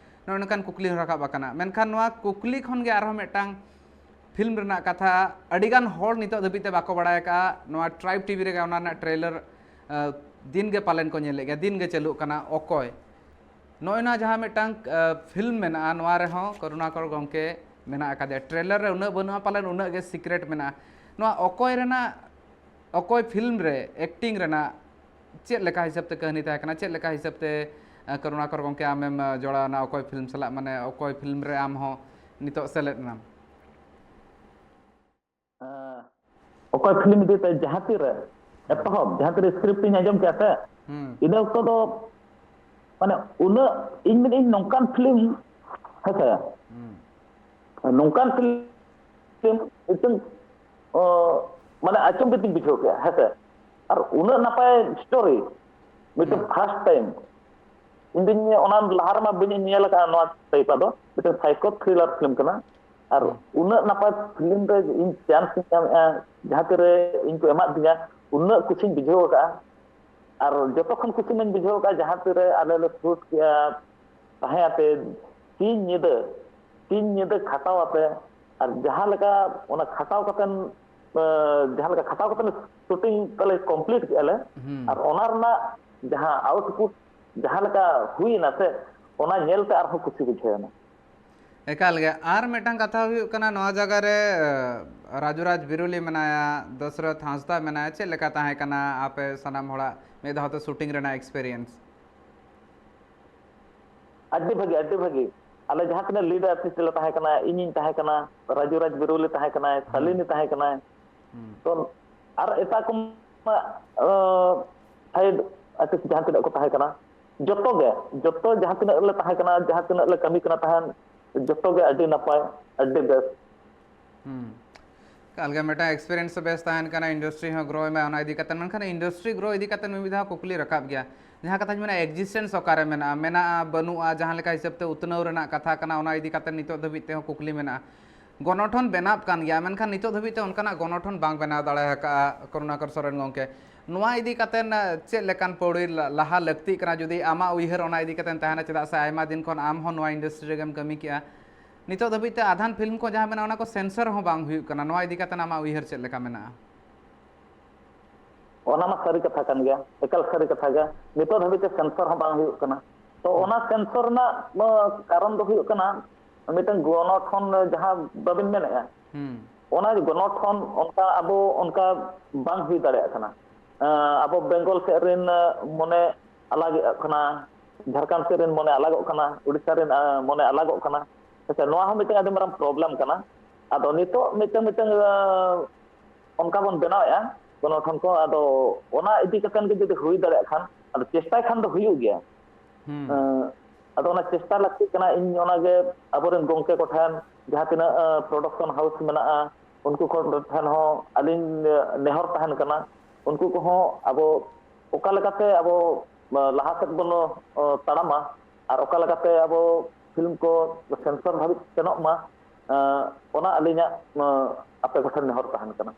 ᱱᱚᱜᱼᱚ ᱱᱚᱝᱠᱟᱱ ᱠᱩᱠᱞᱤ ᱦᱚᱸ ᱨᱟᱠᱟᱵ ᱟᱠᱟᱱᱟ᱾ ᱢᱮᱱᱠᱷᱟᱱ ᱱᱚᱣᱟ ᱠᱩᱠᱞᱤ ᱠᱷᱚᱱ ᱜᱮ ᱟᱨᱦᱚᱸ ᱢᱤᱫᱴᱟᱝ film ᱨᱮᱱᱟᱜ ᱠᱟᱛᱷᱟ ᱟᱹᱰᱤᱜᱟᱱ ᱦᱚᱲ ᱱᱤᱛᱚᱜ ᱫᱷᱟᱹᱵᱤᱡ ᱛᱮ ᱵᱟᱠᱚ ᱵᱟᱲᱟᱭ ᱟᱠᱟᱫᱼᱟ᱾ ᱱᱚᱣᱟ Tribe TV ᱨᱮᱜᱮ ᱚᱱᱟ ᱨᱮᱱᱟᱜ trailer, ᱟ, ᱫᱤᱱ ᱜᱮ ᱯᱟᱞᱮᱱ ᱠᱚ ᱧᱮᱞᱮᱫ ᱜᱮᱭᱟ, ᱫᱤᱱ ᱜᱮ ᱪᱟᱹᱞᱩᱜ ᱠᱟᱱᱟ᱾ ᱚᱠᱚᱭ? ᱱᱚᱜᱼᱚᱭ ᱱᱚᱣᱟ ᱡᱟᱦᱟᱸ ᱢᱤᱫᱴᱟᱝ, ᱟ, film ᱢᱮᱱᱟᱜᱼᱟ, ᱱᱚᱣᱟ ᱨᱮᱦᱚᱸ ᱠᱚᱨᱩᱬᱟᱠᱚᱨ ᱜᱚᱢᱠᱮ ᱢᱮᱱᱟᱜ ᱟᱠᱟᱫᱮᱭᱟ᱾ Trailer ᱨᱮ ᱩᱱᱟᱹᱜ ᱵᱟᱹᱱᱩᱜᱼᱟ, ᱯᱟᱞᱮᱱ ᱩᱱᱟᱹᱜ ᱜᱮ secret ᱢᱮᱱᱟᱜᱼᱟ᱾ ᱱᱚᱣᱟ ᱚᱠᱚᱭ ᱨᱮᱱᱟᱜ, ᱚᱠᱚᱭ film ᱨᱮ acting ᱨᱮᱱᱟᱜ ᱪᱮᱫ ᱞᱮᱠᱟ ᱦᱤᱥᱟᱹᱵ ᱛᱮ ᱠᱟᱹᱦᱱᱤ ᱛᱟᱦᱮᱸ ᱠᱟᱱᱟ? ᱪᱮᱫ ᱞᱮᱠᱟ ᱦᱤᱥᱟᱹᱵ ᱛᱮ, ᱟ, ᱠᱚᱨᱩᱬᱟᱠᱚᱨ ᱜᱚᱢᱠᱮ ᱟᱢᱮᱢ, ᱟ, ᱡᱚᱲᱟᱣ ᱮᱱᱟ ᱚᱠᱚᱭ film ᱥᱟᱞᱟᱜ? ᱢᱟᱱᱮ ᱚᱠᱚᱭ film ᱨᱮ ᱟᱢ ᱦᱚᱸ ᱱᱤᱛᱚᱜ ᱥᱮᱞᱮᱫ ᱮᱱᱟᱢ? ᱮᱸ, ᱚᱠᱚᱭ film ᱤᱫᱤ ᱛᱮ ᱡᱟᱦᱟᱸ ᱛᱤᱨᱮ ᱮᱛᱚᱦᱚᱵ, ᱡᱟᱦᱟᱸ ᱛᱤᱨᱮ script ᱤᱧ ᱟᱸᱡᱚᱢ ᱠᱮᱜᱼᱟ ᱥᱮ, ᱦᱩᱸ᱾ ᱤᱱᱟᱹ ᱚᱠᱛᱚ ᱫᱚ ᱢᱟᱱᱮ ᱩᱱᱟᱹᱜ ᱤᱧ ᱢᱮᱱᱮᱫ ᱟᱹᱧ ᱱᱚᱝᱠᱟᱱ film, ᱦᱮᱸ ᱥᱮ? ᱦᱩᱸ᱾ ᱱᱚᱝᱠᱟᱱ film ᱢᱤᱫᱴᱟᱝ, ᱚ, ᱢᱟᱱᱮ ᱟᱪᱚᱢᱵᱤᱛ ᱤᱧ ᱵᱩᱡᱷᱟᱹᱣ ᱠᱮᱜᱼᱟ, ᱦᱮᱸ ᱥᱮ? ᱟᱨ ᱩᱱᱟᱹᱜ ᱱᱟᱯᱟᱭ ᱥᱴᱳᱨᱤ, ᱢᱤᱫᱴᱮᱱ ᱯᱷᱟᱨᱥᱴ ᱴᱟᱭᱤᱢ ᱤᱧ ᱫᱩᱧ, ᱚᱱᱟ ᱞᱟᱦᱟ ᱨᱮᱢᱟ ᱵᱟᱹᱧ ᱧᱮᱞ ᱟᱠᱟᱫᱼᱟ ᱱᱚᱣᱟ ᱴᱟᱭᱤᱯ ᱟᱜ ᱫᱚ, ᱢᱤᱫᱴᱮᱱ ᱥᱟᱭᱠᱳ ᱛᱷᱨᱤᱞᱟᱨ ᱯᱷᱤᱞᱢ ᱠᱟᱱᱟ᱾ ᱟᱨ ᱩᱱᱟᱹᱜ ᱱᱟᱯᱟᱭ ᱯᱷᱤᱞᱢ ᱨᱮ ᱤᱧ ᱪᱟᱱᱥ ᱤᱧ ᱧᱟᱢᱮᱫᱼᱟ, ᱡᱟᱦᱟᱸ ᱛᱤᱨᱮ ᱤᱧ ᱠᱚ ᱮᱢᱟᱫᱤᱧᱟ, ᱩᱱᱟᱹᱜ ᱠᱩᱥᱤᱧ ᱵᱩᱡᱷᱟᱹᱣ ᱟᱠᱟᱫᱼᱟ᱾ ᱟᱨ ᱡᱚᱛᱚ ᱠᱷᱚᱱ ᱠᱩᱥᱤ ᱢᱟᱧ ᱵᱩᱡᱷᱟᱹᱣ ᱟᱠᱟᱫᱼᱟ ᱡᱟᱦᱟᱸ ᱛᱤᱨᱮ ᱟᱞᱮ ᱞᱮ ᱥᱩᱴ ᱠᱮᱜᱼᱟ, ᱛᱟᱦᱮᱸ ᱟᱛᱮ ᱥᱤᱧ ᱧᱤᱫᱟᱹ, ᱥᱤᱧ ᱧᱤᱫᱟᱹ ᱠᱷᱟᱴᱟᱣ ᱟᱛᱮ, ᱟᱨ ᱡᱟᱦᱟᱸ ᱞᱮᱠᱟ ᱚᱱᱟ ᱠᱷᱟᱴᱟᱣ ᱠᱟᱛᱮᱱ, ᱮ, ᱡᱟᱦᱟᱸ ᱞᱮᱠᱟ ᱠᱷᱟᱴᱟᱣ ᱠᱟᱛᱮᱱ ᱥᱩᱴᱤᱝ ᱛᱟᱞᱮ ᱠᱚᱢᱯᱞᱤᱴ ᱠᱮᱜᱼᱟ ᱞᱮ, ᱟᱨ ᱚᱱᱟ ᱨᱮᱱᱟᱜ ᱡᱟᱦᱟᱸ ᱟᱣᱩᱴᱯᱩᱴ ᱡᱟᱦᱟᱸ ᱞᱮᱠᱟ ᱦᱩᱭ ᱮᱱᱟ ᱥᱮ, ᱚᱱᱟ ᱧᱮᱞ ᱛᱮ ᱟᱨᱦᱚᱸ ᱠᱩᱥᱤ ᱵᱩᱡᱷᱟᱹᱣ ᱮᱱᱟ᱾ ᱮᱠᱟᱞ ᱜᱮ᱾ ᱟᱨ ᱢᱤᱫᱴᱟᱝ ᱠᱟᱛᱷᱟ ᱦᱩᱭᱩᱜ ᱠᱟᱱᱟ, ᱱᱚᱣᱟ ᱡᱟᱭᱜᱟ ᱨᱮ ᱮ, ᱨᱟᱡᱩ ᱨᱟᱡᱽ ᱵᱤᱨᱩᱞᱤ ᱢᱮᱱᱟᱭᱟ, ᱫᱚᱥᱨᱚᱛᱷ ᱦᱟᱸᱥᱫᱟ ᱢᱮᱱᱟᱭᱟ, ᱪᱮᱫ ᱞᱮᱠᱟ ᱛᱟᱦᱮᱸ ᱠᱟᱱᱟ ᱟᱯᱮ ᱥᱟᱱᱟᱢ ᱦᱚᱲᱟᱜ ᱢᱤᱫ ᱫᱷᱟᱣ ᱛᱮ ᱥᱩᱴᱤᱝ ᱨᱮᱱᱟᱜ ᱮᱠᱥᱯᱮᱨᱤᱭᱮᱱᱥ? ᱟᱹᱰᱤ ᱵᱷᱟᱹᱜᱤ, ᱟᱹᱰᱤ ᱵᱷᱟᱹᱜᱤ᱾ ᱟᱞᱮ ᱡᱟᱦᱟᱸ ᱛᱤᱱᱟᱹᱜ ᱞᱤᱰ ᱟᱨᱴᱤᱥᱴ ᱞᱮ ᱛᱟᱦᱮᱸ ᱠᱟᱱᱟ, ᱤᱧᱤᱧ ᱛᱟᱦᱮᱸ ᱠᱟᱱᱟ, ᱨᱟᱡᱩ ᱨᱟᱡᱽ ᱵᱤᱨᱩᱞᱤ ᱛᱟᱦᱮᱸ ᱠᱟᱱᱟᱭ, ᱥᱟᱞᱤᱱᱤ ᱛᱟᱦᱮᱸ ᱠᱟᱱᱟᱭ, ᱛᱚ ᱟᱨ ᱮᱴᱟᱜ ᱠᱚᱢᱟ ᱥᱟᱭᱤᱰ ᱟᱨᱴᱤᱥᱴ ᱡᱟᱦᱟᱸ ᱛᱤᱱᱟᱹᱜ ᱠᱚ ᱛᱟᱦᱮᱸ ᱠᱟᱱᱟ, ᱡᱚᱛᱚ ᱜᱮ, ᱡᱚᱛᱚ ᱡᱟᱦᱟᱸ ᱛᱤᱱᱟᱹᱜ ᱞᱮ ᱛᱟᱦᱮᱸ ᱠᱟᱱᱟ, ᱡᱟᱦᱟᱸ ᱛᱤᱱᱟᱹᱜ ᱞᱮ ᱠᱟᱹᱢᱤ ᱠᱟᱱᱟ ᱛᱟᱦᱮᱸᱱ, ᱡᱚᱛᱚ ᱜᱮ ᱟᱹᱰᱤ ᱱᱟᱯᱟᱭ, ᱟᱹᱰᱤ ᱵᱮᱥ᱾ ᱦᱩᱸ᱾ ᱮᱠᱟᱞ ᱜᱮ ᱢᱤᱫᱴᱟᱝ ᱮᱠᱥᱯᱮᱨᱤᱭᱮᱱᱥ ᱵᱮᱥ ᱛᱟᱦᱮᱱ ᱠᱟᱱᱟ, ᱤᱱᱰᱟᱥᱴᱨᱤ ᱦᱚᱸ ᱜᱨᱳᱭ ᱢᱟ ᱚᱱᱟ ᱤᱫᱤ ᱠᱟᱛᱮ᱾ ᱢᱮᱱᱠᱷᱟᱱ ᱤᱱᱰᱟᱥᱴᱨᱤ ᱜᱨᱳ ᱤᱫᱤ ᱠᱟᱛᱮ ᱢᱤᱫ ᱫᱷᱟᱣ ᱠᱩᱠᱞᱤ ᱨᱟᱠᱟᱵ ᱜᱮᱭᱟ, ᱡᱟᱦᱟᱸ ᱠᱟᱛᱷᱟᱧ ᱢᱮᱱᱟ ᱮᱠᱡᱤᱥᱴᱮᱱᱥ ᱚᱠᱟᱨᱮ ᱢᱮᱱᱟᱜᱼᱟ, ᱢᱮᱱᱟᱜᱼᱟ ᱵᱟᱹᱱᱩᱜᱼᱟ, ᱡᱟᱦᱟᱸ ᱞᱮᱠᱟ ᱦᱤᱥᱟᱹᱵ ᱛᱮ ᱩᱛᱱᱟᱹᱣ ᱨᱮᱱᱟᱜ ᱠᱟᱛᱷᱟ ᱠᱟᱱᱟ, ᱚᱱᱟ ᱤᱫᱤ ᱠᱟᱛᱮ ᱱᱤᱛᱚᱜ ᱫᱷᱟᱹᱵᱤᱡ ᱛᱮᱦᱚᱸ ᱠᱩᱠᱞᱤ ᱢᱮᱱᱟᱜᱼᱟ᱾ ᱜᱚᱱᱚᱴᱷᱚᱱ ᱵᱮᱱᱟᱣ ᱠᱟᱱ ᱜᱮᱭᱟ, ᱢᱮᱱᱠᱷᱟᱱ ᱱᱤᱛᱚᱜ ᱫᱷᱟᱹᱵᱤᱡ ᱛᱮ ᱚᱱᱠᱟᱱᱟᱜ ᱜᱚᱱᱚᱴᱷᱚᱱ ᱵᱟᱝ ᱵᱮᱱᱟᱣ ᱫᱟᱲᱮ ᱟᱠᱟᱫᱼᱟ ᱠᱚᱨᱩᱱᱟᱠᱚᱨ ᱥᱚᱨᱮᱱ ᱜᱚᱢᱠᱮ᱾ ᱱᱚᱣᱟ ᱤᱫᱤ ᱠᱟᱛᱮ ᱪᱮᱫ ᱞᱮᱠᱟᱱ ᱯᱟᱹᱣᱲᱤ ᱞᱟ-, ᱞᱟᱦᱟ ᱞᱟᱹᱠᱛᱤᱜ ᱠᱟᱱᱟ, ᱡᱩᱫᱤ ᱟᱢᱟᱜ ᱩᱭᱦᱟᱹᱨ ᱚᱱᱟ ᱤᱫᱤ ᱠᱟᱛᱮ ᱛᱟᱦᱮᱱᱟ, ᱪᱮᱫᱟᱜ ᱥᱮ ᱟᱭᱢᱟ ᱫᱤᱱ ᱠᱷᱚᱱ ᱟᱢ ᱦᱚᱸ ᱱᱚᱣᱟ ᱤᱱᱰᱟᱥᱴᱨᱤ ᱨᱮᱜᱮᱢ ᱠᱟᱹᱢᱤ ᱠᱮᱜᱼᱟ᱾ ᱱᱤᱛᱚᱜ ᱫᱷᱟᱹᱵᱤᱡ ᱛᱮ ᱟᱫᱷᱟᱱ ᱯᱷᱤᱞᱢ ᱠᱚ ᱡᱟᱦᱟᱸ ᱢᱮᱱᱟᱜᱼᱟ, ᱚᱱᱟ ᱠᱚ ᱥᱮᱱᱥᱚᱨ ᱦᱚᱸ ᱵᱟᱝ ᱦᱩᱭᱩᱜ ᱠᱟᱱᱟ᱾ ᱱᱚᱣᱟ ᱤᱫᱤ ᱠᱟᱛᱮ ᱟᱢᱟᱜ ᱩᱭᱦᱟᱹᱨ ᱪᱮᱫ ᱞᱮᱠᱟ ᱢᱮᱱᱟᱜᱼᱟ? ᱚᱱᱟ ᱢᱟ ᱥᱟᱹᱨᱤ ᱠᱟᱛᱷᱟ ᱠᱟᱱ ᱜᱮᱭᱟ, ᱮᱠᱟᱞ ᱥᱟᱹᱨᱤ ᱠᱟᱛᱷᱟ ᱜᱮ᱾ ᱱᱤᱛᱚᱜ ᱫᱷᱟᱹᱵᱤᱡ ᱛᱮ ᱥᱮᱱᱥᱚᱨ ᱦᱚᱸ ᱵᱟᱝ ᱦᱩᱭᱩᱜ ᱠᱟᱱᱟ᱾ ᱛᱚ ᱚᱱᱟ ᱥᱮᱱᱥᱚᱨ ᱨᱮᱱᱟᱜ, ᱟᱸ, ᱠᱟᱨᱚᱱ ᱫᱚ ᱦᱩᱭᱩᱜ ᱠᱟᱱᱟ, ᱢᱤᱫᱴᱟᱝ ᱜᱚᱱᱚᱴᱷᱚᱱ ᱡᱟᱦᱟᱸ ᱵᱟᱵᱤᱱ ᱢᱮᱱᱮᱫᱼᱟ, ᱚᱱᱟ ᱜᱚᱱᱚᱴᱷᱚᱱ ᱚᱱᱠᱟ ᱟᱵᱚ ᱚᱱᱠᱟ ᱵᱟᱝ ᱦᱩᱭ ᱫᱟᱲᱮᱭᱟᱜ ᱠᱟᱱᱟ᱾ ᱟᱸ, ᱟᱵᱚ ᱵᱮᱝᱜᱚᱞ ᱥᱮᱫ ᱨᱮᱱ, ᱟᱸ, ᱢᱚᱱᱮ ᱟᱞᱟᱜᱚᱜ ᱠᱟᱱᱟ, ᱡᱷᱟᱲᱠᱷᱚᱸᱰ ᱥᱮᱫ ᱨᱮᱱ ᱢᱚᱱᱮ ᱟᱞᱟᱜᱚᱜ ᱠᱟᱱᱟ, ᱩᱲᱤᱥᱥᱟ ᱨᱮᱱ, ᱟᱸ, ᱢᱚᱱᱮ ᱟᱞᱟᱜᱚᱜ ᱠᱟᱱᱟ᱾ ᱦᱮᱸᱥᱮ, ᱱᱚᱣᱟ ᱦᱚᱸ ᱢᱤᱫᱴᱟᱝ ᱟᱹᱰᱤ ᱢᱟᱨᱟᱝ ᱯᱨᱚᱵᱞᱮᱢ ᱠᱟᱱᱟ᱾ ᱟᱫᱚ ᱱᱤᱛᱚᱜ ᱢᱤᱫᱴᱟᱝ ᱢᱤᱫᱴᱟᱝ, ᱟᱸ, ᱚᱱᱠᱟ ᱵᱚᱱ ᱵᱮᱱᱟᱣᱮᱫᱼᱟ ᱜᱚᱱᱚᱴᱷᱚᱱ ᱠᱚ, ᱟᱫᱚ ᱚᱱᱟ ᱤᱫᱤ ᱠᱟᱛᱮ ᱜᱮ ᱡᱩᱫᱤ ᱦᱩᱭ ᱫᱟᱲᱮᱭᱟᱜ ᱠᱷᱟᱱ, ᱟᱫᱚ ᱪᱮᱥᱴᱟᱭ ᱠᱷᱟᱱ ᱫᱚ ᱦᱩᱭᱩᱜ ᱜᱮᱭᱟ᱾ ᱟᱸ, ᱟᱫᱚ ᱚᱱᱟ ᱪᱮᱥᱴᱟ ᱞᱟᱹᱠᱛᱤᱜ ᱠᱟᱱᱟ᱾ ᱤᱧ ᱚᱱᱟᱜᱮ ᱟᱵᱚᱨᱮᱱ ᱜᱚᱢᱠᱮ ᱠᱚᱴᱷᱮᱱ, ᱡᱟᱦᱟᱸ ᱛᱤᱱᱟᱹᱜ, ᱟᱸ, ᱯᱨᱚᱰᱟᱠᱥᱚᱱ ᱦᱟᱣᱩᱥ ᱢᱮᱱᱟᱜᱼᱟ, ᱩᱱᱠᱩ ᱠᱚ ᱴᱷᱮᱱ ᱦᱚᱸ ᱟᱹᱞᱤᱧ, ᱟᱸ, ᱱᱮᱦᱚᱨ ᱛᱟᱦᱮᱱ ᱠᱟᱱᱟ, ᱩᱱᱠᱩ ᱠᱚᱦᱚᱸ ᱟᱵᱚ ᱚᱠᱟ ᱞᱮᱠᱟᱛᱮ ᱟᱵᱚ ᱞᱟᱦᱟ ᱥᱮᱫ ᱵᱚᱱ ᱛᱟᱲᱟᱢᱟ ᱟᱨ ᱚᱠᱟ ᱞᱮᱠᱟᱛᱮ ᱟᱵᱚ ᱯᱷᱤᱞᱢ ᱠᱚ ᱥᱮᱱᱥᱚᱨ ᱫᱷᱟᱹᱵᱤᱡ ᱥᱮᱱᱚᱜ ᱢᱟ, ᱚᱱᱟ ᱟᱹᱞᱤᱧᱟᱜ ᱟᱯᱮ ᱠᱚᱴᱷᱮᱱ ᱱᱮᱦᱚᱨ ᱛᱟᱦᱮᱱ ᱠᱟᱱᱟ᱾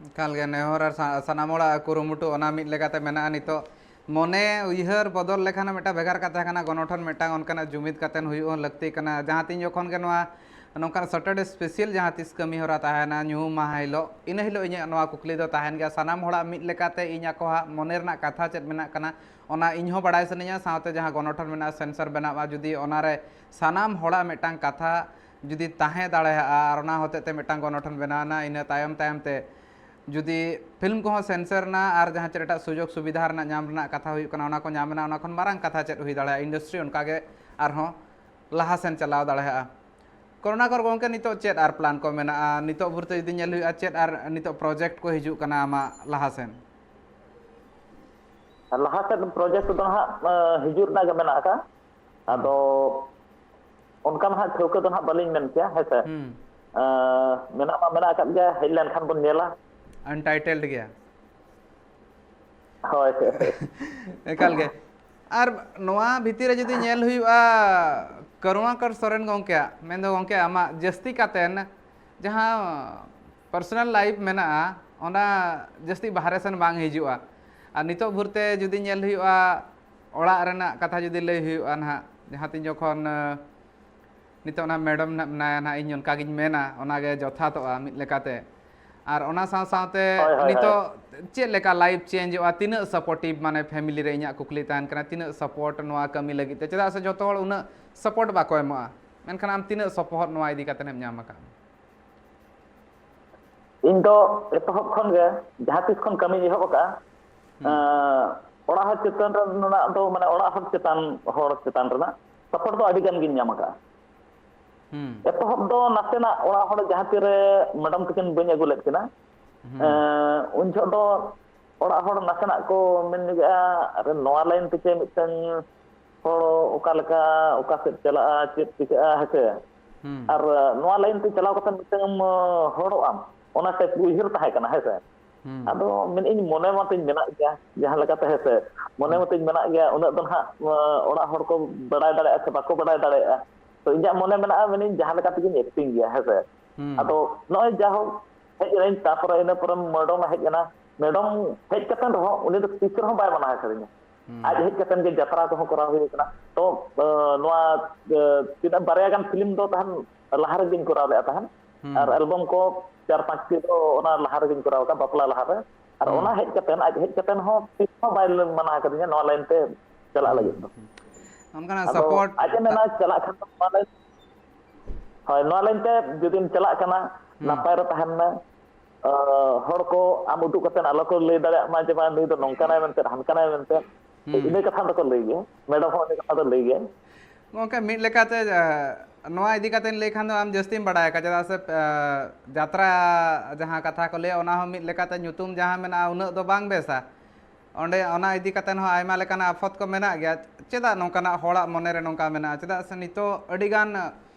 ᱮᱠᱟᱞ ᱜᱮ ᱱᱮᱦᱚᱨ ᱟᱨ ᱥᱟᱱᱟᱢ ᱦᱚᱲᱟᱜ ᱠᱩᱨᱩᱢᱩᱴᱩ ᱚᱱᱟ ᱢᱤᱫ ᱞᱮᱠᱟᱛᱮ ᱢᱮᱱᱟᱜᱼᱟ᱾ ᱱᱤᱛᱚᱜ ᱢᱚᱱᱮ ᱩᱭᱦᱟᱹᱨ ᱵᱚᱫᱚᱞ ᱞᱮᱠᱷᱟᱱ ᱢᱤᱫᱴᱟᱝ ᱵᱷᱮᱜᱟᱨ ᱠᱟᱛᱷᱟ ᱠᱟᱱᱟ, ᱜᱚᱱᱚᱴᱷᱚᱱ ᱢᱤᱫᱴᱟᱝ ᱚᱱᱠᱟᱱᱟᱜ ᱡᱩᱢᱤᱫ ᱠᱟᱛᱮ ᱦᱩᱭᱩᱜ ᱦᱚᱸ ᱞᱟᱹᱠᱛᱤ ᱠᱟᱱᱟ᱾ ᱡᱟᱦᱟᱸ ᱛᱤᱱ ᱡᱚᱠᱷᱚᱱ ᱜᱮ ᱱᱚᱣᱟ ᱱᱚᱝᱠᱟᱱ ᱥᱮᱴᱟᱨᱰᱮ ᱥᱯᱮᱥᱟᱞ ᱡᱟᱦᱟᱸ ᱛᱤᱥ ᱠᱟᱹᱢᱤ ᱦᱚᱨᱟ ᱛᱟᱦᱮᱱᱟ, ᱧᱩᱦᱩᱢ ᱢᱟᱦᱟ ᱦᱤᱞᱳᱜ, ᱤᱱᱟᱹ ᱦᱤᱞᱳᱜ ᱤᱧᱟᱹᱜ ᱱᱚᱣᱟ ᱠᱩᱠᱞᱤ ᱫᱚ ᱛᱟᱦᱮᱱ ᱜᱮᱭᱟ, ᱥᱟᱱᱟᱢ ᱦᱚᱲᱟᱜ ᱢᱤᱫ ᱞᱮᱠᱟᱛᱮ ᱤᱧ ᱟᱠᱚᱣᱟᱜ ᱢᱚᱱᱮ ᱨᱮᱱᱟᱜ ᱠᱟᱛᱷᱟ ᱪᱮᱫ ᱢᱮᱱᱟᱜ ᱠᱟᱱᱟ, ᱚᱱᱟ ᱤᱧ ᱦᱚᱸ ᱵᱟᱲᱟᱭ ᱥᱟᱱᱟᱧᱟ᱾ ᱥᱟᱶᱛᱮ ᱡᱟᱦᱟᱸ ᱜᱚᱱᱚᱴᱷᱚᱱ ᱢᱮᱱᱟᱜᱼᱟ, ᱥᱮᱱᱥᱚᱨ ᱵᱮᱱᱟᱣᱟ, ᱡᱩᱫᱤ ᱚᱱᱟᱨᱮ ᱥᱟᱱᱟᱢ ᱦᱚᱲᱟᱜ ᱢᱤᱫᱴᱟᱝ ᱠᱟᱛᱷᱟ ᱡᱩᱫᱤ ᱛᱟᱦᱮᱸ ᱫᱟᱲᱮᱭᱟᱜᱼᱟ ᱟᱨ ᱚᱱᱟ ᱦᱚᱛᱮᱡ ᱛᱮ ᱢᱤᱫᱴᱟᱝ ᱜᱚᱱᱚᱴᱷᱚᱱ ᱵᱮᱱᱟᱣ ᱮᱱᱟ, ᱤᱱᱟᱹ ᱛᱟᱭᱚᱢ ᱛᱟᱭᱚᱢ ᱛᱮ ᱡᱩᱫᱤ ᱯᱷᱤᱞᱢ ᱠᱚᱦᱚᱸ ᱥᱮᱱᱥᱚᱨ ᱮᱱᱟ ᱟᱨ ᱡᱟᱦᱟᱸ ᱪᱮᱫ ᱮᱴᱟᱜ ᱥᱩᱡᱳᱜᱽ ᱥᱩᱵᱤᱫᱷᱟ ᱨᱮᱱᱟᱜ ᱧᱟᱢ ᱨᱮᱱᱟᱜ ᱠᱟᱛᱷᱟ ᱦᱩᱭᱩᱜ ᱠᱟᱱᱟ, ᱚᱱᱟ ᱠᱚ ᱧᱟᱢ ᱮᱱᱟ, ᱚᱱᱟ ᱠᱷᱚᱱ ᱢᱟᱨᱟᱝ ᱠᱟᱛᱷᱟ ᱪᱮᱫ ᱦᱩᱭ ᱫᱟᱲᱮᱭᱟᱜᱼᱟ? ᱤᱱᱰᱟᱥᱴᱨᱤ ᱚᱱᱠᱟᱜᱮ ᱟᱨᱦᱚᱸ ᱞᱟᱦᱟ ᱥᱮᱱ ᱪᱟᱞᱟᱣ ᱫᱟᱲᱮᱭᱟᱜᱼᱟ᱾ ᱠᱚᱨᱩᱱᱟᱠᱚᱨ ᱜᱚᱢᱠᱮ, ᱱᱤᱛᱚᱜ ᱪᱮᱫ ᱟᱨ ᱯᱞᱟᱱ ᱠᱚ ᱢᱮᱱᱟᱜᱼᱟ? ᱱᱤᱛᱚᱜ ᱵᱷᱳᱨ ᱛᱮ ᱡᱩᱫᱤ ᱧᱮᱞ ᱦᱩᱭᱩᱜᱼᱟ, ᱪᱮᱫ ᱟᱨ ᱱᱤᱛᱚᱜ ᱯᱨᱚᱡᱮᱠᱴ ᱠᱚ ᱦᱤᱡᱩᱜ ᱠᱟᱱᱟ ᱟᱢᱟᱜ ᱞᱟᱦᱟ ᱥᱮᱱ? ᱞᱟᱦᱟ ᱥᱮᱫ ᱯᱨᱚᱡᱮᱠᱴ ᱫᱚ ᱦᱟᱸᱜ ᱦᱤᱡᱩᱜ ᱨᱮᱱᱟᱜ ᱜᱮ ᱢᱮᱱᱟᱜ ᱟᱠᱟᱫ᱾ ᱟᱫᱚ ᱚᱱᱠᱟ ᱢᱟ ᱦᱟᱸᱜ ᱴᱷᱟᱹᱣᱠᱟᱹ ᱫᱚ ᱦᱟᱸᱜ ᱵᱟᱹᱞᱤᱧ ᱢᱮᱱ ᱠᱮᱭᱟ, ᱦᱮᱸ ᱥᱮ᱾ ᱦᱩᱸ᱾ ᱢᱮᱱᱟᱜ ᱢᱟ ᱢᱮᱱᱟᱜ ᱟᱠᱟᱫ ᱜᱮᱭᱟ, ᱦᱮᱡ ᱞᱮᱱᱠᱷᱟᱱ ᱵᱚᱱ ᱧᱮᱞᱟ᱾ ᱟᱱᱴᱟᱭᱴᱮᱞᱰ ᱜᱮᱭᱟ᱾ ᱦᱳᱭ, ᱦᱳᱭ᱾ ᱮᱠᱟᱞ ᱜᱮ᱾ ᱟᱨ ᱱᱚᱣᱟ ᱵᱷᱤᱛᱤᱨ ᱨᱮ ᱡᱩᱫᱤ ᱧᱮᱞ ᱦᱩᱭᱩᱜᱼᱟ, ᱠᱚᱨᱩᱬᱟᱠᱚᱨ ᱥᱚᱨᱮᱱ ᱜᱚᱢᱠᱮᱭᱟᱜ, ᱢᱮᱱᱫᱚ ᱜᱚᱢᱠᱮ, ᱟᱢᱟᱜ ᱡᱟᱹᱥᱛᱤ ᱠᱟᱛᱮᱱ ᱡᱟᱦᱟᱸ ᱯᱟᱨᱥᱚᱱᱟᱞ ᱞᱟᱭᱤᱯᱷ ᱢᱮᱱᱟᱜᱼᱟ, ᱚᱱᱟ ᱡᱟᱹᱥᱛᱤ ᱵᱟᱦᱨᱮ ᱥᱮᱱ ᱵᱟᱝ ᱦᱤᱡᱩᱜᱼᱟ᱾ ᱟᱨ ᱱᱤᱛᱚᱜ ᱵᱷᱳᱨ ᱛᱮ ᱡᱩᱫᱤ ᱧᱮᱞ ᱦᱩᱭᱩᱜᱼᱟ, ᱚᱲᱟᱜ ᱨᱮᱱᱟᱜ ᱠᱟᱛᱷᱟ ᱡᱩᱫᱤ ᱞᱟᱹᱭ ᱦᱩᱭᱩᱜᱼᱟ ᱱᱟᱦᱟᱜ, ᱡᱟᱦᱟᱸ ᱛᱤᱱ ᱡᱚᱠᱷᱚᱱ, ᱟᱸ, ᱱᱤᱛᱚᱜ ᱚᱱᱟ ᱢᱮᱰᱟᱢ ᱱᱟᱜ ᱢᱮᱱᱟᱭᱟ ᱱᱟᱦᱟᱜ, ᱤᱧ ᱚᱱᱠᱟ ᱜᱤᱧ ᱢᱮᱱᱟ, ᱚᱱᱟ ᱜᱮ ᱡᱚᱛᱷᱟᱛᱚᱜᱼᱟ ᱢᱤᱫ ᱞᱮᱠᱟᱛᱮ᱾ ᱟᱨ ᱚᱱᱟ ᱥᱟᱶ ᱥᱟᱶᱛᱮ ᱦᱳᱭ, ᱦᱳᱭ, ᱦᱳᱭ᱾ ᱱᱤᱛᱚᱜ ᱪᱮᱫ ᱞᱮᱠᱟ ᱞᱟᱭᱤᱯᱷ ᱪᱮᱧᱡᱚᱜᱼᱟ? ᱛᱤᱱᱟᱹᱜ ᱥᱟᱯᱳᱨᱴᱤᱵᱷ, ᱢᱟᱱᱮ, ᱯᱷᱮᱢᱤᱞᱤ ᱨᱮ, ᱤᱧᱟᱹᱜ ᱠᱩᱠᱞᱤ ᱛᱟᱦᱮᱱ ᱠᱟᱱᱟ, ᱛᱤᱱᱟᱹᱜ ᱥᱟᱯᱳᱨᱴ ᱱᱚᱣᱟ ᱠᱟᱹᱢᱤ ᱞᱟᱹᱜᱤᱫ ᱛᱮ? ᱪᱮᱫᱟᱜ ᱥᱮ ᱡᱚᱛᱚ ᱦᱚᱲ ᱩᱱᱟᱹᱜ ᱥᱟᱯᱳᱨᱴ ᱵᱟᱠᱚ ᱮᱢᱚᱜᱼᱟ, ᱢᱮᱱᱠᱷᱟᱱ ᱟᱢ ᱛᱤᱱᱟᱹᱜ ᱥᱚᱯᱚᱦᱚᱫ ᱱᱚᱣᱟ ᱤᱫᱤ ᱠᱟᱛᱮ ᱮᱢ ᱧᱟᱢ ᱟᱠᱟᱫᱼᱟ? ᱤᱧ ᱫᱚ ᱮᱛᱚᱦᱚᱵ ᱠᱷᱚᱱ ᱜᱮ ᱡᱟᱦᱟᱸ ᱛᱤᱥ ᱠᱷᱚᱱ ᱠᱟᱹᱢᱤᱧ ᱮᱦᱚᱵ ᱟᱠᱟᱫᱼᱟ, ᱦᱩᱸ᱾ ᱮᱸ, ᱚᱲᱟᱜ ᱦᱚᱲ ᱪᱮᱛᱟᱱ ᱨᱮᱱᱟᱜ ᱫᱚ, ᱢᱟᱱᱮ, ᱚᱲᱟᱜ ᱦᱚᱲ ᱪᱮᱛᱟᱱ, ᱦᱚᱲ ᱪᱮᱛᱟᱱ ᱨᱮᱱᱟᱜ ᱥᱟᱯᱳᱨᱴ ᱫᱚ ᱟᱹᱰᱤ ᱜᱟᱱ ᱜᱤᱧ ᱧᱟᱢ ᱟᱠᱟᱫᱼᱟ᱾ ᱦᱩᱸ᱾ ᱮᱛᱚᱦᱚᱵ ᱫᱚ ᱱᱟᱥᱮᱱᱟᱜ ᱚᱲᱟᱜ ᱦᱚᱲ ᱡᱟᱦᱟᱸ ᱛᱤᱨᱮ ᱢᱮᱰᱟᱢ ᱛᱟᱹᱠᱤᱱ ᱵᱟᱹᱧ ᱟᱹᱜᱩ ᱞᱮᱫ ᱠᱤᱱᱟ, ᱦᱩᱸ᱾ ᱮᱸ, ᱩᱱ ᱡᱚᱦᱚᱜ ᱫᱚ ᱚᱲᱟᱜ ᱦᱚᱲ ᱱᱟᱥᱮᱱᱟᱜ ᱠᱚ ᱢᱮᱱ ᱧᱚᱜᱮᱜᱼᱟ, "ᱟᱨᱮ, ᱱᱚᱣᱟ ᱞᱟᱭᱤᱱ ᱛᱮ ᱪᱮ ᱢᱤᱫᱴᱟᱝ ᱦᱚᱲ ᱚᱠᱟ ᱞᱮᱠᱟ, ᱚᱠᱟ ᱥᱮᱫ ᱪᱟᱞᱟᱜᱼᱟ, ᱪᱮᱫ ᱪᱤᱠᱟᱹᱜᱼᱟ?" ᱦᱮᱸ ᱥᱮ᱾ ᱦᱩᱸ᱾ ᱟᱨ ᱱᱚᱣᱟ ᱞᱟᱭᱤᱱ ᱛᱮ ᱪᱟᱞᱟᱣ ᱠᱟᱛᱮ ᱢᱤᱫᱴᱟᱝ ᱦᱚᱲᱚᱜ ᱟᱢ, ᱚᱱᱟ ᱴᱟᱭᱤᱯ ᱩᱭᱦᱟᱹᱨ ᱛᱟᱦᱮᱸ ᱠᱟᱱᱟ, ᱦᱮᱸ ᱥᱮ᱾ ᱟᱫᱚ ᱢᱮᱱᱮᱫ ᱟᱹᱧ, ᱢᱚᱱᱮ ᱢᱟᱛᱤᱧ ᱢᱮᱱᱟᱜ ᱜᱮᱭᱟ ᱡᱟᱦᱟᱸ ᱞᱮᱠᱟᱛᱮ, ᱦᱮᱸ ᱥᱮ, ᱢᱚᱱᱮ ᱢᱟᱛᱤᱧ ᱢᱮᱱᱟᱜ ᱜᱮᱭᱟ, ᱩᱱᱟᱹᱜ ᱫᱚ ᱱᱟᱦᱟᱜ ᱚᱲᱟᱜ ᱦᱚᱲ ᱠᱚ ᱵᱟᱲᱟᱭ ᱫᱟᱲᱮᱭᱟᱜᱼᱟ ᱥᱮ ᱵᱟᱠᱚ ᱵᱟᱲᱟᱭ ᱫᱟᱲᱮᱭᱟᱜᱼᱟ᱾ ᱛᱚ ᱤᱧᱟᱹᱜ ᱢᱚᱱᱮ ᱢᱮᱱᱟᱜᱼᱟ, ᱢᱮᱱᱮᱫ ᱟᱹᱧ ᱡᱟᱦᱟᱸ ᱞᱮᱠᱟ ᱛᱮᱜᱮᱧ ᱮᱠᱴᱤᱝ ᱜᱮᱭᱟ, ᱦᱮᱸ ᱥᱮ᱾ ᱟᱫᱚ ᱱᱚᱜᱼᱚᱭ ᱡᱟᱭᱦᱳᱠ, ᱦᱮᱡ ᱮᱱᱟᱹᱧ, ᱛᱟᱨᱯᱚᱨᱮ ᱤᱱᱟᱹ ᱯᱚᱨᱮ ᱢᱮᱰᱚᱢ ᱮ ᱦᱮᱡ ᱮᱱᱟ᱾ ᱢᱮᱰᱚᱢ ᱦᱮᱡ ᱠᱟᱛᱮ ᱨᱮᱦᱚᱸ ᱩᱱᱤ ᱫᱚ ᱛᱤᱥ ᱨᱮᱦᱚᱸ ᱵᱟᱭ ᱢᱟᱱᱟ ᱟᱠᱟᱫᱤᱧᱟ᱾ ᱟᱡ ᱦᱮᱡ ᱠᱟᱛᱮ ᱜᱮ ᱡᱟᱛᱨᱟ ᱠᱚᱦᱚᱸ ᱠᱚᱨᱟᱣ ᱦᱩᱭ ᱟᱠᱟᱱᱟ᱾ ᱛᱚ ᱱᱚᱣᱟ ᱛᱤᱱᱟᱹᱜ ᱵᱟᱨᱭᱟ ᱜᱟᱱ ᱯᱷᱤᱞᱢ ᱫᱚ ᱛᱟᱦᱮᱱ ᱞᱟᱦᱟ ᱨᱮᱜᱮᱧ ᱠᱚᱨᱟᱣ ᱞᱮᱫᱼᱟ ᱛᱟᱦᱮᱱ, ᱟᱨ ᱮᱞᱵᱚᱢ ᱠᱚ ᱪᱟᱨ ᱯᱟᱸᱪ ᱴᱤ ᱫᱚ ᱚᱱᱟ ᱞᱟᱦᱟ ᱨᱮᱜᱮᱧ ᱠᱚᱨᱟᱣ ᱟᱠᱟᱫ, ᱵᱟᱯᱞᱟ ᱞᱟᱦᱟᱨᱮ᱾ ᱟᱨ ᱚᱱᱟ ᱦᱮᱡ ᱠᱟᱛᱮ, ᱟᱡ ᱦᱮᱡ ᱠᱟᱛᱮ ᱦᱚᱸ ᱛᱤᱥ ᱦᱚᱸ ᱵᱟᱭ ᱢᱟᱱᱟ ᱟᱠᱟᱫᱤᱧᱟ ᱱᱚᱣᱟ ᱞᱟᱭᱤᱱ ᱛᱮ ᱪᱟᱞᱟᱜ ᱞᱟᱹᱜᱤᱫ ᱫᱚ᱾ ᱚᱱᱠᱟᱱᱟᱜ ᱟᱫᱚ ᱥᱟᱯᱳᱨᱴ ᱟᱡ ᱮ ᱢᱮᱱᱟ, ᱪᱟᱞᱟᱜ ᱠᱷᱟᱱ ᱫᱚ ᱱᱚᱣᱟ ᱞᱟᱭᱤᱱ, ᱦᱳᱭ, ᱱᱚᱣᱟ ᱞᱟᱭᱤᱱ ᱛᱮ ᱡᱩᱫᱤᱢ ᱪᱟᱞᱟᱜ ᱠᱟᱱᱟ, ᱱᱟᱯᱟᱭ ᱨᱮ ᱛᱟᱦᱮᱱ ᱢᱮ᱾ ᱦᱚᱲ ᱠᱚ ᱟᱢ ᱩᱫᱩᱜ ᱠᱟᱛᱮ ᱟᱞᱚ ᱠᱚ ᱞᱟᱹᱭ ᱫᱟᱲᱮᱭᱟᱜ ᱢᱟ ᱡᱮ ᱵᱟᱝ, ᱱᱩᱭ ᱫᱚ ᱱᱚᱝᱠᱟᱱᱟᱭ ᱢᱮᱱᱛᱮ, ᱦᱟᱱᱠᱟᱱᱟᱭ ᱢᱮᱱᱛᱮ᱾ ᱤᱱᱟᱹ ᱠᱟᱛᱷᱟ ᱫᱚᱠᱚ ᱞᱟᱹᱭ ᱜᱮᱭᱟ, ᱢᱮᱰᱟᱢ ᱦᱚᱸ ᱤᱱᱟᱹ ᱠᱟᱛᱷᱟ ᱫᱚ ᱞᱟᱹᱭ ᱜᱮᱭᱟ᱾ ᱜᱚᱢᱠᱮ, ᱢᱤᱫ ᱞᱮᱠᱟᱛᱮ ᱱᱚᱣᱟ ᱤᱫᱤ ᱠᱟᱛᱮ ᱞᱟᱹᱭ ᱠᱷᱟᱱ ᱫᱚ ᱟᱢ ᱡᱟᱹᱥᱛᱤᱢ ᱵᱟᱲᱟᱭ ᱟᱠᱟᱫ, ᱪᱮᱫᱟᱜ ᱥᱮ ᱡᱟᱛᱨᱟ ᱡᱟᱦᱟᱸ ᱠᱟᱛᱷᱟ ᱠᱚ ᱞᱟᱹᱭᱟ, ᱚᱱᱟ ᱦᱚᱸ ᱢᱤᱫ ᱞᱮᱠᱟᱛᱮ ᱧᱩᱛᱩᱢ ᱡᱟᱦᱟᱸ ᱢᱮᱱᱟᱜᱼᱟ, ᱩᱱᱟᱹᱜ ᱫᱚ ᱵᱟᱝ ᱵᱮᱥᱟ᱾ ᱚᱸᱰᱮ ᱚᱱᱟ ᱤᱫᱤ ᱠᱟᱛᱮ ᱦᱚᱸ ᱟᱭᱢᱟ ᱞᱮᱠᱟᱱᱟᱜ ᱟᱯᱷᱚᱛ ᱠᱚ ᱢᱮᱱᱟᱜ ᱜᱮᱭᱟ᱾ ᱪᱮᱫᱟᱜ ᱱᱚᱝᱠᱟᱱᱟᱜ ᱦᱚᱲᱟᱜ ᱢᱚᱱᱮᱨᱮ ᱱᱚᱝᱠᱟ ᱢᱮᱱᱟᱜᱼᱟ? ᱪᱮᱫᱟᱜ ᱥᱮ ᱱᱤᱛᱚᱜ ᱟᱹᱰᱤᱜᱟᱱ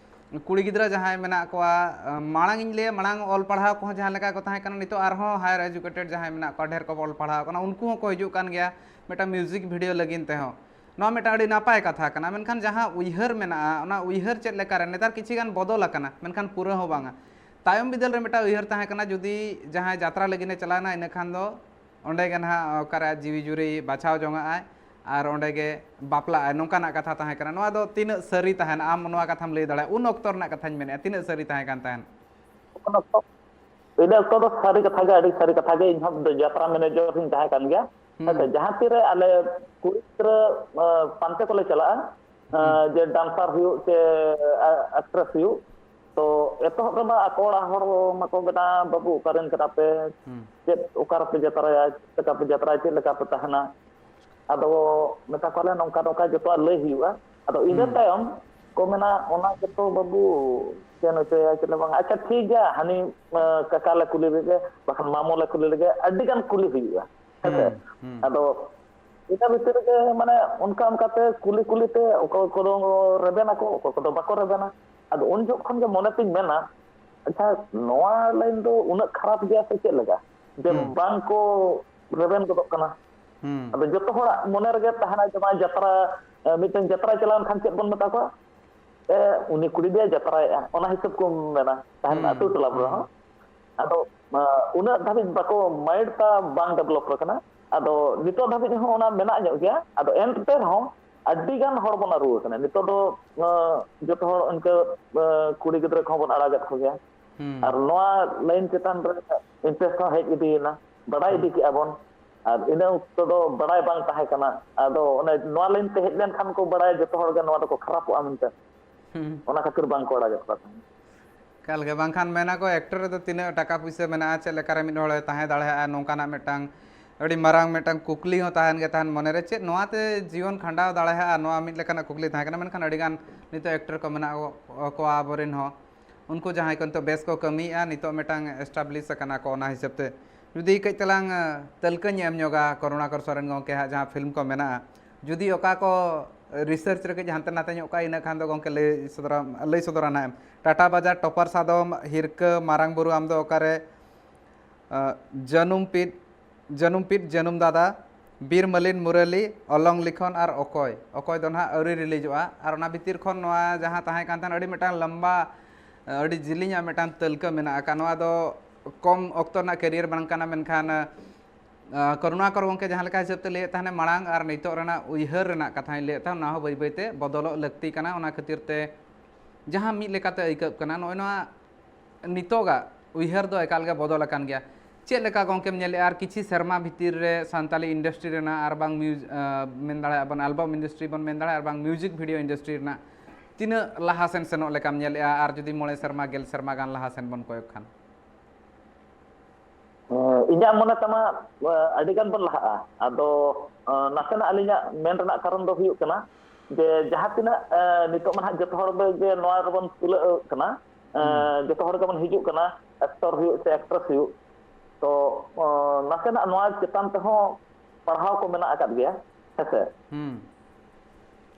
ᱠᱩᱲᱤ ᱜᱤᱫᱽᱨᱟᱹ ᱡᱟᱦᱟᱸᱭ ᱢᱮᱱᱟᱜ ᱠᱚᱣᱟ, ᱢᱟᱲᱟᱝ ᱤᱧ ᱞᱟᱹᱭᱟ, ᱢᱟᱲᱟᱝ ᱚᱞ ᱯᱟᱲᱦᱟᱣ ᱠᱚᱦᱚᱸ ᱡᱟᱦᱟᱸ ᱞᱮᱠᱟ ᱠᱚ ᱛᱟᱦᱮᱸ ᱠᱟᱱᱟ, ᱱᱤᱛᱚᱜ ᱟᱨᱦᱚᱸ higher educated ᱡᱟᱦᱟᱸᱭ ᱢᱮᱱᱟᱜ ᱠᱚᱣᱟ, ᱰᱷᱮᱨ ᱠᱚ ᱚᱞ ᱯᱟᱲᱦᱟᱣ ᱠᱟᱱᱟ, ᱩᱱᱠᱩ ᱦᱚᱸᱠᱚ ᱦᱤᱡᱩᱜ ᱠᱟᱱ ᱜᱮᱭᱟ ᱢᱤᱫᱴᱟᱝ ᱢᱤᱭᱩᱡᱤᱠ ᱵᱷᱤᱰᱤᱭᱳ ᱞᱟᱹᱜᱤᱫ ᱛᱮᱦᱚᱸ᱾ ᱱᱚᱣᱟ ᱢᱤᱫᱴᱟᱝ ᱟᱹᱰᱤ ᱱᱟᱯᱟᱭ ᱠᱟᱛᱷᱟ ᱠᱟᱱᱟ, ᱢᱮᱱᱠᱷᱟᱱ ᱡᱟᱦᱟᱸ ᱩᱭᱦᱟᱹᱨ ᱢᱮᱱᱟᱜᱼᱟ, ᱚᱱᱟ ᱩᱭᱦᱟᱹᱨ ᱪᱮᱫ ᱞᱮᱠᱟᱨᱮ ᱱᱮᱛᱟᱨ ᱠᱤᱪᱷᱤ ᱜᱟᱱ ᱵᱚᱫᱚᱞ ᱟᱠᱟᱱᱟ, ᱢᱮᱱᱠᱷᱟᱱ ᱯᱩᱨᱟᱹ ᱦᱚᱸ ᱵᱟᱝᱟ᱾ ᱛᱟᱭᱚᱢ ᱵᱤᱫᱟᱹᱞ ᱨᱮ ᱢᱤᱫᱴᱟᱝ ᱩᱭᱦᱟᱹᱨ ᱛᱟᱦᱮᱸ ᱠᱟᱱᱟ, ᱡᱩᱫᱤ ᱡᱟᱦᱟᱸᱭ ᱡᱟᱛᱨᱟ ᱞᱟᱹᱜᱤᱫ ᱮ ᱪᱟᱞᱟᱣᱱᱟ, ᱤᱱᱟᱹ ᱠᱷᱟᱱ ᱫᱚ ᱚᱸᱰᱮ ᱜᱮ ᱱᱟᱦᱟᱜ ᱚᱠᱟᱨᱮ ᱟᱡ ᱡᱤᱣᱤ ᱡᱩᱨᱤ ᱵᱟᱪᱷᱟᱣ ᱡᱚᱝᱟᱜᱼᱟᱭ ᱟᱨ ᱚᱸᱰᱮ ᱜᱮ ᱵᱟᱯᱞᱟᱜᱼᱟᱭ, ᱱᱚᱝᱠᱟᱱᱟᱜ ᱠᱟᱛᱷᱟ ᱛᱟᱦᱮᱸ ᱠᱟᱱᱟ᱾ ᱱᱚᱣᱟ ᱫᱚ ᱛᱤᱱᱟᱹᱜ ᱥᱟᱹᱨᱤ ᱛᱟᱦᱮᱱᱟ, ᱟᱢ ᱱᱚᱣᱟ ᱠᱟᱛᱷᱟᱢ ᱞᱟᱹᱭ ᱫᱟᱲᱮᱭᱟᱜᱼᱟ? ᱩᱱ ᱚᱠᱛᱚ ᱨᱮᱱᱟᱜ ᱠᱟᱛᱷᱟᱧ ᱢᱮᱱᱮᱫᱼᱟ, ᱛᱤᱱᱟᱹᱜ ᱥᱟᱹᱨᱤ ᱛᱟᱦᱮᱸ ᱠᱟᱱ ᱛᱟᱦᱮᱸᱫ? ᱩᱱ ᱚᱠᱛᱚ, ᱤᱱᱟᱹ ᱚᱠᱛᱚ ᱫᱚ ᱥᱟᱹᱨᱤ ᱠᱟᱛᱷᱟ ᱜᱮ, ᱟᱹᱰᱤ ᱥᱟᱹᱨᱤ ᱠᱟᱛᱷᱟ ᱜᱮ, ᱤᱧ ᱦᱚᱸ ᱡᱟᱛᱨᱟ ᱢᱮᱱᱮᱡᱚᱨ ᱤᱧ ᱛᱟᱦᱮᱸ ᱠᱟᱱ ᱜᱮᱭᱟ᱾ ᱦᱮᱸ ᱥᱮ, ᱡᱟᱦᱟᱸ ᱛᱤᱨᱮ ᱟᱞᱮ ᱠᱩᱲᱤ ᱜᱤᱫᱽᱨᱟᱹ ᱯᱟᱱᱛᱮ ᱠᱚᱞᱮ ᱪᱟᱞᱟᱜᱼᱟ, ᱡᱮ ᱰᱟᱱᱥᱟᱨ ᱦᱩᱭᱩᱜ ᱥᱮ ᱟᱠᱴᱨᱮᱥ ᱦᱩᱭᱩᱜ, ᱛᱚ ᱮᱛᱚᱦᱚᱵ ᱨᱮᱢᱟ ᱟᱠᱚ ᱚᱲᱟᱜ ᱦᱚᱲ ᱢᱟᱠᱚ ᱢᱮᱱᱟ, "ᱵᱟᱹᱵᱩ, ᱚᱠᱟᱨᱮᱱ ᱠᱟᱱᱟ ᱯᱮ? ᱪᱮᱫ, ᱚᱠᱟ ᱨᱮᱯᱮ ᱡᱟᱛᱨᱟᱭᱟ? ᱪᱮᱫ ᱞᱮᱠᱟ ᱯᱮ ᱡᱟᱛᱨᱟᱭᱟ? ᱪᱮᱫ ᱞᱮᱠᱟ ᱯᱮ ᱛᱟᱦᱮᱱᱟ?" ᱟᱫᱚ ᱢᱮᱛᱟ ᱠᱚᱣᱟᱞᱮ, "ᱱᱚᱝᱠᱟ ᱱᱚᱝᱠᱟ ᱡᱚᱛᱚᱣᱟᱜ ᱞᱟᱹᱭ ᱦᱩᱭᱩᱜᱼᱟ᱾" ᱟᱫᱚ ᱤᱱᱟᱹ ᱛᱟᱭᱚᱢ ᱠᱚ ᱢᱮᱱᱟ, "ᱚᱱᱟ ᱜᱮᱛᱚ ᱵᱟᱹᱵᱩ, ᱪᱮᱫ ᱮᱢ ᱦᱚᱪᱚᱭᱟ, ᱪᱮᱫ ᱦᱚᱸ ᱵᱟᱝ, ᱟᱪᱪᱷᱟ ᱴᱷᱤᱠ ᱜᱮᱭᱟ, ᱦᱟᱹᱱᱤ ᱠᱟᱠᱟ ᱞᱮ ᱠᱩᱞᱤ ᱞᱮᱜᱮ, ᱵᱟᱠᱷᱟᱱ ᱢᱟᱢᱚ ᱞᱮ ᱠᱩᱞᱤ ᱞᱮᱜᱮ", ᱟᱹᱰᱤ ᱜᱟᱱ ᱠᱩᱞᱤ ᱦᱩᱭᱩᱜᱼᱟ, ᱦᱮᱸᱥᱮ? ᱟᱫᱚ ᱤᱱᱟᱹ ᱵᱷᱤᱛᱤᱨ ᱨᱮᱜᱮ ᱢᱟᱱᱮ ᱚᱱᱠᱟ ᱚᱱᱠᱟᱛᱮ ᱠᱩᱞᱤ ᱠᱩᱞᱤᱛᱮ ᱚᱠᱚᱭ ᱠᱚᱫᱚ ᱨᱮᱵᱮᱱ ᱟᱠᱚ, ᱚᱠᱚᱭ ᱠᱚᱫᱚ ᱵᱟᱠᱚ ᱨᱮᱵᱮᱱᱟ᱾ ᱟᱫᱚ ᱩᱱ ᱡᱚᱠᱷᱚᱱ ᱜᱮ ᱢᱚᱱᱮ ᱛᱤᱧ ᱢᱮᱱᱟ, ᱟᱪᱪᱷᱟ, ᱱᱚᱣᱟ ᱞᱟᱭᱤᱱ ᱫᱚ ᱩᱱᱟᱹᱜ ᱠᱷᱟᱨᱟᱯ ᱜᱮᱭᱟ ᱥᱮ ᱪᱮᱫ ᱞᱮᱠᱟ? ᱡᱮ ᱦᱩᱸ᱾ ᱵᱟᱝ ᱠᱚ ᱨᱮᱵᱮᱱ ᱜᱚᱫᱚᱜ ᱠᱟᱱᱟ᱾ ᱦᱩᱸ᱾ ᱟᱫᱚ ᱡᱚᱛᱚ ᱦᱚᱲᱟᱜ ᱢᱚᱱᱮ ᱨᱮᱜᱮ ᱛᱟᱦᱮᱱᱟ ᱡᱮ ᱵᱟᱝ ᱡᱟᱛᱨᱟ, ᱮ, ᱢᱤᱫᱴᱮᱱ ᱡᱟᱛᱨᱟ ᱪᱟᱞᱟᱣ ᱞᱮᱱᱠᱷᱟᱱ ᱪᱮᱫ ᱵᱚᱱ ᱢᱮᱛᱟ ᱠᱚᱣᱟ? ᱮ, ᱩᱱᱤ ᱠᱩᱲᱤ ᱫᱚᱭ ᱡᱟᱛᱨᱟᱭᱮᱫᱼᱟ, ᱚᱱᱟ ᱦᱤᱥᱟᱹᱵ ᱠᱚ ᱢᱮᱱᱟ ᱛᱟᱦᱮᱱ ᱦᱩᱸ, ᱟᱹᱛᱩ ᱴᱚᱞᱟ ᱠᱚᱨᱮ ᱦᱩᱸ᱾ ᱦᱚᱸ᱾ ᱟᱫᱚ, ᱟ, ᱩᱱᱟᱹᱜ ᱫᱷᱟᱹᱵᱤᱡ ᱵᱟᱠᱚ, mind ᱛᱟ ᱵᱟᱝ develop ᱟᱠᱟᱱᱟ᱾ ᱟᱫᱚ ᱱᱤᱛᱚᱜ ᱫᱷᱟᱹᱵᱤᱡ ᱦᱚᱸ ᱚᱱᱟ ᱢᱮᱱᱟᱜ ᱧᱚᱜ ᱜᱮᱭᱟ᱾ ᱟᱫᱚ ᱮᱱᱛᱮ ᱨᱮᱦᱚᱸ ᱟᱹᱰᱤ ᱜᱟᱱ ᱦᱚᱲ ᱵᱚᱱ ᱟᱹᱨᱩ ᱟᱠᱟᱱᱟ᱾ ᱱᱤᱛᱚᱜ ᱫᱚ, ᱟ, ᱡᱚᱛᱚ ᱦᱚᱲ ᱤᱱᱠᱟᱹ, ᱟ, ᱠᱩᱲᱤ ᱜᱤᱫᱽᱨᱟᱹ ᱠᱚᱦᱚᱸ ᱵᱚᱱ ᱟᱲᱟᱜᱮᱫ ᱠᱚᱜᱮᱭᱟ᱾ ᱦᱩᱸ᱾ ᱟᱨ ᱱᱚᱣᱟ line ᱪᱮᱛᱟᱱ ᱨᱮ interest ᱦᱚᱸ ᱦᱮᱡ ᱤᱫᱤᱭᱮᱱᱟ, ᱵᱟᱰᱟᱭ ᱤᱫᱤ ᱦᱩᱸ᱾ ᱠᱮᱜᱼᱟ ᱵᱚᱱ᱾ ᱟᱨ ᱤᱱᱟᱹ ᱚᱠᱛᱚ ᱫᱚ ᱵᱟᱰᱟᱭ ᱵᱟᱝ ᱛᱟᱦᱮᱸ ᱠᱟᱱᱟ᱾ ᱟᱫᱚ ᱚᱱᱮ ᱱᱚᱣᱟ line ᱛᱮ ᱦᱮᱡ ᱞᱮᱱᱠᱷᱟᱱ ᱠᱚ ᱵᱟᱰᱟᱭᱟ ᱡᱚᱛᱚ ᱦᱚᱲ ᱜᱮ ᱱᱚᱣᱟ ᱫᱚᱠᱚ ᱠᱷᱟᱨᱟᱯᱚᱜᱼᱟ ᱢᱮᱱᱛᱮ᱾ ᱦᱩᱸ᱾ ᱚᱱᱟ ᱠᱷᱟᱹᱛᱤᱨ ᱵᱟᱝ ᱠᱚ ᱟᱲᱟᱜᱮᱫ ᱠᱚᱣᱟ ᱛᱟᱦᱮᱸᱫ᱾ ᱮᱠᱟᱞ ᱜᱮ, ᱵᱟᱝᱠᱷᱟᱱ ᱢᱮᱱᱟ ᱠᱚ actor ᱨᱮᱫᱚ ᱛᱤᱱᱟᱹᱜ ᱴᱟᱠᱟ ᱯᱩᱭᱥᱟᱹ ᱢᱮᱱᱟᱜᱼᱟ, ᱪᱮᱫ ᱞᱮᱠᱟᱨᱮ ᱢᱤᱫ ᱦᱚᱲᱮ ᱛᱟᱦᱮᱸ ᱫᱟᱲᱮᱭᱟᱜᱼᱟ, ᱱᱚᱝᱠᱟᱱᱟᱜ ᱢᱤᱫᱴᱟᱝ ᱟᱹᱰᱤ ᱢᱟᱨᱟᱝ ᱢᱤᱫᱴᱟᱝ ᱠᱩᱠᱞᱤ ᱦᱚᱸ ᱛᱟᱦᱮᱱ ᱜᱮ ᱛᱟᱦᱮᱱ ᱢᱚᱱᱮᱨᱮ, ᱪᱮᱫ ᱱᱚᱣᱟᱛᱮ ᱡᱤᱭᱚᱱ ᱠᱷᱟᱸᱰᱟᱣ ᱫᱟᱲᱮᱭᱟᱜᱼᱟ, ᱱᱚᱣᱟ ᱢᱤᱫ ᱞᱮᱠᱟᱱᱟᱜ ᱠᱩᱠᱞᱤ ᱛᱟᱦᱮᱸ ᱠᱟᱱᱟ᱾ ᱢᱮᱱᱠᱷᱟᱱ ᱟᱹᱰᱤᱜᱟᱱ ᱱᱤᱛᱚᱜ actor ᱠᱚ ᱢᱮᱱᱟᱜ ᱠᱚᱣᱟ ᱟᱵᱚᱨᱮᱱ ᱦᱚᱸ, ᱩᱱᱠᱩ ᱡᱟᱦᱟᱸᱭ ᱠᱚ ᱱᱤᱛᱚᱜ ᱵᱮᱥ ᱠᱚ ᱠᱟᱹᱢᱤᱭᱮᱫᱼᱟ, ᱱᱤᱛᱚᱜ ᱢᱤᱫᱴᱟᱝ establish ᱟᱠᱟᱱᱟ ᱠᱚ, ᱚᱱᱟ ᱦᱤᱥᱟᱹᱵ ᱛᱮ ᱡᱩᱫᱤ ᱠᱟᱹᱡ ᱛᱟᱞᱟᱝ, ᱮ, ᱛᱟᱹᱞᱠᱟᱹᱧ ᱮᱢ ᱧᱚᱜᱟ ᱠᱚᱨᱩᱬᱟᱠᱚᱨ ᱥᱚᱨᱮᱱ ᱜᱚᱢᱠᱮ ᱦᱟᱸᱜ ᱡᱟᱦᱟᱸ film ᱠᱚ ᱢᱮᱱᱟᱜᱼᱟ, ᱡᱩᱫᱤ ᱚᱠᱟ ᱠᱚ research ᱨᱮ ᱠᱟᱹᱡ ᱦᱟᱱᱛᱮ ᱱᱟᱛᱮ ᱧᱚᱜ ᱠᱟᱜᱼᱟ, ᱤᱱᱟᱹ ᱠᱷᱟᱱ ᱫᱚ ᱜᱚᱢᱠᱮ ᱞᱟᱹᱭ ᱥᱚᱫᱚᱨᱟ, ᱞᱟᱹᱭ ᱥᱚᱫᱚᱨᱟ ᱱᱟᱦᱟᱜ ᱮᱢ᱾ ᱴᱟᱴᱟ ᱵᱟᱡᱟᱨ, ᱴᱚᱯᱟᱨ ᱥᱟᱫᱚᱢ, ᱦᱤᱨᱠᱟᱹ, ᱢᱟᱨᱟᱝ ᱵᱩᱨᱩ ᱟᱢ ᱫᱚ ᱚᱠᱟᱨᱮ, ᱮ, ᱡᱟᱹᱱᱩᱢ ᱯᱤᱫ, ᱡᱟᱹᱱᱩᱢ ᱯᱤᱫ, ᱡᱟᱹᱱᱩᱢ ᱫᱟᱫᱟ, ᱵᱤᱨ ᱢᱟᱹᱞᱤᱱ ᱢᱩᱨᱟᱹᱞᱤ, ᱚᱞᱚᱝ ᱞᱤᱠᱷᱚᱱ ᱟᱨ ᱚᱠᱚᱭ, ᱚᱠᱚᱭ ᱫᱚ ᱱᱟᱦᱟᱜ ᱟᱹᱣᱨᱤ releaseᱚᱜᱼᱟ᱾ ᱟᱨ ᱚᱱᱟ ᱵᱷᱤᱛᱤᱨ ᱠᱷᱚᱱ ᱱᱚᱣᱟ ᱡᱟᱦᱟᱸ ᱛᱟᱦᱮᱸ ᱠᱟᱱ ᱛᱟᱦᱮᱸᱱ ᱟᱹᱰᱤ ᱢᱤᱫᱴᱟᱝ ᱞᱟᱢᱵᱟ, ᱟᱹᱰᱤ ᱡᱤᱞᱤᱧᱟᱜ ᱢᱤᱫᱴᱟᱝ ᱛᱟᱹᱞᱠᱟᱹ ᱢᱮᱱᱟᱜ ᱟᱠᱟᱫ, ᱱᱚᱣᱟ ᱫᱚ ᱠᱚᱢ ᱚᱠᱛᱚ ᱨᱮᱱᱟᱜ career ᱵᱟᱝ ᱠᱟᱱᱟ, ᱢᱮᱱᱠᱷᱟᱱ, ᱟ, ᱠᱚᱨᱩᱬᱟᱠᱚᱨ ᱜᱚᱢᱠᱮ ᱡᱟᱦᱟᱸ ᱞᱮᱠᱟ ᱦᱤᱥᱟᱹᱵ ᱛᱮ ᱞᱟᱹᱭᱮᱫ ᱛᱟᱦᱮᱱᱟ, ᱢᱟᱲᱟᱝ ᱟᱨ ᱱᱤᱛᱚᱜ ᱨᱮᱱᱟᱜ ᱩᱭᱦᱟᱹᱨ ᱨᱮᱱᱟᱜ ᱠᱟᱛᱷᱟᱧ ᱞᱟᱹᱭᱮᱫ ᱛᱟᱦᱮᱱ, ᱚᱱᱟ ᱦᱚᱸ ᱵᱟᱹᱭ ᱵᱟᱹᱭ ᱛᱮ ᱵᱚᱫᱚᱞᱚᱜ ᱞᱟᱹᱠᱛᱤ ᱠᱟᱱᱟ᱾ ᱚᱱᱟ ᱠᱷᱟᱹᱛᱤᱨ ᱛᱮ ᱡᱟᱦᱟᱸ ᱢᱤᱫ ᱞᱮᱠᱟᱛᱮ ᱟᱹᱭᱠᱟᱹᱜ ᱠᱟᱱᱟ, ᱱᱚᱜᱼᱚᱭ ᱱᱚᱣᱟ ᱱᱤᱛᱚᱜᱟᱜ ᱩᱭᱦᱟᱹᱨ ᱫᱚ ᱮᱠᱟᱞ ᱜᱮ ᱵᱚᱫᱚᱞ ᱟᱠᱟᱱ ᱜᱮᱭᱟ᱾ ᱪᱮᱫ ᱞᱮᱠᱟ ᱜᱚᱢᱠᱮᱢ ᱧᱮᱞᱮᱜᱼᱟ, ᱟᱨ ᱠᱤᱪᱷᱤ ᱥᱮᱨᱢᱟ ᱵᱷᱤᱛᱤᱨ ᱨᱮ ᱥᱟᱱᱛᱟᱞᱤ industry ᱨᱮᱱᱟᱜ ᱟᱨ ᱵᱟᱝ mus-, ᱟ, ᱢᱮᱱ ᱫᱟᱲᱮᱭᱟᱜᱼᱟ ᱵᱚᱱ, album industry ᱵᱚᱱ ᱢᱮᱱ ᱫᱟᱲᱮᱭᱟᱜᱼᱟ, ᱟᱨ ᱵᱟᱝ music video industry ᱨᱮᱱᱟᱜ ᱛᱤᱱᱟᱹᱜ ᱞᱟᱦᱟ ᱥᱮᱱ ᱥᱮᱱᱚᱜ ᱞᱮᱠᱟᱢ ᱧᱮᱞᱮᱜᱼᱟ, ᱟᱨ ᱡᱩᱫᱤ ᱢᱚᱬᱮ ᱥᱮᱨᱢᱟ, ᱜᱮᱞ ᱥᱮᱨᱢᱟ ᱜᱟᱱ ᱞᱟᱦᱟ ᱥᱮᱱ ᱵᱚᱱ ᱠᱚᱭᱚᱜ ᱠᱷᱟᱱ? ᱮᱸ, ᱤᱧᱟᱹᱜ ᱢᱚᱱᱮ ᱛᱮᱢᱟ, ᱮᱸ, ᱟᱹᱰᱤ ᱜᱟᱱ ᱵᱚᱱ ᱞᱟᱦᱟᱜᱼᱟ᱾ ᱟᱫᱚ, ᱮᱸ, ᱱᱟᱥᱮᱱᱟᱜ ᱟᱹᱞᱤᱧᱟᱜ ᱢᱮᱱ ᱨᱮᱱᱟᱜ ᱠᱟᱨᱚᱱ ᱫᱚ ᱦᱩᱭᱩᱜ ᱠᱟᱱᱟ ᱡᱮ ᱡᱟᱦᱟᱸ ᱛᱤᱱᱟᱹᱜ, ᱮᱸ, ᱱᱤᱛᱚᱜ ᱢᱟ ᱱᱟᱦᱟᱜ ᱡᱚᱛᱚ ᱦᱚᱲ ᱜᱮ ᱱᱚᱣᱟ ᱨᱮᱵᱚᱱ ᱛᱩᱞᱟᱹᱜ ᱠᱟᱱᱟ, ᱮᱸ, ᱦᱩᱸ᱾ ᱡᱚᱛᱚ ᱦᱚᱲ ᱜᱮᱵᱚᱱ ᱦᱤᱡᱩᱜ ᱠᱟᱱᱟ, actor ᱦᱩᱭᱩᱜ ᱥᱮ actress ᱦᱩᱭᱩᱜ᱾ ᱛᱚ, ᱮᱸ, ᱱᱟᱥᱮᱱᱟᱜ ᱱᱚᱣᱟ ᱪᱮᱛᱟᱱ ᱛᱮᱦᱚᱸ ᱯᱟᱲᱦᱟᱣ ᱠᱚ ᱢᱮᱱᱟᱜ ᱟᱠᱟᱫ ᱜᱮᱭᱟ, ᱦᱮᱸᱥᱮ? ᱦᱩᱸ᱾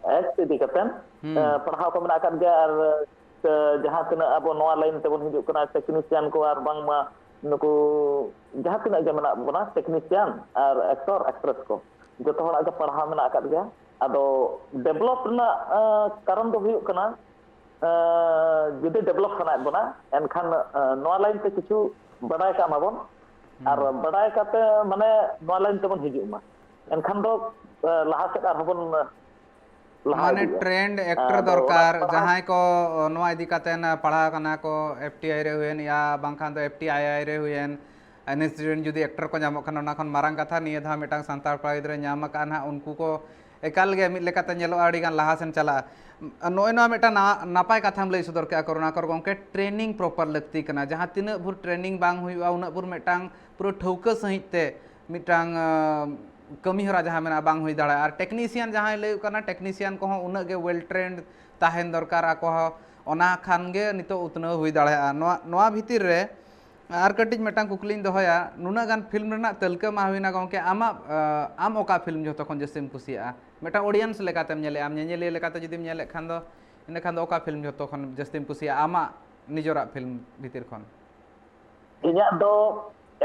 Act ᱤᱫᱤ ᱠᱟᱛᱮᱱ, ᱦᱩᱸ᱾ ᱮᱸ, ᱯᱟᱲᱦᱟᱣ ᱠᱚ ᱢᱮᱱᱟᱜ ᱟᱠᱟᱫ ᱜᱮᱭᱟ᱾ ᱟᱨ, ᱮᱸ, ᱡᱟᱦᱟᱸ ᱛᱤᱱᱟᱹᱜ ᱟᱵᱚ ᱱᱚᱣᱟ line ᱛᱮᱵᱚᱱ ᱦᱤᱡᱩᱜ ᱠᱟᱱᱟ, technician ᱠᱚ ᱟᱨ ᱵᱟᱝᱢᱟ, ᱱᱩᱠᱩ ᱡᱟᱦᱟᱸ ᱛᱤᱱᱟᱹᱜ ᱜᱮ ᱢᱮᱱᱟᱜ ᱵᱚᱱᱟ, ᱴᱮᱠᱱᱤᱥᱤᱭᱟᱱ ᱟᱨ ᱮᱠᱴᱚᱨ ᱮᱠᱴᱨᱮᱥ ᱠᱚ, ᱡᱚᱛᱚ ᱦᱚᱲᱟᱜ ᱜᱮ ᱯᱟᱲᱦᱟᱣ ᱢᱮᱱᱟᱜ ᱟᱠᱟᱫ ᱜᱮᱭᱟ᱾ ᱟᱫᱚ ᱰᱮᱵᱷᱞᱚᱯ ᱨᱮᱱᱟᱜ ᱠᱟᱨᱚᱱ ᱫᱚ ᱦᱩᱭᱩᱜ ᱠᱟᱱᱟ, ᱡᱩᱫᱤ ᱰᱮᱵᱷᱞᱚᱯ ᱥᱟᱱᱟᱭᱮᱫ ᱵᱚᱱᱟ, ᱮᱱᱠᱷᱟᱱ ᱱᱚᱣᱟ ᱞᱟᱭᱤᱱ ᱛᱮ ᱠᱤᱪᱷᱩ ᱵᱟᱰᱟᱭ ᱠᱟᱜ ᱢᱟᱵᱚᱱ᱾ ᱟᱨ ᱵᱟᱰᱟᱭ ᱠᱟᱛᱮ, ᱢᱟᱱᱮ, ᱱᱚᱣᱟ ᱞᱟᱭᱤᱱ ᱛᱮᱵᱚᱱ ᱦᱤᱡᱩᱜ ᱢᱟ, ᱮᱱᱠᱷᱟᱱ ᱫᱚ ᱞᱟᱦᱟ ᱥᱮᱫ ᱟᱨᱦᱚᱸ ᱵᱚᱱ ᱞᱟᱦᱟ ᱢᱟᱱᱮ ᱤᱫᱤᱜᱼᱟ᱾ ᱴᱨᱮᱱᱰ ᱮᱠᱴᱚᱨ ᱟᱫᱚ ᱚᱱᱟ ᱫᱚᱨᱠᱟᱨ, ᱯᱟᱲᱦᱟᱣ ᱡᱟᱦᱟᱸᱭ ᱠᱚ ᱱᱚᱣᱟ ᱤᱫᱤ ᱠᱟᱛᱮ ᱯᱟᱲᱦᱟᱣ ᱠᱟᱱᱟ ᱠᱚ, ᱮᱯᱷ ᱴᱤ ᱟᱭ ᱨᱮ ᱦᱩᱭᱮᱱ ᱭᱟ, ᱵᱟᱝᱠᱷᱟᱱ ᱫᱚ ᱮᱯᱷ ᱴᱤ ᱟᱭ ᱟᱭ ᱨᱮ ᱦᱩᱭᱮᱱ, ᱮᱱ ᱮᱥ ᱰᱤ ᱨᱮᱱ ᱡᱩᱫᱤ ᱮᱠᱴᱚᱨ ᱠᱚ ᱧᱟᱢᱚᱜ ᱠᱷᱟᱱ, ᱚᱱᱟ ᱠᱷᱚᱱ ᱢᱟᱨᱟᱝ ᱠᱟᱛᱷᱟ᱾ ᱱᱤᱭᱟᱹ ᱫᱷᱟᱣ ᱢᱤᱫᱴᱟᱝ ᱥᱟᱱᱛᱟᱲ ᱠᱚᱲᱟ ᱜᱤᱫᱽᱨᱟᱹ ᱧᱟᱢ ᱟᱠᱟᱫᱼᱟ ᱱᱟᱦᱟᱜ, ᱩᱱᱠᱩ ᱠᱚ ᱮᱠᱟᱞ ᱜᱮ ᱢᱤᱫ ᱞᱮᱠᱟᱛᱮ ᱧᱮᱞᱚᱜᱼᱟ ᱟᱹᱰᱤ ᱜᱟᱱ ᱞᱟᱦᱟ ᱥᱮᱱ ᱪᱟᱞᱟᱜᱼᱟ᱾ ᱱᱚᱜᱼᱚᱭ ᱱᱚᱣᱟ ᱢᱤᱫᱴᱟᱝ ᱱᱟ-, ᱱᱟᱯᱟᱭ ᱠᱟᱛᱷᱟᱢ ᱞᱟᱹᱭ ᱥᱚᱫᱚᱨ ᱠᱮᱫᱼᱟ ᱠᱚᱨᱩᱱᱟᱠᱚᱨ ᱜᱚᱢᱠᱮ, ᱴᱨᱮᱱᱤᱝ ᱯᱨᱚᱯᱟᱨ ᱞᱟᱹᱠᱛᱤ ᱠᱟᱱᱟ᱾ ᱡᱟᱦᱟᱸ ᱛᱤᱱᱟᱹᱜ ᱵᱷᱳᱨ ᱴᱨᱮᱱᱤᱝ ᱵᱟᱝ ᱦᱩᱭᱩᱜᱼᱟ, ᱩᱱᱟᱹᱜ ᱵᱷᱳᱨ ᱢᱤᱫᱴᱟᱝ ᱯᱩᱨᱟᱹ ᱴᱷᱟᱹᱣᱠᱟᱹ ᱥᱟᱺᱦᱤᱡ ᱛᱮ ᱢᱤᱫᱴᱟᱝ, ᱟᱸ, ᱠᱟᱹᱢᱤ ᱦᱚᱨᱟ ᱡᱟᱦᱟᱸ ᱢᱮᱱᱟᱜᱼᱟ, ᱵᱟᱝ ᱦᱩᱭ ᱫᱟᱲᱮᱭᱟᱜᱼᱟ᱾ ᱟᱨ ᱴᱮᱠᱱᱤᱥᱤᱭᱟᱱ ᱡᱟᱦᱟᱸᱭ ᱞᱟᱹᱭ ᱦᱩᱭᱩᱜ ᱠᱟᱱᱟ, ᱴᱮᱠᱱᱤᱥᱤᱭᱟᱱ ᱠᱚᱦᱚᱸ ᱩᱱᱟᱹᱜ ᱜᱮ ᱳᱭᱮᱞ ᱴᱨᱮᱱᱰ ᱛᱟᱦᱮᱱ ᱫᱚᱨᱠᱟᱨ ᱟᱠᱚ ᱦᱚᱸ, ᱚᱱᱟ ᱠᱷᱟᱱ ᱜᱮ ᱱᱤᱛᱚᱜ ᱩᱛᱱᱟᱹᱣ ᱦᱩᱭ ᱫᱟᱲᱮᱭᱟᱜᱼᱟ᱾ ᱱᱚᱣᱟ, ᱱᱚᱣᱟ ᱵᱷᱤᱛᱤᱨ ᱨᱮ ᱟᱨ ᱠᱟᱹᱴᱤᱡ ᱢᱤᱫᱴᱟᱝ ᱠᱩᱠᱞᱤᱧ ᱫᱚᱦᱚᱭᱟ, ᱱᱩᱱᱟᱹᱜ ᱜᱟᱱ ᱯᱷᱤᱞᱢ ᱨᱮᱱᱟᱜ ᱛᱟᱹᱞᱠᱟᱹ ᱢᱟ ᱦᱩᱭᱱᱟ ᱜᱚᱢᱠᱮ, ᱟᱢᱟᱜ, ᱟᱸ, ᱟᱢ ᱚᱠᱟ ᱯᱷᱤᱞᱢ ᱡᱷᱚᱛᱚ ᱠᱷᱚᱱ ᱡᱟᱹᱥᱛᱤᱢ ᱠᱩᱥᱤᱭᱟᱜᱼᱟ? ᱢᱤᱫᱴᱟᱝ ᱚᱰᱤᱭᱮᱱᱥ ᱞᱮᱠᱟᱛᱮᱢ ᱧᱮᱞᱮᱜᱼᱟ, ᱟᱢ ᱧᱮᱧᱮᱞᱤᱭᱟᱹ ᱞᱮᱠᱟᱛᱮ ᱡᱩᱫᱤᱢ ᱧᱮᱞᱮᱫ ᱠᱷᱟᱱ ᱫᱚ, ᱤᱱᱟᱹ ᱠᱷᱟᱱ ᱫᱚ ᱚᱠᱟ ᱯᱷᱤᱞᱢ ᱡᱷᱚᱛᱚ ᱠᱷᱚᱱ ᱡᱟᱹᱥᱛᱤᱢ ᱠᱩᱥᱤᱭᱟᱜᱼᱟ ᱟᱢᱟᱜ ᱱᱤᱡᱮᱨᱟᱜ ᱯᱷᱤᱞᱢ ᱵᱷᱤᱛᱤᱨ ᱠᱷᱚᱱ? ᱤᱧᱟᱹᱜ ᱫᱚ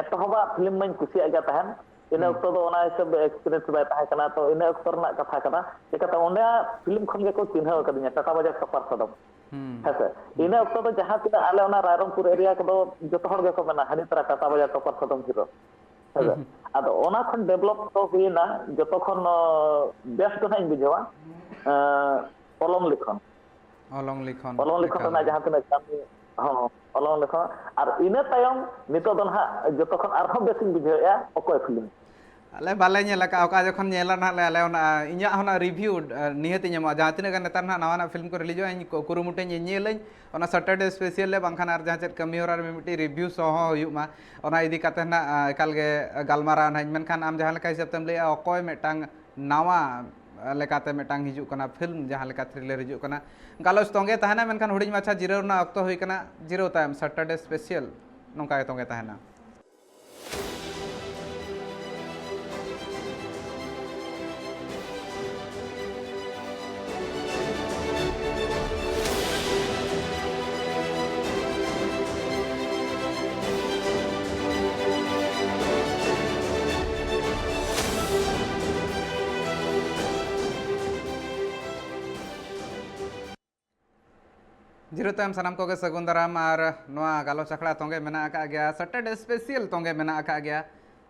ᱮᱛᱚᱦᱚᱵᱟᱜ ᱯᱷᱤᱞᱢ ᱢᱟᱧ ᱠᱩᱥᱤᱭᱟᱜ ᱜᱮ ᱛᱟᱦᱮᱸᱱ, ᱤᱱᱟᱹ ᱦᱩᱸ᱾ ᱚᱠᱛᱚ ᱫᱚ ᱚᱱᱟ ᱦᱤᱥᱟᱹᱵ ᱮᱠᱥᱯᱤᱨᱤᱭᱮᱱᱥ ᱵᱟᱭ ᱛᱟᱦᱮᱸ ᱠᱟᱱᱟ, ᱛᱚ ᱤᱱᱟᱹ ᱚᱠᱛᱚ ᱨᱮᱱᱟᱜ ᱠᱟᱛᱷᱟ ᱠᱟᱱᱟ᱾ ᱪᱤᱠᱟᱹᱛᱮ ᱚᱸᱰᱮ ᱯᱷᱤᱞᱢ ᱠᱷᱚᱱ ᱜᱮᱠᱚ ᱪᱤᱱᱦᱟᱹᱣ ᱟᱠᱟᱫᱤᱧᱟ, ᱴᱟᱴᱟ ᱵᱟᱡᱟᱨ ᱴᱚᱯᱟᱨ ᱥᱟᱫᱚᱢ᱾ ᱦᱩᱸ᱾ ᱦᱮᱸᱥᱮ? ᱦᱩᱸ᱾ ᱤᱱᱟᱹ ᱚᱠᱛᱚ ᱫᱚ ᱡᱟᱦᱟᱸ ᱛᱤᱱᱟᱹᱜ ᱟᱞᱮ ᱚᱱᱟ ᱨᱟᱭᱨᱚᱝᱯᱩᱨ ᱮᱨᱤᱭᱟ ᱠᱚᱫᱚ ᱡᱚᱛᱚ ᱦᱚᱲ ᱜᱮᱠᱚ ᱢᱮᱱᱟ, "ᱦᱟᱹᱱᱤ ᱛᱟᱨᱟ ᱴᱟᱴᱟ ᱵᱟᱡᱟᱨ ᱴᱚᱯᱟᱨ ᱥᱟᱫᱚᱢ ᱦᱤᱨᱳ᱾" ᱦᱮᱸᱥᱮ? ᱦᱩᱸ, ᱦᱩᱸ᱾ ᱟᱫᱚ ᱚᱱᱟ ᱠᱷᱚᱱ ᱰᱮᱵᱷᱞᱚᱯ ᱫᱚ ᱦᱩᱭᱮᱱᱟ, ᱡᱚᱛᱚ ᱠᱷᱚᱱ, ᱚ, ᱵᱮᱥ ᱫᱚ ᱱᱟᱦᱟᱜ ᱤᱧ ᱵᱩᱡᱷᱟᱹᱣᱟ, ᱮᱸ, ᱚᱞᱚᱝ ᱞᱤᱠᱷᱚᱱ᱾ ᱚᱞᱚᱝ ᱞᱤᱠᱷᱚᱱ, ᱚᱞᱚᱝ ᱞᱤᱠᱷᱚᱱ ᱮᱠᱟᱞ ᱨᱮᱱᱟᱜ ᱜᱮ᱾ ᱡᱟᱦᱟᱸ ᱛᱤᱱᱟᱹᱜ ᱠᱟᱹᱢᱤ, ᱦᱚᱸ, ᱚᱞᱚᱝ ᱞᱤᱠᱷᱚᱱ᱾ ᱟᱨ ᱤᱱᱟᱹ ᱛᱟᱭᱚᱢ ᱱᱤᱛᱚᱜ ᱫᱚ ᱱᱟᱦᱟᱜ ᱡᱚᱛᱚ ᱠᱷᱚᱱ ᱟᱨᱦᱚᱸ ᱵᱮᱥᱤᱧ ᱵᱩᱡᱷᱟᱹᱣᱮᱫᱼᱟ ᱚᱠᱚᱭ ᱯᱷᱤᱞᱢ᱾ ᱟᱞᱮ ᱵᱟᱞᱮ ᱧᱮᱞ ᱟᱠᱟᱫᱼᱟ, ᱚᱠᱟ ᱡᱚᱠᱷᱚᱱ ᱧᱮᱞᱟ ᱱᱟᱦᱟᱜ ᱞᱮ ᱟᱞᱮ ᱚᱱᱟ, ᱤᱧᱟᱹᱜ ᱦᱚᱸ ᱚᱱᱟ ᱨᱤᱵᱷᱤᱭᱩ, ᱟ, ᱱᱤᱦᱟᱹᱛ ᱤᱧ ᱮᱢᱚᱜᱼᱟ᱾ ᱡᱟᱦᱟᱸ ᱛᱤᱱᱟᱹᱜ ᱜᱟᱱ ᱱᱮᱛᱟᱨ ᱱᱟᱦᱟᱜ ᱱᱟᱣᱟᱱᱟᱜ ᱯᱷᱤᱞᱢ ᱠᱚ ᱨᱤᱞᱤᱡᱚᱜᱼᱟ, ᱤᱧ ᱠᱚ ᱠᱩᱨᱩᱢᱩᱴᱩᱧ ᱧᱮᱧᱮᱞᱟᱹᱧ, ᱚᱱᱟ ᱥᱟᱴᱟᱨᱰᱮ ᱥᱯᱮᱥᱤᱭᱟᱞ ᱨᱮ ᱵᱟᱝᱠᱷᱟᱱ ᱟᱨ ᱡᱟᱦᱟᱸ ᱪᱮᱫ ᱠᱟᱹᱢᱤ ᱦᱚᱨᱟ ᱨᱮ ᱢᱤᱫᱴᱤᱡ ᱨᱤᱵᱷᱤᱭᱩ ᱥᱳ ᱦᱚᱸ ᱦᱩᱭᱩᱜ ᱢᱟ, ᱚᱱᱟ ᱤᱫᱤ ᱠᱟᱛᱮ ᱱᱟᱦᱟᱜ, ᱟ, ᱮᱠᱟᱞ ᱜᱮ ᱜᱟᱞᱢᱟᱨᱟᱣ ᱱᱟᱦᱟᱜ ᱤᱧ᱾ ᱢᱮᱱᱠᱷᱟᱱ ᱟᱢ ᱡᱟᱦᱟᱸ ᱞᱮᱠᱟ ᱦᱤᱥᱟᱹᱵ ᱛᱮᱢ ᱞᱟᱹᱭᱮᱜᱼᱟ, ᱚᱠᱚᱭ ᱢᱤᱫᱴᱟᱝ ᱱᱟᱣᱟ ᱞᱮᱠᱟᱛᱮ ᱢᱤᱫᱴᱟᱝ ᱦᱤᱡᱩᱜ ᱠᱟᱱᱟ ᱯᱷᱤᱞᱢ, ᱡᱟᱦᱟᱸ ᱞᱮᱠᱟ ᱛᱷᱨᱤᱞᱟᱨ ᱦᱤᱡᱩᱜ ᱠᱟᱱᱟ, ᱜᱟᱞᱚᱪ ᱛᱚᱸᱜᱮ ᱛᱟᱦᱮᱱᱟ, ᱢᱮᱱᱠᱷᱟᱱ ᱦᱩᱰᱤᱧ ᱢᱟᱪᱷᱟ ᱡᱤᱨᱟᱹᱣ ᱨᱮᱱᱟᱜ ᱚᱠᱛᱚ ᱦᱩᱭ ᱠᱟᱱᱟ, ᱡᱤᱨᱟᱹᱣ ᱛᱟᱭᱚᱢ ᱥᱟᱴᱟᱨᱰᱮ ᱥᱯᱮᱥᱤᱭᱟᱞ ᱱᱚᱝᱠᱟ ᱜᱮ ᱛᱚᱸᱜᱮ ᱛᱟᱦᱮᱱᱟ᱾ ᱡᱤᱨᱟᱹ ᱛᱟᱭᱚᱢ ᱥᱟᱱᱟᱢ ᱠᱚᱜᱮ ᱥᱟᱹᱜᱩᱱ ᱫᱟᱨᱟᱢ᱾ ᱟᱨ ᱱᱚᱣᱟ ᱜᱟᱞᱚᱪ ᱟᱠᱷᱲᱟ ᱛᱚᱸᱜᱮ ᱢᱮᱱᱟᱜ ᱟᱠᱟᱫ ᱜᱮᱭᱟ, ᱥᱮᱴᱟᱨᱰᱮ ᱥᱯᱮᱥᱤᱭᱟᱞ ᱛᱚᱸᱜᱮ ᱢᱮᱱᱟᱜ ᱟᱠᱟᱫ ᱜᱮᱭᱟ,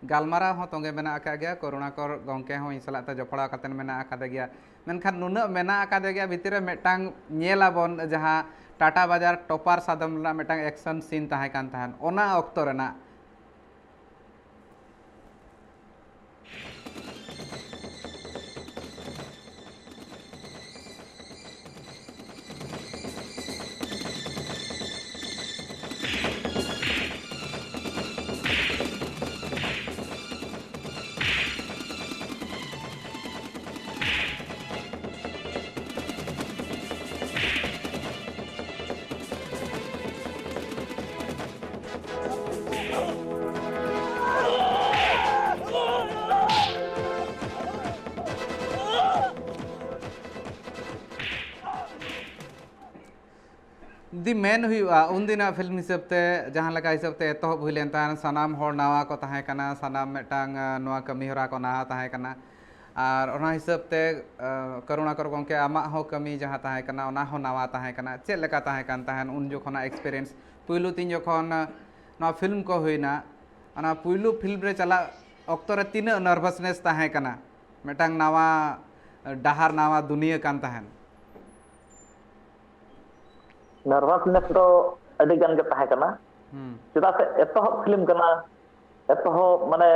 ᱜᱟᱞᱢᱟᱨᱟᱣ ᱦᱚᱸ ᱛᱚᱸᱜᱮ ᱢᱮᱱᱟᱜ ᱟᱠᱟᱫ ᱜᱮᱭᱟ᱾ ᱠᱚᱨᱩᱬᱟᱠᱚᱨ ᱜᱚᱢᱠᱮ ᱦᱚᱸ ᱤᱧ ᱥᱟᱞᱟᱜ ᱛᱮ ᱡᱚᱯᱲᱟᱣ ᱠᱟᱛᱮ ᱢᱮᱱᱟᱜ ᱟᱠᱟᱫᱮ ᱜᱮᱭᱟ᱾ ᱢᱮᱱᱠᱷᱟᱱ ᱱᱩᱱᱟᱹᱜ ᱢᱮᱱᱟᱜ ᱟᱠᱟᱫᱮ ᱜᱮᱭᱟ ᱵᱷᱤᱛᱤᱨ ᱨᱮ ᱢᱤᱫᱴᱟᱝ ᱧᱮᱞ ᱟᱵᱚᱱ, ᱡᱟᱦᱟᱸ ᱴᱟᱴᱟ ᱵᱟᱡᱟᱨ ᱴᱚᱯᱟᱨ ᱥᱟᱫᱚᱢ ᱨᱮᱱᱟᱜ ᱢᱤᱫᱴᱟᱝ ᱮᱠᱥᱚᱱ ᱥᱤᱱ ᱛᱟᱦᱮᱸ ᱠᱟᱱ ᱛᱟᱦᱮᱸᱫ, ᱚᱱᱟ ᱚᱠᱛᱚ ᱨᱮᱱᱟᱜ᱾ ᱫᱤ ᱢᱮᱱ ᱦᱩᱭᱩᱜᱼᱟ, ᱩᱱᱫᱤᱱᱟᱜ ᱯᱷᱤᱞᱢ ᱦᱤᱥᱟᱹᱵ ᱛᱮ, ᱡᱟᱦᱟᱸ ᱞᱮᱠᱟ ᱦᱤᱥᱟᱹᱵ ᱛᱮ ᱮᱛᱚᱦᱚᱵ ᱦᱩᱭ ᱞᱮᱱ ᱛᱟᱦᱮᱸᱫ, ᱥᱟᱱᱟᱢ ᱦᱚᱲ ᱱᱟᱣᱟ ᱠᱚ ᱛᱟᱦᱮᱸ ᱠᱟᱱᱟ, ᱥᱟᱱᱟᱢ ᱢᱤᱫᱴᱟᱝ, ᱟᱸ, ᱱᱚᱣᱟ ᱠᱟᱹᱢᱤ ᱦᱚᱨᱟ ᱠᱚ ᱱᱟᱣᱟ ᱛᱟᱦᱮᱸ ᱠᱟᱱᱟ᱾ ᱟᱨ ᱚᱱᱟ ᱦᱤᱥᱟᱹᱵ ᱛᱮ, ᱟᱸ, ᱠᱚᱨᱩᱬᱟᱠᱚᱨ ᱜᱚᱢᱠᱮ, ᱟᱢᱟᱜ ᱦᱚᱸ ᱠᱟᱹᱢᱤ ᱡᱟᱦᱟᱸ ᱛᱟᱦᱮᱸ ᱠᱟᱱᱟ, ᱚᱱᱟ ᱦᱚᱸ ᱱᱟᱣᱟ ᱛᱟᱦᱮᱸ ᱠᱟᱱᱟ᱾ ᱪᱮᱫ ᱞᱮᱠᱟ ᱛᱟᱦᱮᱸ ᱠᱟᱱ ᱛᱟᱦᱮᱸᱫ ᱩᱱ ᱡᱚᱠᱷᱚᱱᱟᱜ ᱮᱠᱥᱯᱮᱨᱤᱭᱮᱱᱥ? ᱯᱩᱭᱞᱩ ᱛᱤᱧ ᱡᱚᱠᱷᱚᱱ, ᱟᱸ, ᱱᱚᱣᱟ ᱯᱷᱤᱞᱢ ᱠᱚ ᱦᱩᱭᱱᱟ, ᱚᱱᱟ ᱯᱩᱭᱞᱩ ᱯᱷᱤᱞᱢ ᱨᱮ ᱪᱟᱞᱟᱜ ᱚᱠᱛᱚ ᱨᱮ ᱛᱤᱱᱟᱹᱜ ᱱᱟᱨᱵᱷᱟᱥᱱᱮᱥ ᱛᱟᱦᱮᱸ ᱠᱟᱱᱟ? ᱢᱤᱫᱴᱟᱝ ᱱᱟᱣᱟ ᱰᱟᱦᱟᱨ, ᱱᱟᱣᱟ ᱫᱩᱱᱤᱭᱟᱹ ᱠᱟᱱ ᱛᱟᱦᱮᱸᱫ᱾ ᱱᱟᱨᱵᱷᱟᱥᱱᱮᱥ ᱫᱚ ᱟᱹᱰᱤ ᱜᱟᱱ ᱜᱮ ᱛᱟᱦᱮᱸ ᱠᱟᱱᱟ᱾ ᱦᱩᱸ᱾ ᱪᱮᱫᱟᱜ ᱥᱮ ᱮᱛᱚᱦᱚᱵ ᱯᱷᱤᱞᱢ ᱠᱟᱱᱟ, ᱮᱛᱚᱦᱚᱵ ᱢᱟᱱᱮ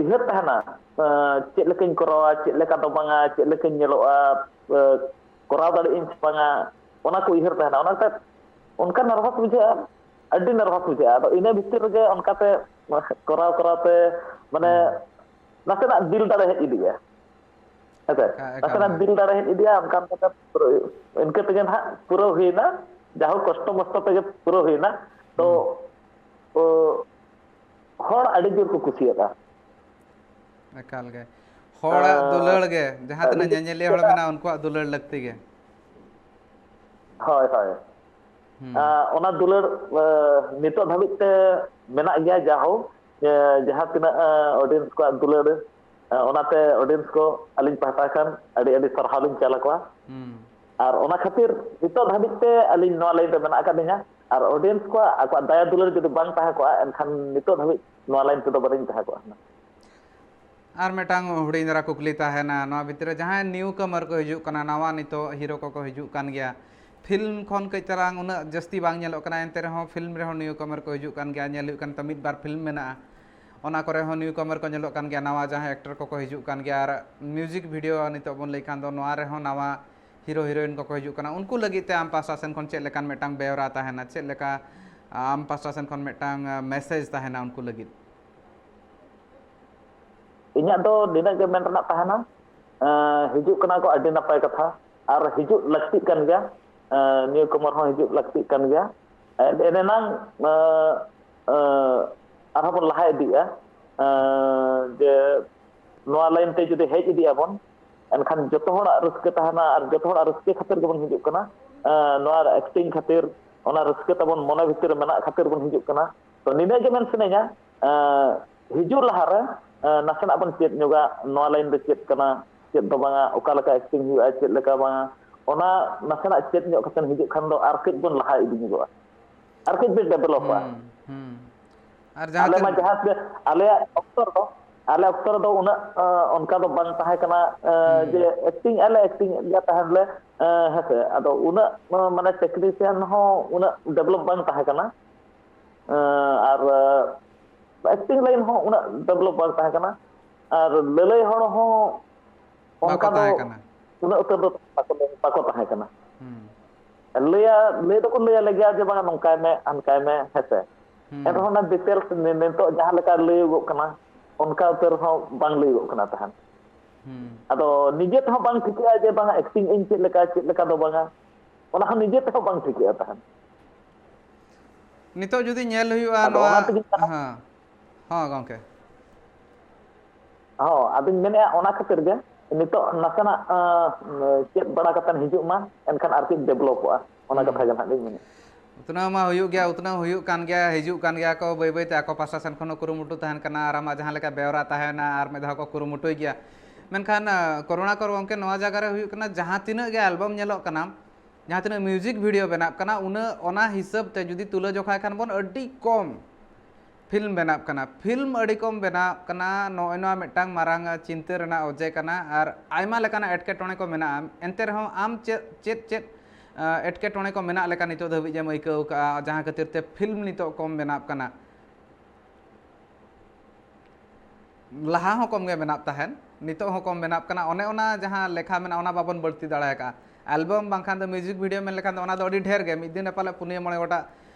ᱩᱭᱦᱟᱹᱨ ᱛᱟᱦᱮᱱᱟ, ᱮᱸ, ᱪᱮᱫ ᱞᱮᱠᱟᱧ ᱠᱚᱨᱟᱣᱟ, ᱪᱮᱫ ᱞᱮᱠᱟ ᱫᱚ ᱵᱟᱝᱟ, ᱪᱮᱫ ᱞᱮᱠᱟᱧ ᱧᱮᱞᱚᱜᱼᱟ, ᱮᱸ, ᱠᱚᱨᱟᱣ ᱫᱟᱲᱮᱭᱟᱜ ᱟᱹᱧ ᱥᱮ ᱵᱟᱝᱟ, ᱚᱱᱟ ᱠᱚ ᱩᱭᱦᱟᱹᱨ ᱛᱟᱦᱮᱱᱟ᱾ ᱚᱱᱟᱛᱮ ᱚᱱᱠᱟ ᱱᱟᱨᱵᱷᱟᱥ ᱵᱩᱡᱷᱟᱹᱜᱼᱟ, ᱟᱹᱰᱤ ᱱᱟᱨᱵᱷᱟᱥ ᱵᱩᱡᱷᱟᱹᱜᱼᱟ᱾ ᱟᱫᱚ ᱤᱱᱟᱹ ᱵᱷᱤᱛᱤᱨ ᱨᱮᱜᱮ ᱚᱱᱠᱟᱛᱮ ᱠᱚᱨᱟᱣ ᱠᱚᱨᱟᱣ ᱛᱮ ᱢᱟᱱᱮ ᱦᱩᱸ᱾ ᱱᱟᱥᱮᱱᱟᱜ ᱫᱤᱞ ᱫᱟᱲᱮ ᱦᱮᱡ ᱤᱫᱤᱜᱼᱟ᱾ ᱦᱮᱸᱥᱮ? ᱮᱠᱟ-, ᱮᱠᱟᱞ ᱱᱟᱥᱮᱱᱟᱜ ᱜᱮ᱾ ᱫᱤᱞ ᱫᱟᱲᱮ ᱦᱮᱡ ᱤᱫᱤᱜᱼᱟ, ᱚᱱᱠᱟ ᱚᱱᱠᱟ ᱛᱮ ᱯᱩᱨᱟᱹ, ᱤᱱᱠᱟᱹ ᱛᱮᱜᱮ ᱱᱟᱦᱟᱜ ᱯᱩᱨᱟᱹᱣ ᱦᱩᱭᱱᱟ᱾ ᱡᱟᱦᱳᱠ, ᱠᱚᱥᱴᱚ ᱢᱚᱥᱴᱚ ᱛᱮᱜᱮ ᱯᱩᱨᱟᱹᱣ ᱦᱩᱭᱱᱟ᱾ ᱛᱚ, ᱦᱩᱸ᱾ ᱚ, ᱦᱚᱲ ᱟᱹᱰᱤ ᱡᱳᱨ ᱠᱚ ᱠᱩᱥᱤᱭᱟᱫᱟ᱾ ᱮᱠᱟᱞ ᱜᱮ᱾ ᱦᱚᱲᱟᱜ ᱟᱸ, ᱫᱩᱞᱟᱹᱲ ᱜᱮ, ᱡᱟᱦᱟᱸ ᱟᱹᱰᱤ ᱛᱤᱱᱟᱹᱜ ᱡᱳᱨ ᱠᱚ ᱧᱮᱧᱮᱞᱤᱭᱟᱹ ᱦᱚᱲ ᱠᱩᱥᱤᱭᱟᱫᱟ᱾ ᱢᱮᱱᱟᱜᱼᱟ, ᱩᱱᱠᱩᱣᱟᱜ ᱫᱩᱞᱟᱹᱲ ᱞᱟᱹᱠᱛᱤ ᱜᱮ᱾ ᱦᱳᱭ, ᱦᱳᱭ᱾ ᱦᱩᱸ᱾ ᱟᱸ, ᱚᱱᱟ ᱫᱩᱞᱟᱹᱲ, ᱟᱸ, ᱱᱤᱛᱚᱜ ᱫᱷᱟᱹᱵᱤᱡ ᱛᱮ ᱢᱮᱱᱟᱜ ᱜᱮᱭᱟ, ᱡᱟᱦᱳᱠ, ᱟᱸ, ᱡᱟᱦᱟᱸ ᱛᱤᱱᱟᱹᱜ, ᱟᱸ, ᱚᱰᱤᱭᱮᱱᱥ ᱠᱚᱣᱟᱜ ᱫᱩᱞᱟᱹᱲ, ᱟᱸ, ᱚᱱᱟᱛᱮ ᱚᱰᱤᱭᱮᱱᱥ ᱠᱚ ᱟᱹᱞᱤᱧ ᱯᱟᱦᱴᱟ ᱠᱷᱚᱱ ᱟᱹᱰᱤ ᱟᱹᱰᱤ ᱥᱟᱨᱦᱟᱣ ᱞᱤᱧ ᱪᱟᱞ ᱟᱠᱚᱣᱟ᱾ ᱦᱩᱸ᱾ ᱟᱨ ᱚᱱᱟ ᱠᱷᱟᱹᱛᱤᱨ ᱱᱤᱛᱚᱜ ᱫᱷᱟᱹᱵᱤᱡ ᱛᱮ ᱟᱹᱞᱤᱧ ᱱᱚᱣᱟ line ᱨᱮ ᱢᱮᱱᱟᱜ ᱟᱠᱟᱫ ᱞᱤᱧᱟ᱾ ᱟᱨ audience ᱠᱚᱣᱟᱜ ᱟᱠᱚᱣᱟᱜ ᱫᱟᱭᱟ ᱫᱩᱞᱟᱹᱲ ᱡᱩᱫᱤ ᱵᱟᱝ ᱛᱟᱦᱮᱸ ᱠᱚᱜᱼᱟ, ᱮᱱᱠᱷᱟᱱ ᱱᱤᱛᱚᱜ ᱫᱷᱟᱹᱵᱤᱡ ᱱᱚᱣᱟ line ᱛᱮᱫᱚ ᱵᱟᱹᱞᱤᱧ ᱛᱟᱦᱮᱸ ᱠᱚᱜᱼᱟ ᱦᱩᱱᱟᱹᱝ᱾ ᱟᱨ ᱢᱤᱫᱴᱟᱝ ᱦᱩᱰᱤᱧ ᱫᱷᱟᱨᱟ ᱠᱩᱠᱞᱤ ᱛᱟᱦᱮᱱᱟ ᱱᱚᱣᱟ ᱵᱷᱤᱛᱨᱤ ᱨᱮ, ᱡᱟᱦᱟᱸᱭ new comer ᱠᱚ ᱦᱤᱡᱩᱜ ᱠᱟᱱᱟ, ᱱᱟᱣᱟ ᱱᱤᱛᱚᱜ hero ᱠᱚᱠᱚ ᱦᱤᱡᱩᱜ ᱠᱟᱱ ᱜᱮᱭᱟ, film ᱠᱷᱚᱱ ᱠᱟᱹᱡ ᱪᱟᱞᱟᱝ ᱩᱱᱟᱹᱜ ᱡᱟᱹᱥᱛᱤ ᱵᱟᱝ ᱧᱮᱞᱚᱜ ᱠᱟᱱᱟ, ᱮᱱᱛᱮ ᱨᱮᱦᱚᱸ film ᱨᱮᱦᱚᱸ new comer ᱠᱚ ᱦᱤᱡᱩᱜ ᱠᱟᱱ ᱜᱮᱭᱟ, ᱧᱮᱞ ᱦᱩᱭᱩᱜ ᱠᱟᱱ ᱛᱟᱢᱤᱫ ᱵᱟᱨ film ᱢᱮᱱᱟᱜᱼᱟ, ᱚᱱᱟ ᱠᱚᱨᱮ ᱦᱚᱸ new comer ᱠᱚ ᱧᱮᱞᱚᱜ ᱠᱟᱱ ᱜᱮᱭᱟ, ᱱᱟᱣᱟ ᱡᱟᱦᱟᱸᱭ actor ᱠᱚᱠᱚ ᱦᱤᱡᱩᱜ ᱠᱟᱱ ᱜᱮᱭᱟ, ᱟᱨ music video ᱱᱤᱛᱚᱜ ᱵᱚᱱ ᱞᱟᱹᱭ ᱠᱷᱟᱱ ᱫᱚ ᱱᱚᱣᱟ ᱨᱮᱦᱚᱸ ᱱᱟᱣᱟ hero heroine ᱠᱚᱠᱚ ᱦᱤᱡᱩᱜ ᱠᱟᱱᱟ, ᱩᱱᱠᱩ ᱞᱟᱹᱜᱤᱫ ᱛᱮ ᱟᱢ ᱯᱟᱦᱴᱟ ᱥᱮᱱ ᱠᱷᱚᱱ ᱪᱮᱫ ᱞᱮᱠᱟᱱ ᱢᱤᱫᱴᱟᱝ ᱵᱮᱣᱨᱟ ᱛᱟᱦᱮᱱᱟ, ᱪᱮᱫ ᱞᱮᱠᱟ ᱟᱢ ᱯᱟᱦᱴᱟ ᱥᱮᱱ ᱠᱷᱚᱱ ᱢᱤᱫᱴᱟᱝ message ᱛᱟᱦᱮᱱᱟ ᱩᱱᱠᱩ ᱞᱟᱹᱜᱤᱫ? ᱤᱧᱟᱹᱜ ᱫᱚ ᱱᱤᱱᱟᱹᱜ ᱜᱮ ᱢᱮᱱ ᱨᱮᱱᱟᱜ ᱛᱟᱦᱮᱱᱟ, ᱮᱸ, ᱦᱤᱡᱩᱜ ᱠᱟᱱᱟ ᱠᱚ, ᱟᱹᱰᱤ ᱱᱟᱯᱟᱭ ᱠᱟᱛᱷᱟ, ᱟᱨ ᱦᱤᱡᱩᱜ ᱞᱟᱹᱠᱛᱤᱜ ᱠᱟᱱ ᱜᱮᱭᱟ, ᱮᱸ, new comer ᱦᱚᱸ ᱦᱤᱡᱩᱜ ᱞᱟᱹᱠᱛᱤᱜ ᱠᱟᱱ ᱜᱮᱭᱟ᱾ ᱮᱱ-, ᱮᱱᱮᱱᱟᱝ, ᱮᱸ, ᱮᱸ, ᱟᱨᱦᱚᱸ ᱵᱚᱱ ᱞᱟᱦᱟ ᱤᱫᱤᱜᱼᱟ, ᱮᱸ, ᱡᱮ ᱱᱚᱣᱟ line ᱛᱮ ᱡᱩᱫᱤ ᱦᱮᱡ ᱤᱫᱤᱜ ᱟᱵᱚᱱ, ᱮᱱᱠᱷᱟᱱ ᱡᱚᱛᱚ ᱦᱚᱲᱟᱜ ᱨᱟᱹᱥᱠᱟᱹ ᱛᱟᱦᱮᱱᱟ, ᱟᱨ ᱡᱚᱛᱚ ᱦᱚᱲᱟᱜ ᱨᱟᱹᱥᱠᱟᱹ ᱠᱷᱟᱹᱛᱤᱨ ᱜᱮᱵᱚᱱ ᱦᱤᱡᱩᱜ ᱠᱟᱱᱟ, ᱮᱸ, ᱱᱚᱣᱟ acting ᱠᱷᱟᱹᱛᱤᱨ, ᱚᱱᱟ ᱨᱟᱹᱥᱠᱟᱹ ᱛᱟᱵᱚᱱ ᱢᱚᱱᱮ ᱵᱷᱤᱛᱤᱨ ᱨᱮ ᱢᱮᱱᱟᱜ ᱠᱷᱟᱹᱛᱤᱨ ᱵᱚᱱ ᱦᱤᱡᱩᱜ ᱠᱟᱱᱟ᱾ ᱛᱚ ᱱᱤᱱᱟᱹᱜ ᱜᱮ ᱢᱮᱱ ᱥᱟᱱᱟᱧᱟ, ᱮᱸ, ᱦᱤᱡᱩᱜ ᱞᱟᱦᱟᱨᱮ, ᱮᱸ, ᱱᱟᱥᱮᱱᱟᱜ ᱵᱚᱱ ᱪᱮᱫ ᱧᱚᱜᱟ, ᱱᱚᱣᱟ line ᱫᱚ ᱪᱮᱫ ᱠᱟᱱᱟ, ᱪᱮᱫ ᱫᱚ ᱵᱟᱝᱟ, ᱚᱠᱟ ᱞᱮᱠᱟ acting ᱦᱩᱭᱩᱜᱼᱟ, ᱪᱮᱫ ᱞᱮᱠᱟ ᱵᱟᱝᱟ, ᱚᱱᱟ ᱱᱟᱥᱮᱱᱟᱜ ᱪᱮᱫ ᱧᱚᱜ ᱠᱟᱛᱮ ᱦᱤᱡᱩᱜ ᱠᱷᱟᱱ ᱫᱚ ᱟᱨ ᱠᱟᱹᱡ ᱵᱚᱱ ᱞᱟᱦᱟ ᱤᱫᱤ ᱧᱚᱜᱚᱜᱼᱟ, ᱟᱨ ᱠᱟᱹᱡ ᱵᱚᱱ developᱟ᱾ ᱦᱩᱸ, ᱦᱩᱸ᱾ ᱟᱨ ᱡᱟᱦᱟᱸ ᱟᱞᱮ ᱢᱟ ᱛᱤᱱ- ᱡᱟᱦᱟᱸ ᱛᱤᱱᱟᱹᱜ ᱟᱞᱮᱭᱟᱜ ᱚᱠᱛᱚ ᱨᱮᱫᱚ, ᱟᱞᱮ ᱚᱠᱛᱚ ᱨᱮᱫᱚ ᱩᱱᱟᱹᱜ, ᱮᱸ, ᱚᱱᱠᱟ ᱫᱚ ᱵᱟᱝ ᱛᱟᱦᱮᱸ ᱠᱟᱱᱟ, ᱮᱸ, ᱦᱩᱸ᱾ ᱡᱮ acting ᱟᱞᱮ acting ᱜᱮ ᱛᱟᱦᱮᱱ ᱞᱮ, ᱮᱸ, ᱦᱮᱸᱥᱮ, ᱟᱫᱚ ᱩᱱᱟᱹᱜ, ᱮᱸ, ᱢᱟᱱᱮ technician ᱦᱚᱸ ᱩᱱᱟᱹᱜ develop ᱵᱟᱝ ᱛᱟᱦᱮᱸ ᱠᱟᱱᱟ, ᱮᱸ, ᱟᱨ, ᱮᱸ, acting line ᱦᱚᱸ ᱩᱱᱟᱹᱜ develop ᱵᱟᱝ ᱛᱟᱦᱮᱸ ᱠᱟᱱᱟ, ᱟᱨ ᱞᱟᱹᱞᱟᱹᱭ ᱦᱚᱲ ᱦᱚᱸ ᱵᱟᱠᱚ ᱚᱱᱠᱟ ᱫᱚ ᱛᱟᱦᱮᱸ ᱠᱟᱱᱟ᱾ ᱩᱱᱟᱹᱜ ᱩᱛᱟᱹᱨ ᱫᱚ ᱵᱟᱠᱚ, ᱵᱟᱠᱚ ᱛᱟᱦᱮᱸ ᱠᱟᱱᱟ᱾ ᱦᱩᱸ᱾ ᱞᱟᱹᱭᱟ, ᱞᱟᱹᱭ ᱫᱚᱠᱚ ᱞᱟᱹᱭ ᱟᱞᱮ ᱜᱮᱭᱟ ᱡᱮ ᱵᱟᱝᱟ ᱱᱚᱝᱠᱟᱭ ᱢᱮ, ᱦᱟᱱᱠᱟᱭ ᱢᱮ, ᱦᱮᱸᱥᱮ᱾ ᱦᱩᱸ᱾ ᱮᱱᱨᱮᱦᱚᱸ ᱚᱱᱟ details ᱱᱤ-, ᱱᱤᱛᱚᱜ ᱡᱟᱦᱟᱸ ᱞᱮᱠᱟ ᱞᱟᱹᱭᱚᱜᱚᱜ ᱠᱟᱱᱟ, ᱚᱱᱠᱟ ᱩᱛᱟᱹᱨ ᱦᱚᱸ ᱵᱟᱝ ᱞᱟᱹᱭᱚᱜᱚᱜ ᱠᱟᱱᱟ ᱛᱟᱦᱮᱸᱫ᱾ ᱦᱩᱸ᱾ ᱟᱫᱚ ᱱᱤᱡᱮ ᱛᱮᱦᱚᱸ ᱵᱟᱝ ᱴᱷᱤᱠᱟᱹᱜᱼᱟ ᱡᱮ ᱵᱟᱝᱟ acting ᱟᱹᱧ ᱪᱮᱫ ᱞᱮᱠᱟ, ᱪᱮᱫ ᱞᱮᱠᱟ ᱫᱚ ᱵᱟᱝᱟ, ᱚᱱᱟ ᱦᱚᱸ ᱱᱤᱡᱮ ᱛᱮᱦᱚᱸ ᱵᱟᱝ ᱴᱷᱤᱠᱟᱹᱜᱼᱟ ᱛᱟᱦᱮᱸᱫ᱾ ᱱᱤᱛᱚᱜ ᱡᱩᱫᱤ ᱧᱮᱞ ᱦᱩᱭᱩᱜᱼᱟ ᱟᱫᱚ ᱱᱚᱣᱟ, ᱚᱱᱟ ᱛᱮᱜᱮᱧ ᱢᱮᱱᱟ, ᱦᱮᱸ, ᱦᱚᱸ ᱜᱚᱢᱠᱮ᱾ ᱦᱚᱸ, ᱟᱫᱚᱧ ᱢᱮᱱᱮᱫᱼᱟ ᱚᱱᱟ ᱠᱷᱟᱹᱛᱤᱨ ᱜᱮ ᱱᱤᱛᱚᱜ ᱱᱟᱥᱮᱱᱟᱜ, ᱟᱸ, ᱪᱮᱫ ᱵᱟᱲᱟ ᱠᱟᱛᱮᱫ ᱦᱤᱡᱩᱜ ᱢᱟ, ᱮᱱᱠᱷᱟᱱ ᱟᱨ ᱠᱟᱹᱡ developᱚᱜᱼᱟ, ᱚᱱᱟ ᱦᱩᱸ᱾ ᱠᱟᱛᱷᱟ ᱜᱮ ᱱᱟᱦᱟᱜ ᱞᱤᱧ ᱢᱮᱱᱮᱫᱼᱟ᱾ ᱩᱛᱱᱟᱹᱣ ᱢᱟ ᱦᱩᱭᱩᱜ ᱜᱮᱭᱟ, ᱩᱛᱱᱟᱹᱣ ᱦᱩᱭᱩᱜ ᱠᱟᱱ ᱜᱮᱭᱟ, ᱦᱤᱡᱩᱜ ᱠᱟᱱ ᱜᱮᱭᱟ ᱠᱚ ᱵᱟᱹᱭ ᱵᱟᱹᱭ ᱛᱮ, ᱟᱠᱚ ᱯᱟᱦᱴᱟ ᱥᱮᱱ ᱠᱷᱚᱱ ᱦᱚᱸ ᱠᱩᱨᱩᱢᱩᱴᱩ ᱛᱟᱦᱮᱱ ᱠᱟᱱᱟ, ᱟᱨ ᱟᱢᱟᱜ ᱡᱟᱦᱟᱸ ᱞᱮᱠᱟ ᱵᱮᱣᱨᱟ ᱛᱟᱦᱮᱱᱟ, ᱟᱨ ᱢᱤᱫ ᱫᱷᱟᱣ ᱠᱚ ᱠᱩᱨᱩᱢᱩᱴᱩᱭ ᱜᱮᱭᱟ᱾ ᱢᱮᱱᱠᱷᱟᱱ ᱠᱚᱨᱩᱬᱟᱠᱚᱨ ᱜᱚᱢᱠᱮ, ᱱᱚᱣᱟ ᱡᱟᱭᱜᱟ ᱨᱮ ᱦᱩᱭᱩᱜ ᱠᱟᱱᱟ, ᱡᱟᱦᱟᱸ ᱛᱤᱱᱟᱹᱜ ᱜᱮ ᱮᱞᱵᱟᱢ ᱧᱮᱞᱚᱜ ᱠᱟᱱᱟ, ᱡᱟᱦᱟᱸ ᱛᱤᱱᱟᱹᱜ ᱢᱤᱭᱩᱡᱤᱠ ᱵᱷᱤᱰᱤᱭᱳ ᱵᱮᱱᱟᱜ ᱠᱟᱱᱟ, ᱩᱱᱟᱹᱜ, ᱚᱱᱟ ᱦᱤᱥᱟᱹᱵ ᱛᱮ ᱡᱩᱫᱤ ᱛᱩᱞᱟᱹ ᱡᱚᱠᱷᱟᱭ ᱠᱷᱟᱱ ᱵᱚᱱ, ᱟᱹᱰᱤ ᱠᱚᱢ ᱯᱷᱤᱞᱢ ᱵᱮᱱᱟᱜ ᱠᱟᱱᱟ᱾ ᱯᱷᱤᱞᱢ ᱟᱹᱰᱤ ᱠᱚᱢ ᱵᱮᱱᱟᱜ ᱠᱟᱱᱟ, ᱱᱚᱜᱼᱚᱭ ᱱᱚᱣᱟ ᱢᱤᱫᱴᱟᱝ ᱢᱟᱨᱟᱝ ᱪᱤᱱᱛᱟᱹ ᱨᱮᱱᱟᱜ ᱚᱡᱮ ᱠᱟᱱᱟ᱾ ᱟᱨ ᱟᱭᱢᱟ ᱞᱮᱠᱟᱱᱟᱜ ᱮᱴᱠᱮᱴᱚᱬᱮ ᱠᱚ ᱢᱮᱱᱟᱜᱼᱟ᱾ ᱮᱱᱛᱮ ᱨᱮᱦᱚᱸ ᱟᱢ ᱪᱮᱫ, ᱪᱮᱫ, ᱪᱮᱫ ᱮᱴᱠᱮᱴᱚᱬᱮ ᱠᱚ ᱢᱮᱱᱟᱜ ᱞᱮᱠᱟ ᱱᱤᱛᱚᱜ ᱫᱷᱟᱹᱵᱤᱡ ᱮᱢ ᱟᱹᱭᱠᱟᱹᱣ ᱠᱟᱜᱼᱟ, ᱡᱟᱦᱟᱸ ᱠᱷᱟᱹᱛᱤᱨ ᱛᱮ ᱯᱷᱤᱞᱢ ᱱᱤᱛᱚᱜ ᱠᱚᱢ ᱵᱮᱱᱟᱜ ᱠᱟᱱᱟ? ᱞᱟᱦᱟ ᱦᱚᱸ ᱠᱚᱢ ᱜᱮ ᱵᱮᱱᱟᱜ ᱛᱟᱦᱮᱸᱱ, ᱱᱤᱛᱚᱜ ᱦᱚᱸ ᱠᱚᱢ ᱵᱮᱱᱟᱜ ᱠᱟᱱᱟ᱾ ᱚᱱᱮ ᱚᱱᱟ ᱡᱟᱦᱟᱸ ᱞᱮᱠᱷᱟ ᱢᱮᱱᱟᱜᱼᱟ, ᱚᱱᱟ ᱵᱟᱵᱚᱱ ᱵᱟᱹᱲᱛᱤ ᱫᱟᱲᱮ ᱟᱠᱟᱫᱼᱟ᱾ ᱮᱞᱵᱟᱢ ᱵᱟᱝᱠᱷᱟᱱ ᱫᱚ ᱢᱤᱭᱩᱡᱤᱠ ᱵᱷᱤᱰᱤᱭᱳ ᱢᱮᱱ ᱞᱮᱠᱷᱟᱱ ᱫᱚ, ᱚᱱᱟ ᱫᱚ ᱟᱹᱰᱤ ᱰᱷᱮᱨ ᱜᱮ, ᱢᱤᱫ ᱫᱤᱱ ᱨᱮ ᱯᱟᱞᱮ ᱯᱩᱱᱭᱟᱹ ᱢᱚᱬᱮ ᱜᱚᱴᱟᱜ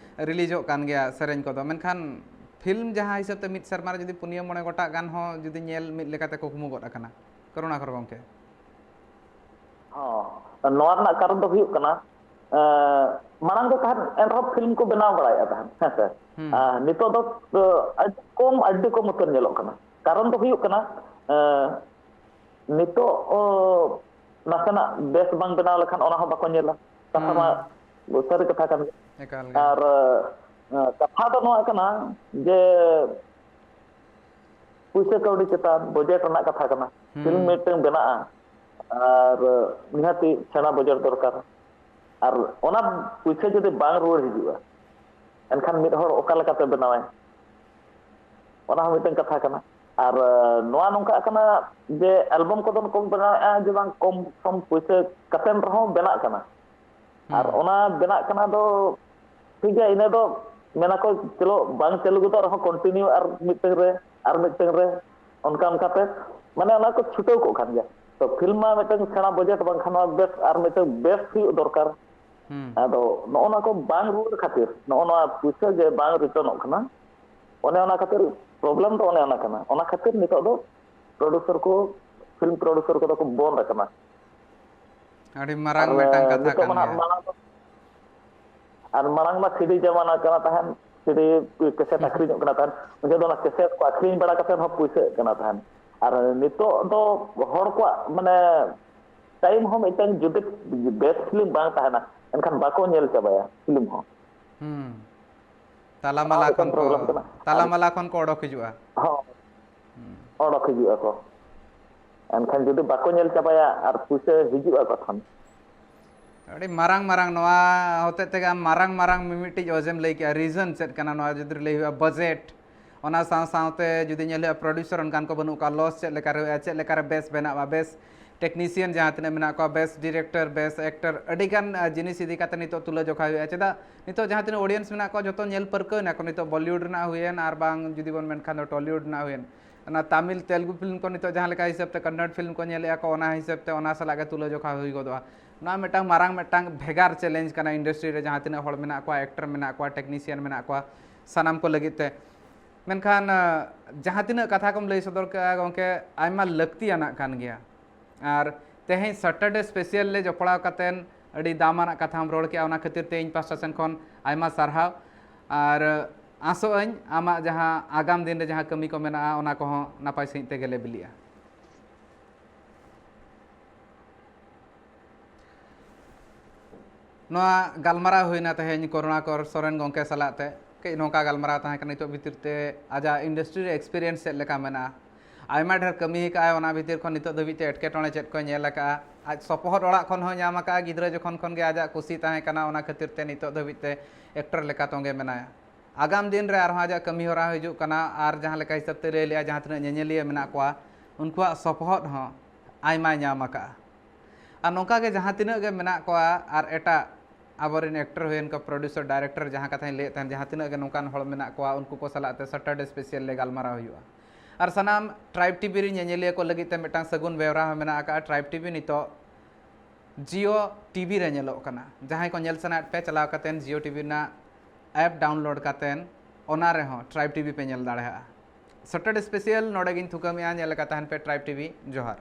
ᱨᱤᱞᱤᱡᱚᱜ ᱠᱟᱱ ᱜᱮᱭᱟ ᱥᱮᱨᱮᱧ ᱠᱚᱫᱚ᱾ ᱢᱮᱱᱠᱷᱟᱱ ᱯᱷᱤᱞᱢ ᱡᱟᱦᱟᱸ ᱦᱤᱥᱟᱹᱵ ᱛᱮ ᱢᱤᱫ ᱥᱮᱨᱢᱟ ᱨᱮ ᱡᱩᱫᱤ ᱯᱩᱱᱭᱟᱹ ᱢᱚᱬᱮ ᱜᱚᱴᱟᱜ ᱜᱟᱱ ᱦᱚᱸ ᱡᱩᱫᱤ ᱧᱮᱞ ᱢᱤᱫ ᱞᱮᱠᱟᱛᱮ ᱠᱩᱠᱢᱩ ᱜᱚᱫ ᱟᱠᱟᱱᱟ, ᱠᱚᱨᱩᱬᱟᱠᱚᱨ ᱜᱚᱢᱠᱮ᱾ ᱦᱚᱸ, ᱱᱚᱣᱟ ᱨᱮᱱᱟᱜ ᱠᱟᱨᱚᱱ ᱫᱚ ᱦᱩᱭᱩᱜ ᱠᱟᱱᱟ, ᱮᱸ, ᱢᱟᱲᱟᱝ ᱫᱚ ᱛᱟᱦᱮᱸᱫ ᱮᱱᱨᱮᱦᱚᱸ ᱯᱷᱤᱞᱢ ᱠᱚ ᱵᱮᱱᱟᱣ ᱵᱟᱲᱟᱭᱮᱫᱼᱟ ᱛᱟᱦᱮᱸᱫ, ᱦᱮᱸ ᱥᱮ? ᱦᱩᱸ᱾ ᱟᱨ ᱱᱤᱛᱚᱜ ᱫᱚ, ᱮᱸ, ᱟᱹᱰᱤ ᱠᱚᱢ, ᱟᱹᱰᱤ ᱠᱚᱢ ᱩᱛᱟᱹᱨ ᱧᱮᱞᱚᱜ ᱠᱟᱱᱟ᱾ ᱠᱟᱨᱚᱱ ᱫᱚ ᱦᱩᱭᱩᱜ ᱠᱟᱱᱟ, ᱮᱸ, ᱱᱤᱛᱚᱜ, ᱚ, ᱱᱟᱥᱮᱱᱟᱜ ᱵᱮᱥ ᱵᱟᱝ ᱵᱮᱱᱟᱣ ᱞᱮᱠᱷᱟᱱ ᱚᱱᱟ ᱦᱚᱸ ᱵᱟᱠᱚ ᱧᱮᱞᱟ᱾ ᱠᱟᱛᱷᱟ ᱢᱟ ᱦᱩᱸ᱾ ᱥᱟᱹᱨᱤ ᱠᱟᱛᱷᱟ ᱠᱟᱱ ᱜᱮ᱾ ᱮᱠᱟᱞ ᱜᱮ᱾ ᱟᱨ, ᱮᱸ, ᱠᱟᱛᱷᱟ ᱫᱚ ᱱᱚᱣᱟ ᱠᱟᱱᱟ ᱡᱮ, ᱯᱩᱭᱥᱟᱹ ᱠᱟᱹᱣᱰᱤ ᱪᱮᱛᱟᱱ ᱵᱟᱡᱮᱴ ᱨᱮᱱᱟᱜ ᱠᱟᱛᱷᱟ ᱠᱟᱱᱟ᱾ ᱯᱷᱤᱞᱢ ᱦᱩᱸ᱾ ᱢᱤᱫᱴᱟᱝ ᱵᱮᱱᱟᱜᱼᱟ, ᱟᱨ ᱱᱤᱦᱟᱹᱛᱤ ᱥᱮᱬᱟ ᱵᱟᱡᱮᱴ ᱫᱚᱨᱠᱟᱨ᱾ ᱟᱨ ᱚᱱᱟ ᱯᱩᱭᱥᱟᱹ ᱡᱩᱫᱤ ᱵᱟᱝ ᱨᱩᱣᱟᱹᱲ ᱦᱤᱡᱩᱜᱼᱟ, ᱮᱱᱠᱷᱟᱱ ᱢᱤᱫ ᱦᱚᱲ ᱚᱠᱟ ᱞᱮᱠᱟᱛᱮ ᱵᱮᱱᱟᱣᱟᱭ? ᱚᱱᱟ ᱦᱚᱸ ᱢᱤᱫᱴᱟᱝ ᱠᱟᱛᱷᱟ ᱠᱟᱱᱟ᱾ ᱟᱨ, ᱮ, ᱱᱚᱣᱟ ᱱᱚᱝᱠᱟᱜ ᱠᱟᱱᱟ ᱡᱮ ᱮᱞᱵᱟᱢ ᱠᱚᱫᱚ ᱠᱚ ᱵᱮᱱᱟᱣᱮᱫᱼᱟ ᱡᱮ ᱵᱟᱝ ᱠᱚᱢ ᱥᱚᱢ ᱯᱩᱭᱥᱟᱹ ᱠᱟᱛᱮᱱ ᱨᱮᱦᱚᱸ ᱵᱮᱱᱟᱜ ᱠᱟᱱᱟ᱾ ᱟᱨ ᱦᱩᱸ᱾ ᱚᱱᱟ ᱵᱮᱱᱟᱜ ᱠᱟᱱᱟ ᱫᱚ ᱴᱷᱤᱠ ᱜᱮᱭᱟ, ᱤᱱᱟᱹ ᱫᱚ ᱢᱮᱱᱟᱠᱚ ᱪᱚᱞᱚ ᱵᱟᱝ ᱪᱟᱹᱞᱩ ᱜᱚᱫᱚᱜ ᱨᱮᱦᱚᱸ ᱠᱚᱱᱴᱤᱱᱤᱭᱩ ᱟᱨ ᱢᱤᱫᱴᱟᱝ ᱨᱮ ᱟᱨ ᱢᱤᱫᱴᱟᱝ ᱨᱮ ᱚᱱᱠᱟ ᱚᱱᱠᱟᱛᱮ ᱢᱟᱱᱮ ᱚᱱᱟ ᱠᱚ ᱪᱷᱩᱴᱟᱹᱣ ᱠᱚᱜ ᱠᱟᱱ ᱜᱮᱭᱟ᱾ ᱛᱚ ᱯᱷᱤᱞᱢ ᱢᱟ ᱢᱤᱫᱴᱟᱝ ᱥᱮᱬᱟ ᱵᱟᱡᱮᱴ ᱵᱟᱝᱠᱷᱟᱱ ᱢᱟ ᱵᱮᱥ ᱟᱨ ᱢᱤᱫᱴᱟᱝ ᱵᱮᱥ ᱦᱩᱭᱩᱜ ᱫᱚᱨᱠᱟᱨ᱾ ᱦᱩᱸ᱾ ᱟᱫᱚ ᱱᱚᱜᱼᱚ ᱱᱚᱣᱟ ᱠᱚ ᱵᱟᱝ ᱨᱩᱣᱟᱹᱲ ᱠᱷᱟᱹᱛᱤᱨ, ᱱᱚᱜᱼᱚ ᱱᱚᱣᱟ ᱯᱩᱭᱥᱟᱹ ᱡᱮ ᱵᱟᱝ ᱨᱤᱴᱟᱨᱱᱚᱜ ᱠᱟᱱᱟ, ᱚᱱᱮ ᱚᱱᱟ ᱠᱷᱟᱹᱛᱤᱨ ᱯᱨᱚᱵᱞᱮᱢ ᱫᱚ ᱚᱱᱮ ᱚᱱᱟ ᱠᱟᱱᱟ᱾ ᱚᱱᱟ ᱠᱷᱟᱹᱛᱤᱨ ᱱᱤᱛᱚᱜ ᱫᱚ ᱯᱨᱚᱰᱩᱥᱟᱨ ᱠᱚ, ᱯᱷᱤᱞᱢ ᱯᱨᱚᱰᱩᱥᱟᱨ ᱠᱚᱫᱚ ᱠᱚ ᱵᱚᱱᱫ ᱟᱠᱟᱱᱟ᱾ ᱟᱹᱰᱤ ᱟᱨ ᱢᱟᱨᱟᱝ ᱢᱤᱫᱴᱟᱝ ᱠᱟᱛᱷᱟ ᱱᱤᱛᱚᱜ ᱠᱟᱱ ᱢᱟ ᱱᱟᱦᱟᱜ ᱜᱮᱭᱟ᱾ ᱢᱟᱲᱟᱝ ᱫᱚ, ᱟᱨ ᱢᱟᱲᱟᱝ ᱢᱟ ᱥᱤᱰᱤ ᱡᱟᱢᱟᱱᱟ ᱠᱟᱱᱟ ᱛᱟᱦᱮᱸᱱ, ᱥᱤᱰᱤ ᱠᱮᱥᱮᱴ ᱟᱹᱠᱷᱨᱤᱧᱚᱜ ᱠᱟᱱᱟ ᱛᱟᱦᱮᱸᱱ, ᱩᱱ ᱡᱚᱠᱷᱚᱱ ᱫᱚ ᱚᱱᱟ ᱠᱮᱥᱮᱴ ᱠᱚ ᱟᱹᱠᱷᱨᱤᱧ ᱵᱟᱲᱟ ᱠᱟᱛᱮ ᱦᱚᱸ ᱯᱩᱭᱥᱟᱹᱜ ᱠᱟᱱᱟ ᱛᱟᱦᱮᱸᱱ᱾ ᱟᱨ ᱱᱤᱛᱚᱜ ᱫᱚ ᱦᱚᱲ ᱠᱚᱣᱟᱜ ᱢᱟᱱᱮ ᱴᱟᱭᱤᱢ ᱦᱚᱸ ᱢᱤᱫᱴᱟᱝ ᱡᱩᱫᱤ ᱵᱮᱥ ᱯᱷᱤᱞᱢ ᱵᱟᱝ ᱛᱟᱦᱮᱸᱱᱟ, ᱮᱱᱠᱷᱟᱱ ᱵᱟᱠᱚ ᱧᱮᱞ ᱪᱟᱵᱟᱭᱟ ᱯᱷᱤᱞᱢ ᱦᱚᱸ᱾ ᱦᱩᱸ᱾ ᱚᱱᱟ ᱦᱚᱸ ᱛᱟᱞᱟᱢᱟᱞᱟ ᱢᱤᱫᱴᱟᱝ ᱠᱷᱚᱱ ᱠᱚ, ᱯᱨᱚᱵᱞᱮᱢ ᱠᱟᱱᱟ᱾ ᱟᱨ ᱛᱟᱞᱟᱢᱟᱞᱟ ᱠᱷᱚᱱ ᱠᱚ ᱚᱰᱚᱠ ᱦᱤᱡᱩᱜᱼᱟ᱾ ᱦᱚᱸ, ᱦᱩᱸ᱾ ᱚᱰᱚᱠ ᱦᱤᱡᱩᱜ ᱟᱠᱚ᱾ ᱮᱱᱠᱷᱟᱱ ᱡᱩᱫᱤ ᱵᱟᱠᱚ ᱧᱮᱞ ᱪᱟᱵᱟᱭᱟ ᱟᱨ ᱯᱩᱭᱥᱟᱹ ᱦᱤᱡᱩᱜᱼᱟ ᱚᱠᱟ ᱠᱷᱚᱱ? ᱟᱹᱰᱤ ᱢᱟᱨᱟᱝ ᱢᱟᱨᱟᱝ ᱱᱚᱣᱟ ᱦᱚᱛᱮᱡ ᱛᱮᱜᱮ ᱟᱢ ᱢᱟᱨᱟᱝ ᱢᱟᱨᱟᱝ ᱢᱤᱢᱤᱫᱴᱤᱡ ᱚᱡᱮᱢ ᱞᱟᱹᱭ ᱠᱮᱜᱼᱟ᱾ ᱨᱤᱡᱚᱱ ᱪᱮᱫ ᱠᱟᱱᱟ ᱱᱚᱣᱟ ᱡᱩᱫᱤ ᱞᱟᱹᱭ ᱦᱩᱭᱩᱜᱼᱟ ᱵᱟᱡᱮᱴ, ᱚᱱᱟ ᱥᱟᱶ ᱥᱟᱶᱛᱮ ᱡᱩᱫᱤ ᱧᱮᱞ ᱦᱩᱭᱩᱜᱼᱟ ᱯᱨᱚᱰᱭᱩᱥᱟᱨ ᱚᱱᱠᱟᱱ ᱠᱚ ᱵᱟᱹᱱᱩᱜ ᱠᱚᱣᱟ, ᱞᱚᱥ ᱪᱮᱫ ᱞᱮᱠᱟᱨᱮ ᱦᱩᱭᱩᱜᱼᱟ, ᱪᱮᱫ ᱞᱮᱠᱟᱨᱮ ᱵᱮᱥ ᱵᱮᱱᱟᱜᱼᱟ, ᱵᱮᱥ ᱴᱮᱠᱱᱤᱥᱤᱭᱟᱱ ᱡᱟᱦᱟᱸ ᱛᱤᱱᱟᱹᱜ ᱢᱮᱱᱟᱜ ᱠᱚᱣᱟ, ᱵᱮᱥ ᱰᱤᱨᱮᱠᱴᱚᱨ, ᱵᱮᱥ ᱮᱠᱴᱚᱨ, ᱟᱹᱰᱤᱜᱟᱱ ᱡᱤᱱᱤᱥ ᱤᱫᱤ ᱠᱟᱛᱮ ᱱᱤᱛᱚᱜ ᱛᱩᱞᱟᱹ ᱡᱚᱠᱷᱟ ᱦᱩᱭᱩᱜᱼᱟ᱾ ᱪᱮᱫᱟᱜ ᱱᱤᱛᱚᱜ ᱡᱟᱦᱟᱸ ᱛᱤᱱᱟᱹᱜ ᱚᱰᱤᱭᱮᱱᱥ ᱢᱮᱱᱟᱜ ᱠᱚᱣᱟ ᱡᱚᱛᱚ ᱧᱮᱞ ᱯᱟᱹᱨᱠᱟᱹᱣ ᱮᱱᱟ ᱠᱚ ᱱᱤᱛᱚᱜ ᱵᱚᱞᱤᱣᱩᱰ ᱨᱮᱱᱟᱜ ᱦᱩᱭᱮᱱ ᱟᱨ ᱵᱟᱝ ᱡᱩᱫᱤ ᱵᱚᱱ ᱢᱮᱱᱠᱷᱟᱱ ᱫᱚ ᱴᱚᱞᱤᱣᱩᱰ ᱨᱮᱱᱟᱜ ᱦᱩᱭᱮᱱ᱾ ᱚᱱᱟ ᱛᱟᱢᱤᱞ ᱛᱮᱞᱜᱩ ᱯᱷᱤᱞᱢ ᱠᱚ ᱱᱤᱛᱚᱜ ᱡᱟᱦᱟᱸ ᱞᱮᱠᱟ ᱦᱤᱥᱟᱹᱵ ᱛᱮ ᱠᱚᱱᱱᱚᱲ ᱯᱷᱤᱞᱢ ᱠᱚ ᱧᱮᱞᱮᱫᱼᱟ ᱠᱚ, ᱚᱱᱟ ᱦᱤᱥᱟᱹᱵ ᱛᱮ ᱚᱱᱟ ᱥᱟᱞᱟᱜ ᱜᱮ ᱛᱩᱞᱟᱹ ᱡᱚᱠᱷᱟ ᱦᱩᱭ ᱜᱚᱫᱚᱜᱼᱟ᱾ ᱱᱚᱣᱟ ᱢᱤᱫᱴᱟᱝ ᱢᱟᱨᱟᱝ ᱢᱤᱫᱴᱟᱝ ᱵᱷᱮᱜᱟᱨ ᱪᱮᱞᱮᱧᱡᱽ ᱠᱟᱱᱟ ᱤᱱᱰᱟᱥᱴᱨᱤ ᱨᱮ ᱡᱟᱦᱟᱸ ᱛᱤᱱᱟᱹᱜ ᱦᱚᱲ ᱢᱮᱱᱟᱜ ᱠᱚᱣᱟ, ᱮᱠᱴᱚᱨ ᱢᱮᱱᱟᱜ ᱠᱚᱣᱟ, ᱴᱮᱠᱱᱤᱥᱤᱭᱟᱱ ᱢᱮᱱᱟᱜ ᱠᱚᱣᱟ, ᱥᱟᱱᱟᱢ ᱠᱚ ᱞᱟᱹᱜᱤᱫ ᱛᱮ᱾ ᱢᱮᱱᱠᱷᱟᱱ ᱡᱟᱦᱟᱸ ᱛᱤᱱᱟᱹᱜ ᱠᱟᱛᱷᱟ ᱠᱚᱢ ᱞᱟᱹᱭ ᱥᱚᱫᱚᱨ ᱠᱮᱫᱼᱟ ᱜᱚᱢᱠᱮ, ᱟᱭᱢᱟ ᱞᱟᱹᱠᱛᱤᱭᱟᱱᱟᱜ ᱠᱟᱱ ᱜᱮᱭᱟ᱾ ᱟᱨ ᱛᱮᱦᱮᱧ ᱥᱟᱴᱟᱨᱰᱮ ᱥᱯᱮᱥᱤᱭᱟᱞ ᱞᱮ ᱡᱚᱯᱲᱟᱣ ᱠᱟᱛᱮᱫ ᱟᱹᱰᱤ ᱫᱟᱢᱟᱱᱟᱜ ᱠᱟᱛᱷᱟᱢ ᱨᱚᱲ ᱠᱮᱜᱼᱟ, ᱚᱱᱟ ᱠᱷᱟᱹᱛᱤᱨ ᱛᱮ ᱤᱧ ᱯᱟᱥᱴᱟ ᱥᱮᱱ ᱠᱷᱚᱱ ᱟᱭᱢᱟ ᱥᱟᱨᱦᱟᱣ᱾ ᱟᱨ ᱟᱥᱚᱜ ᱟᱹᱧ ᱟᱢᱟᱜ ᱡᱟᱦᱟᱸ ᱟᱜᱟᱢ ᱫᱤᱱ ᱨᱮ ᱡᱟᱦᱟᱸ ᱠᱟᱹᱢᱤ ᱠᱚ ᱢᱮᱱᱟᱜᱼᱟ ᱚᱱᱟ ᱠᱚᱦᱚᱸ ᱱᱟᱯᱟᱭ ᱥᱟᱺᱦᱤᱡ ᱛᱮᱜᱮ ᱞᱮ ᱵᱤᱞᱤᱜᱼᱟ᱾ ᱱᱚᱣᱟ ᱜᱟᱞᱢᱟᱨᱟᱣ ᱦᱩᱭᱱᱟ ᱛᱮᱦᱮᱧ ᱠᱚᱨᱩᱬᱟᱠᱚᱨ ᱥᱚᱨᱮᱱ ᱜᱚᱢᱠᱮ ᱥᱟᱞᱟᱜ ᱛᱮ᱾ ᱠᱟᱹᱡ ᱱᱚᱝᱠᱟ ᱜᱟᱞᱢᱟᱨᱟᱣ ᱛᱟᱦᱮᱸ ᱠᱟᱱᱟ᱾ ᱱᱤᱛᱚᱜ ᱵᱷᱤᱛᱤᱨ ᱛᱮ ᱟᱡᱟᱜ ᱤᱱᱰᱟᱥᱴᱨᱤ ᱨᱮ ᱮᱠᱥᱯᱤᱨᱤᱭᱮᱱᱥ ᱪᱮᱫ ᱞᱮᱠᱟ ᱢᱮᱱᱟᱜᱼᱟ, ᱟᱭᱢᱟ ᱰᱷᱮᱨ ᱠᱟᱹᱢᱤ ᱟᱠᱟᱫᱼᱟᱭ, ᱚᱱᱟ ᱵᱷᱤᱛᱤᱨ ᱠᱷᱚᱱ ᱱᱤᱛᱚᱜ ᱫᱷᱟᱹᱵᱤᱡ ᱛᱮ ᱮᱴᱠᱮᱴᱚᱬᱮ ᱪᱮᱫ ᱠᱚᱭ ᱧᱮᱞ ᱟᱠᱟᱫᱼᱟ, ᱟᱡ ᱥᱚᱯᱚᱦᱚᱫ ᱚᱲᱟᱜ ᱠᱷᱚᱱ ᱦᱚᱸ ᱧᱟᱢ ᱟᱠᱟᱫᱼᱟ, ᱜᱤᱫᱽᱨᱟᱹ ᱡᱚᱠᱷᱚᱱ ᱠᱷᱚᱱ ᱜᱮ ᱟᱡᱟᱜ ᱠᱩᱥᱤ ᱛᱟᱦᱮᱸ ᱠᱟᱱᱟ, ᱚᱱᱟ ᱠᱷᱟᱹᱛᱤᱨ ᱛᱮ ᱱᱤᱛᱚᱜ ᱫᱷᱟᱹᱵᱤᱡ ᱛᱮ ᱮᱠᱴᱚᱨ ᱞᱮᱠᱟ ᱛᱚᱸᱜᱮ ᱢᱮᱱᱟᱭᱟ᱾ ᱟᱜᱟᱢ ᱫᱤᱱ ᱨᱮ ᱟᱨᱦᱚᱸ ᱟᱡᱟᱜ ᱠᱟᱹᱢᱤ ᱦᱚᱨᱟ ᱦᱤᱡᱩᱜ ᱠᱟᱱᱟ, ᱟᱨ ᱡᱟᱦᱟᱸ ᱞᱮᱠᱟ ᱦᱤᱥᱟᱹᱵ ᱛᱮ ᱞᱟᱹᱭ ᱞᱮᱜᱼᱟ, ᱡᱟᱦᱟᱸ ᱛᱤᱱᱟᱹᱜ ᱧᱮᱧᱮᱞᱤᱭᱟᱹ ᱢᱮᱱᱟᱜ ᱠᱚᱣᱟ ᱩᱱᱠᱩᱣᱟᱜ ᱥᱚᱯᱚᱦᱚᱫ ᱦᱚᱸ ᱟᱭᱢᱟᱭ ᱧᱟᱢ ᱟᱠᱟᱫᱼᱟ᱾ ᱟᱨ ᱱᱚᱝᱠᱟ ᱜᱮ ᱡᱟᱦᱟᱸ ᱛᱤᱱᱟᱹᱜ ᱜᱮ ᱢᱮᱱᱟᱜ ᱠᱚᱣᱟ, ᱟᱨ ᱮᱴᱟᱜ ᱟᱵᱚᱨᱮᱱ ᱮᱠᱴᱚᱨ ᱦᱩᱭᱮᱱ ᱠᱚ, ᱯᱨᱚᱰᱭᱩᱥᱟᱨ, ᱰᱟᱭᱨᱮᱠᱴᱚᱨ, ᱡᱟᱦᱟᱸ ᱠᱟᱛᱷᱟᱧ ᱞᱟᱹᱭᱮᱫ ᱛᱟᱦᱮᱸᱫ, ᱡᱟᱦᱟᱸ ᱛᱤᱱᱟᱹᱜ ᱜᱮ ᱱᱚᱝᱠᱟᱱ ᱦᱚᱲ ᱢᱮᱱᱟᱜ ᱠᱚᱣᱟ, ᱩᱱᱠᱩ ᱠᱚ ᱥᱟᱞᱟᱜ ᱛᱮ ᱥᱟᱴᱟᱨᱰᱮ ᱥᱯᱮᱥᱤᱭᱟᱞ ᱞᱮ ᱜᱟᱞᱢᱟᱨᱟᱣ ᱦᱩᱭᱩᱜᱼᱟ᱾ ᱟᱨ ᱥᱟᱱᱟᱢ ᱴᱨᱟᱭᱤᱵᱽ ᱴᱤᱵᱷᱤ ᱨᱮᱱ ᱧᱮᱧᱮᱞᱤᱭᱟᱹ ᱠᱚ ᱞᱟᱹᱜᱤᱫ ᱛᱮ ᱢᱤᱫᱴᱟᱝ ᱥᱟᱹᱜᱩᱱ ᱵᱮᱣᱨᱟ ᱦᱚᱸ ᱢᱮᱱᱟᱜ ᱟᱠᱟᱫᱼᱟ᱾ ᱴᱨᱟᱭᱤᱵᱽ ᱴᱤᱵᱷᱤ ᱱᱤᱛᱚᱜ ᱡᱤᱭᱳ ᱴᱤᱵᱷᱤ ᱨᱮ ᱧᱮᱞᱚᱜ ᱠᱟᱱᱟ᱾ ᱡᱟᱦᱟᱸᱭ ᱠᱚ ᱧᱮᱞ ᱥᱟᱱᱟᱭᱮᱫ ᱯᱮ, ᱪᱟᱞᱟᱣ ᱠᱟᱛᱮᱫ ᱡᱤᱭᱳ ᱴᱤᱵᱷᱤ ᱨᱮᱱᱟᱜ ᱮᱯ ᱰᱟᱣᱩᱱᱞᱳᱰ ᱠᱟᱛᱮᱫ ᱚᱱᱟ ᱨᱮᱦᱚᱸ ᱴᱨᱟᱭᱤᱵᱽ ᱴᱤᱵᱷᱤ ᱯᱮ ᱧᱮᱞ ᱫᱟᱲᱮᱭᱟᱜᱼᱟ᱾ ᱥᱟᱴᱟᱨᱰᱮ ᱥᱯᱮᱥᱤᱭᱟᱞ ᱱᱚᱰᱮ ᱜᱤᱧ ᱛᱷᱩᱠᱟᱹᱢᱮᱜᱼᱟ᱾ ᱧᱮᱞ ᱞᱮᱠᱟ ᱛᱟᱦᱮᱱ ᱯᱮ ᱴᱨᱟᱭᱤᱵᱽ ᱴᱤᱵᱷᱤ᱾ ᱡᱚᱦᱟᱨ᱾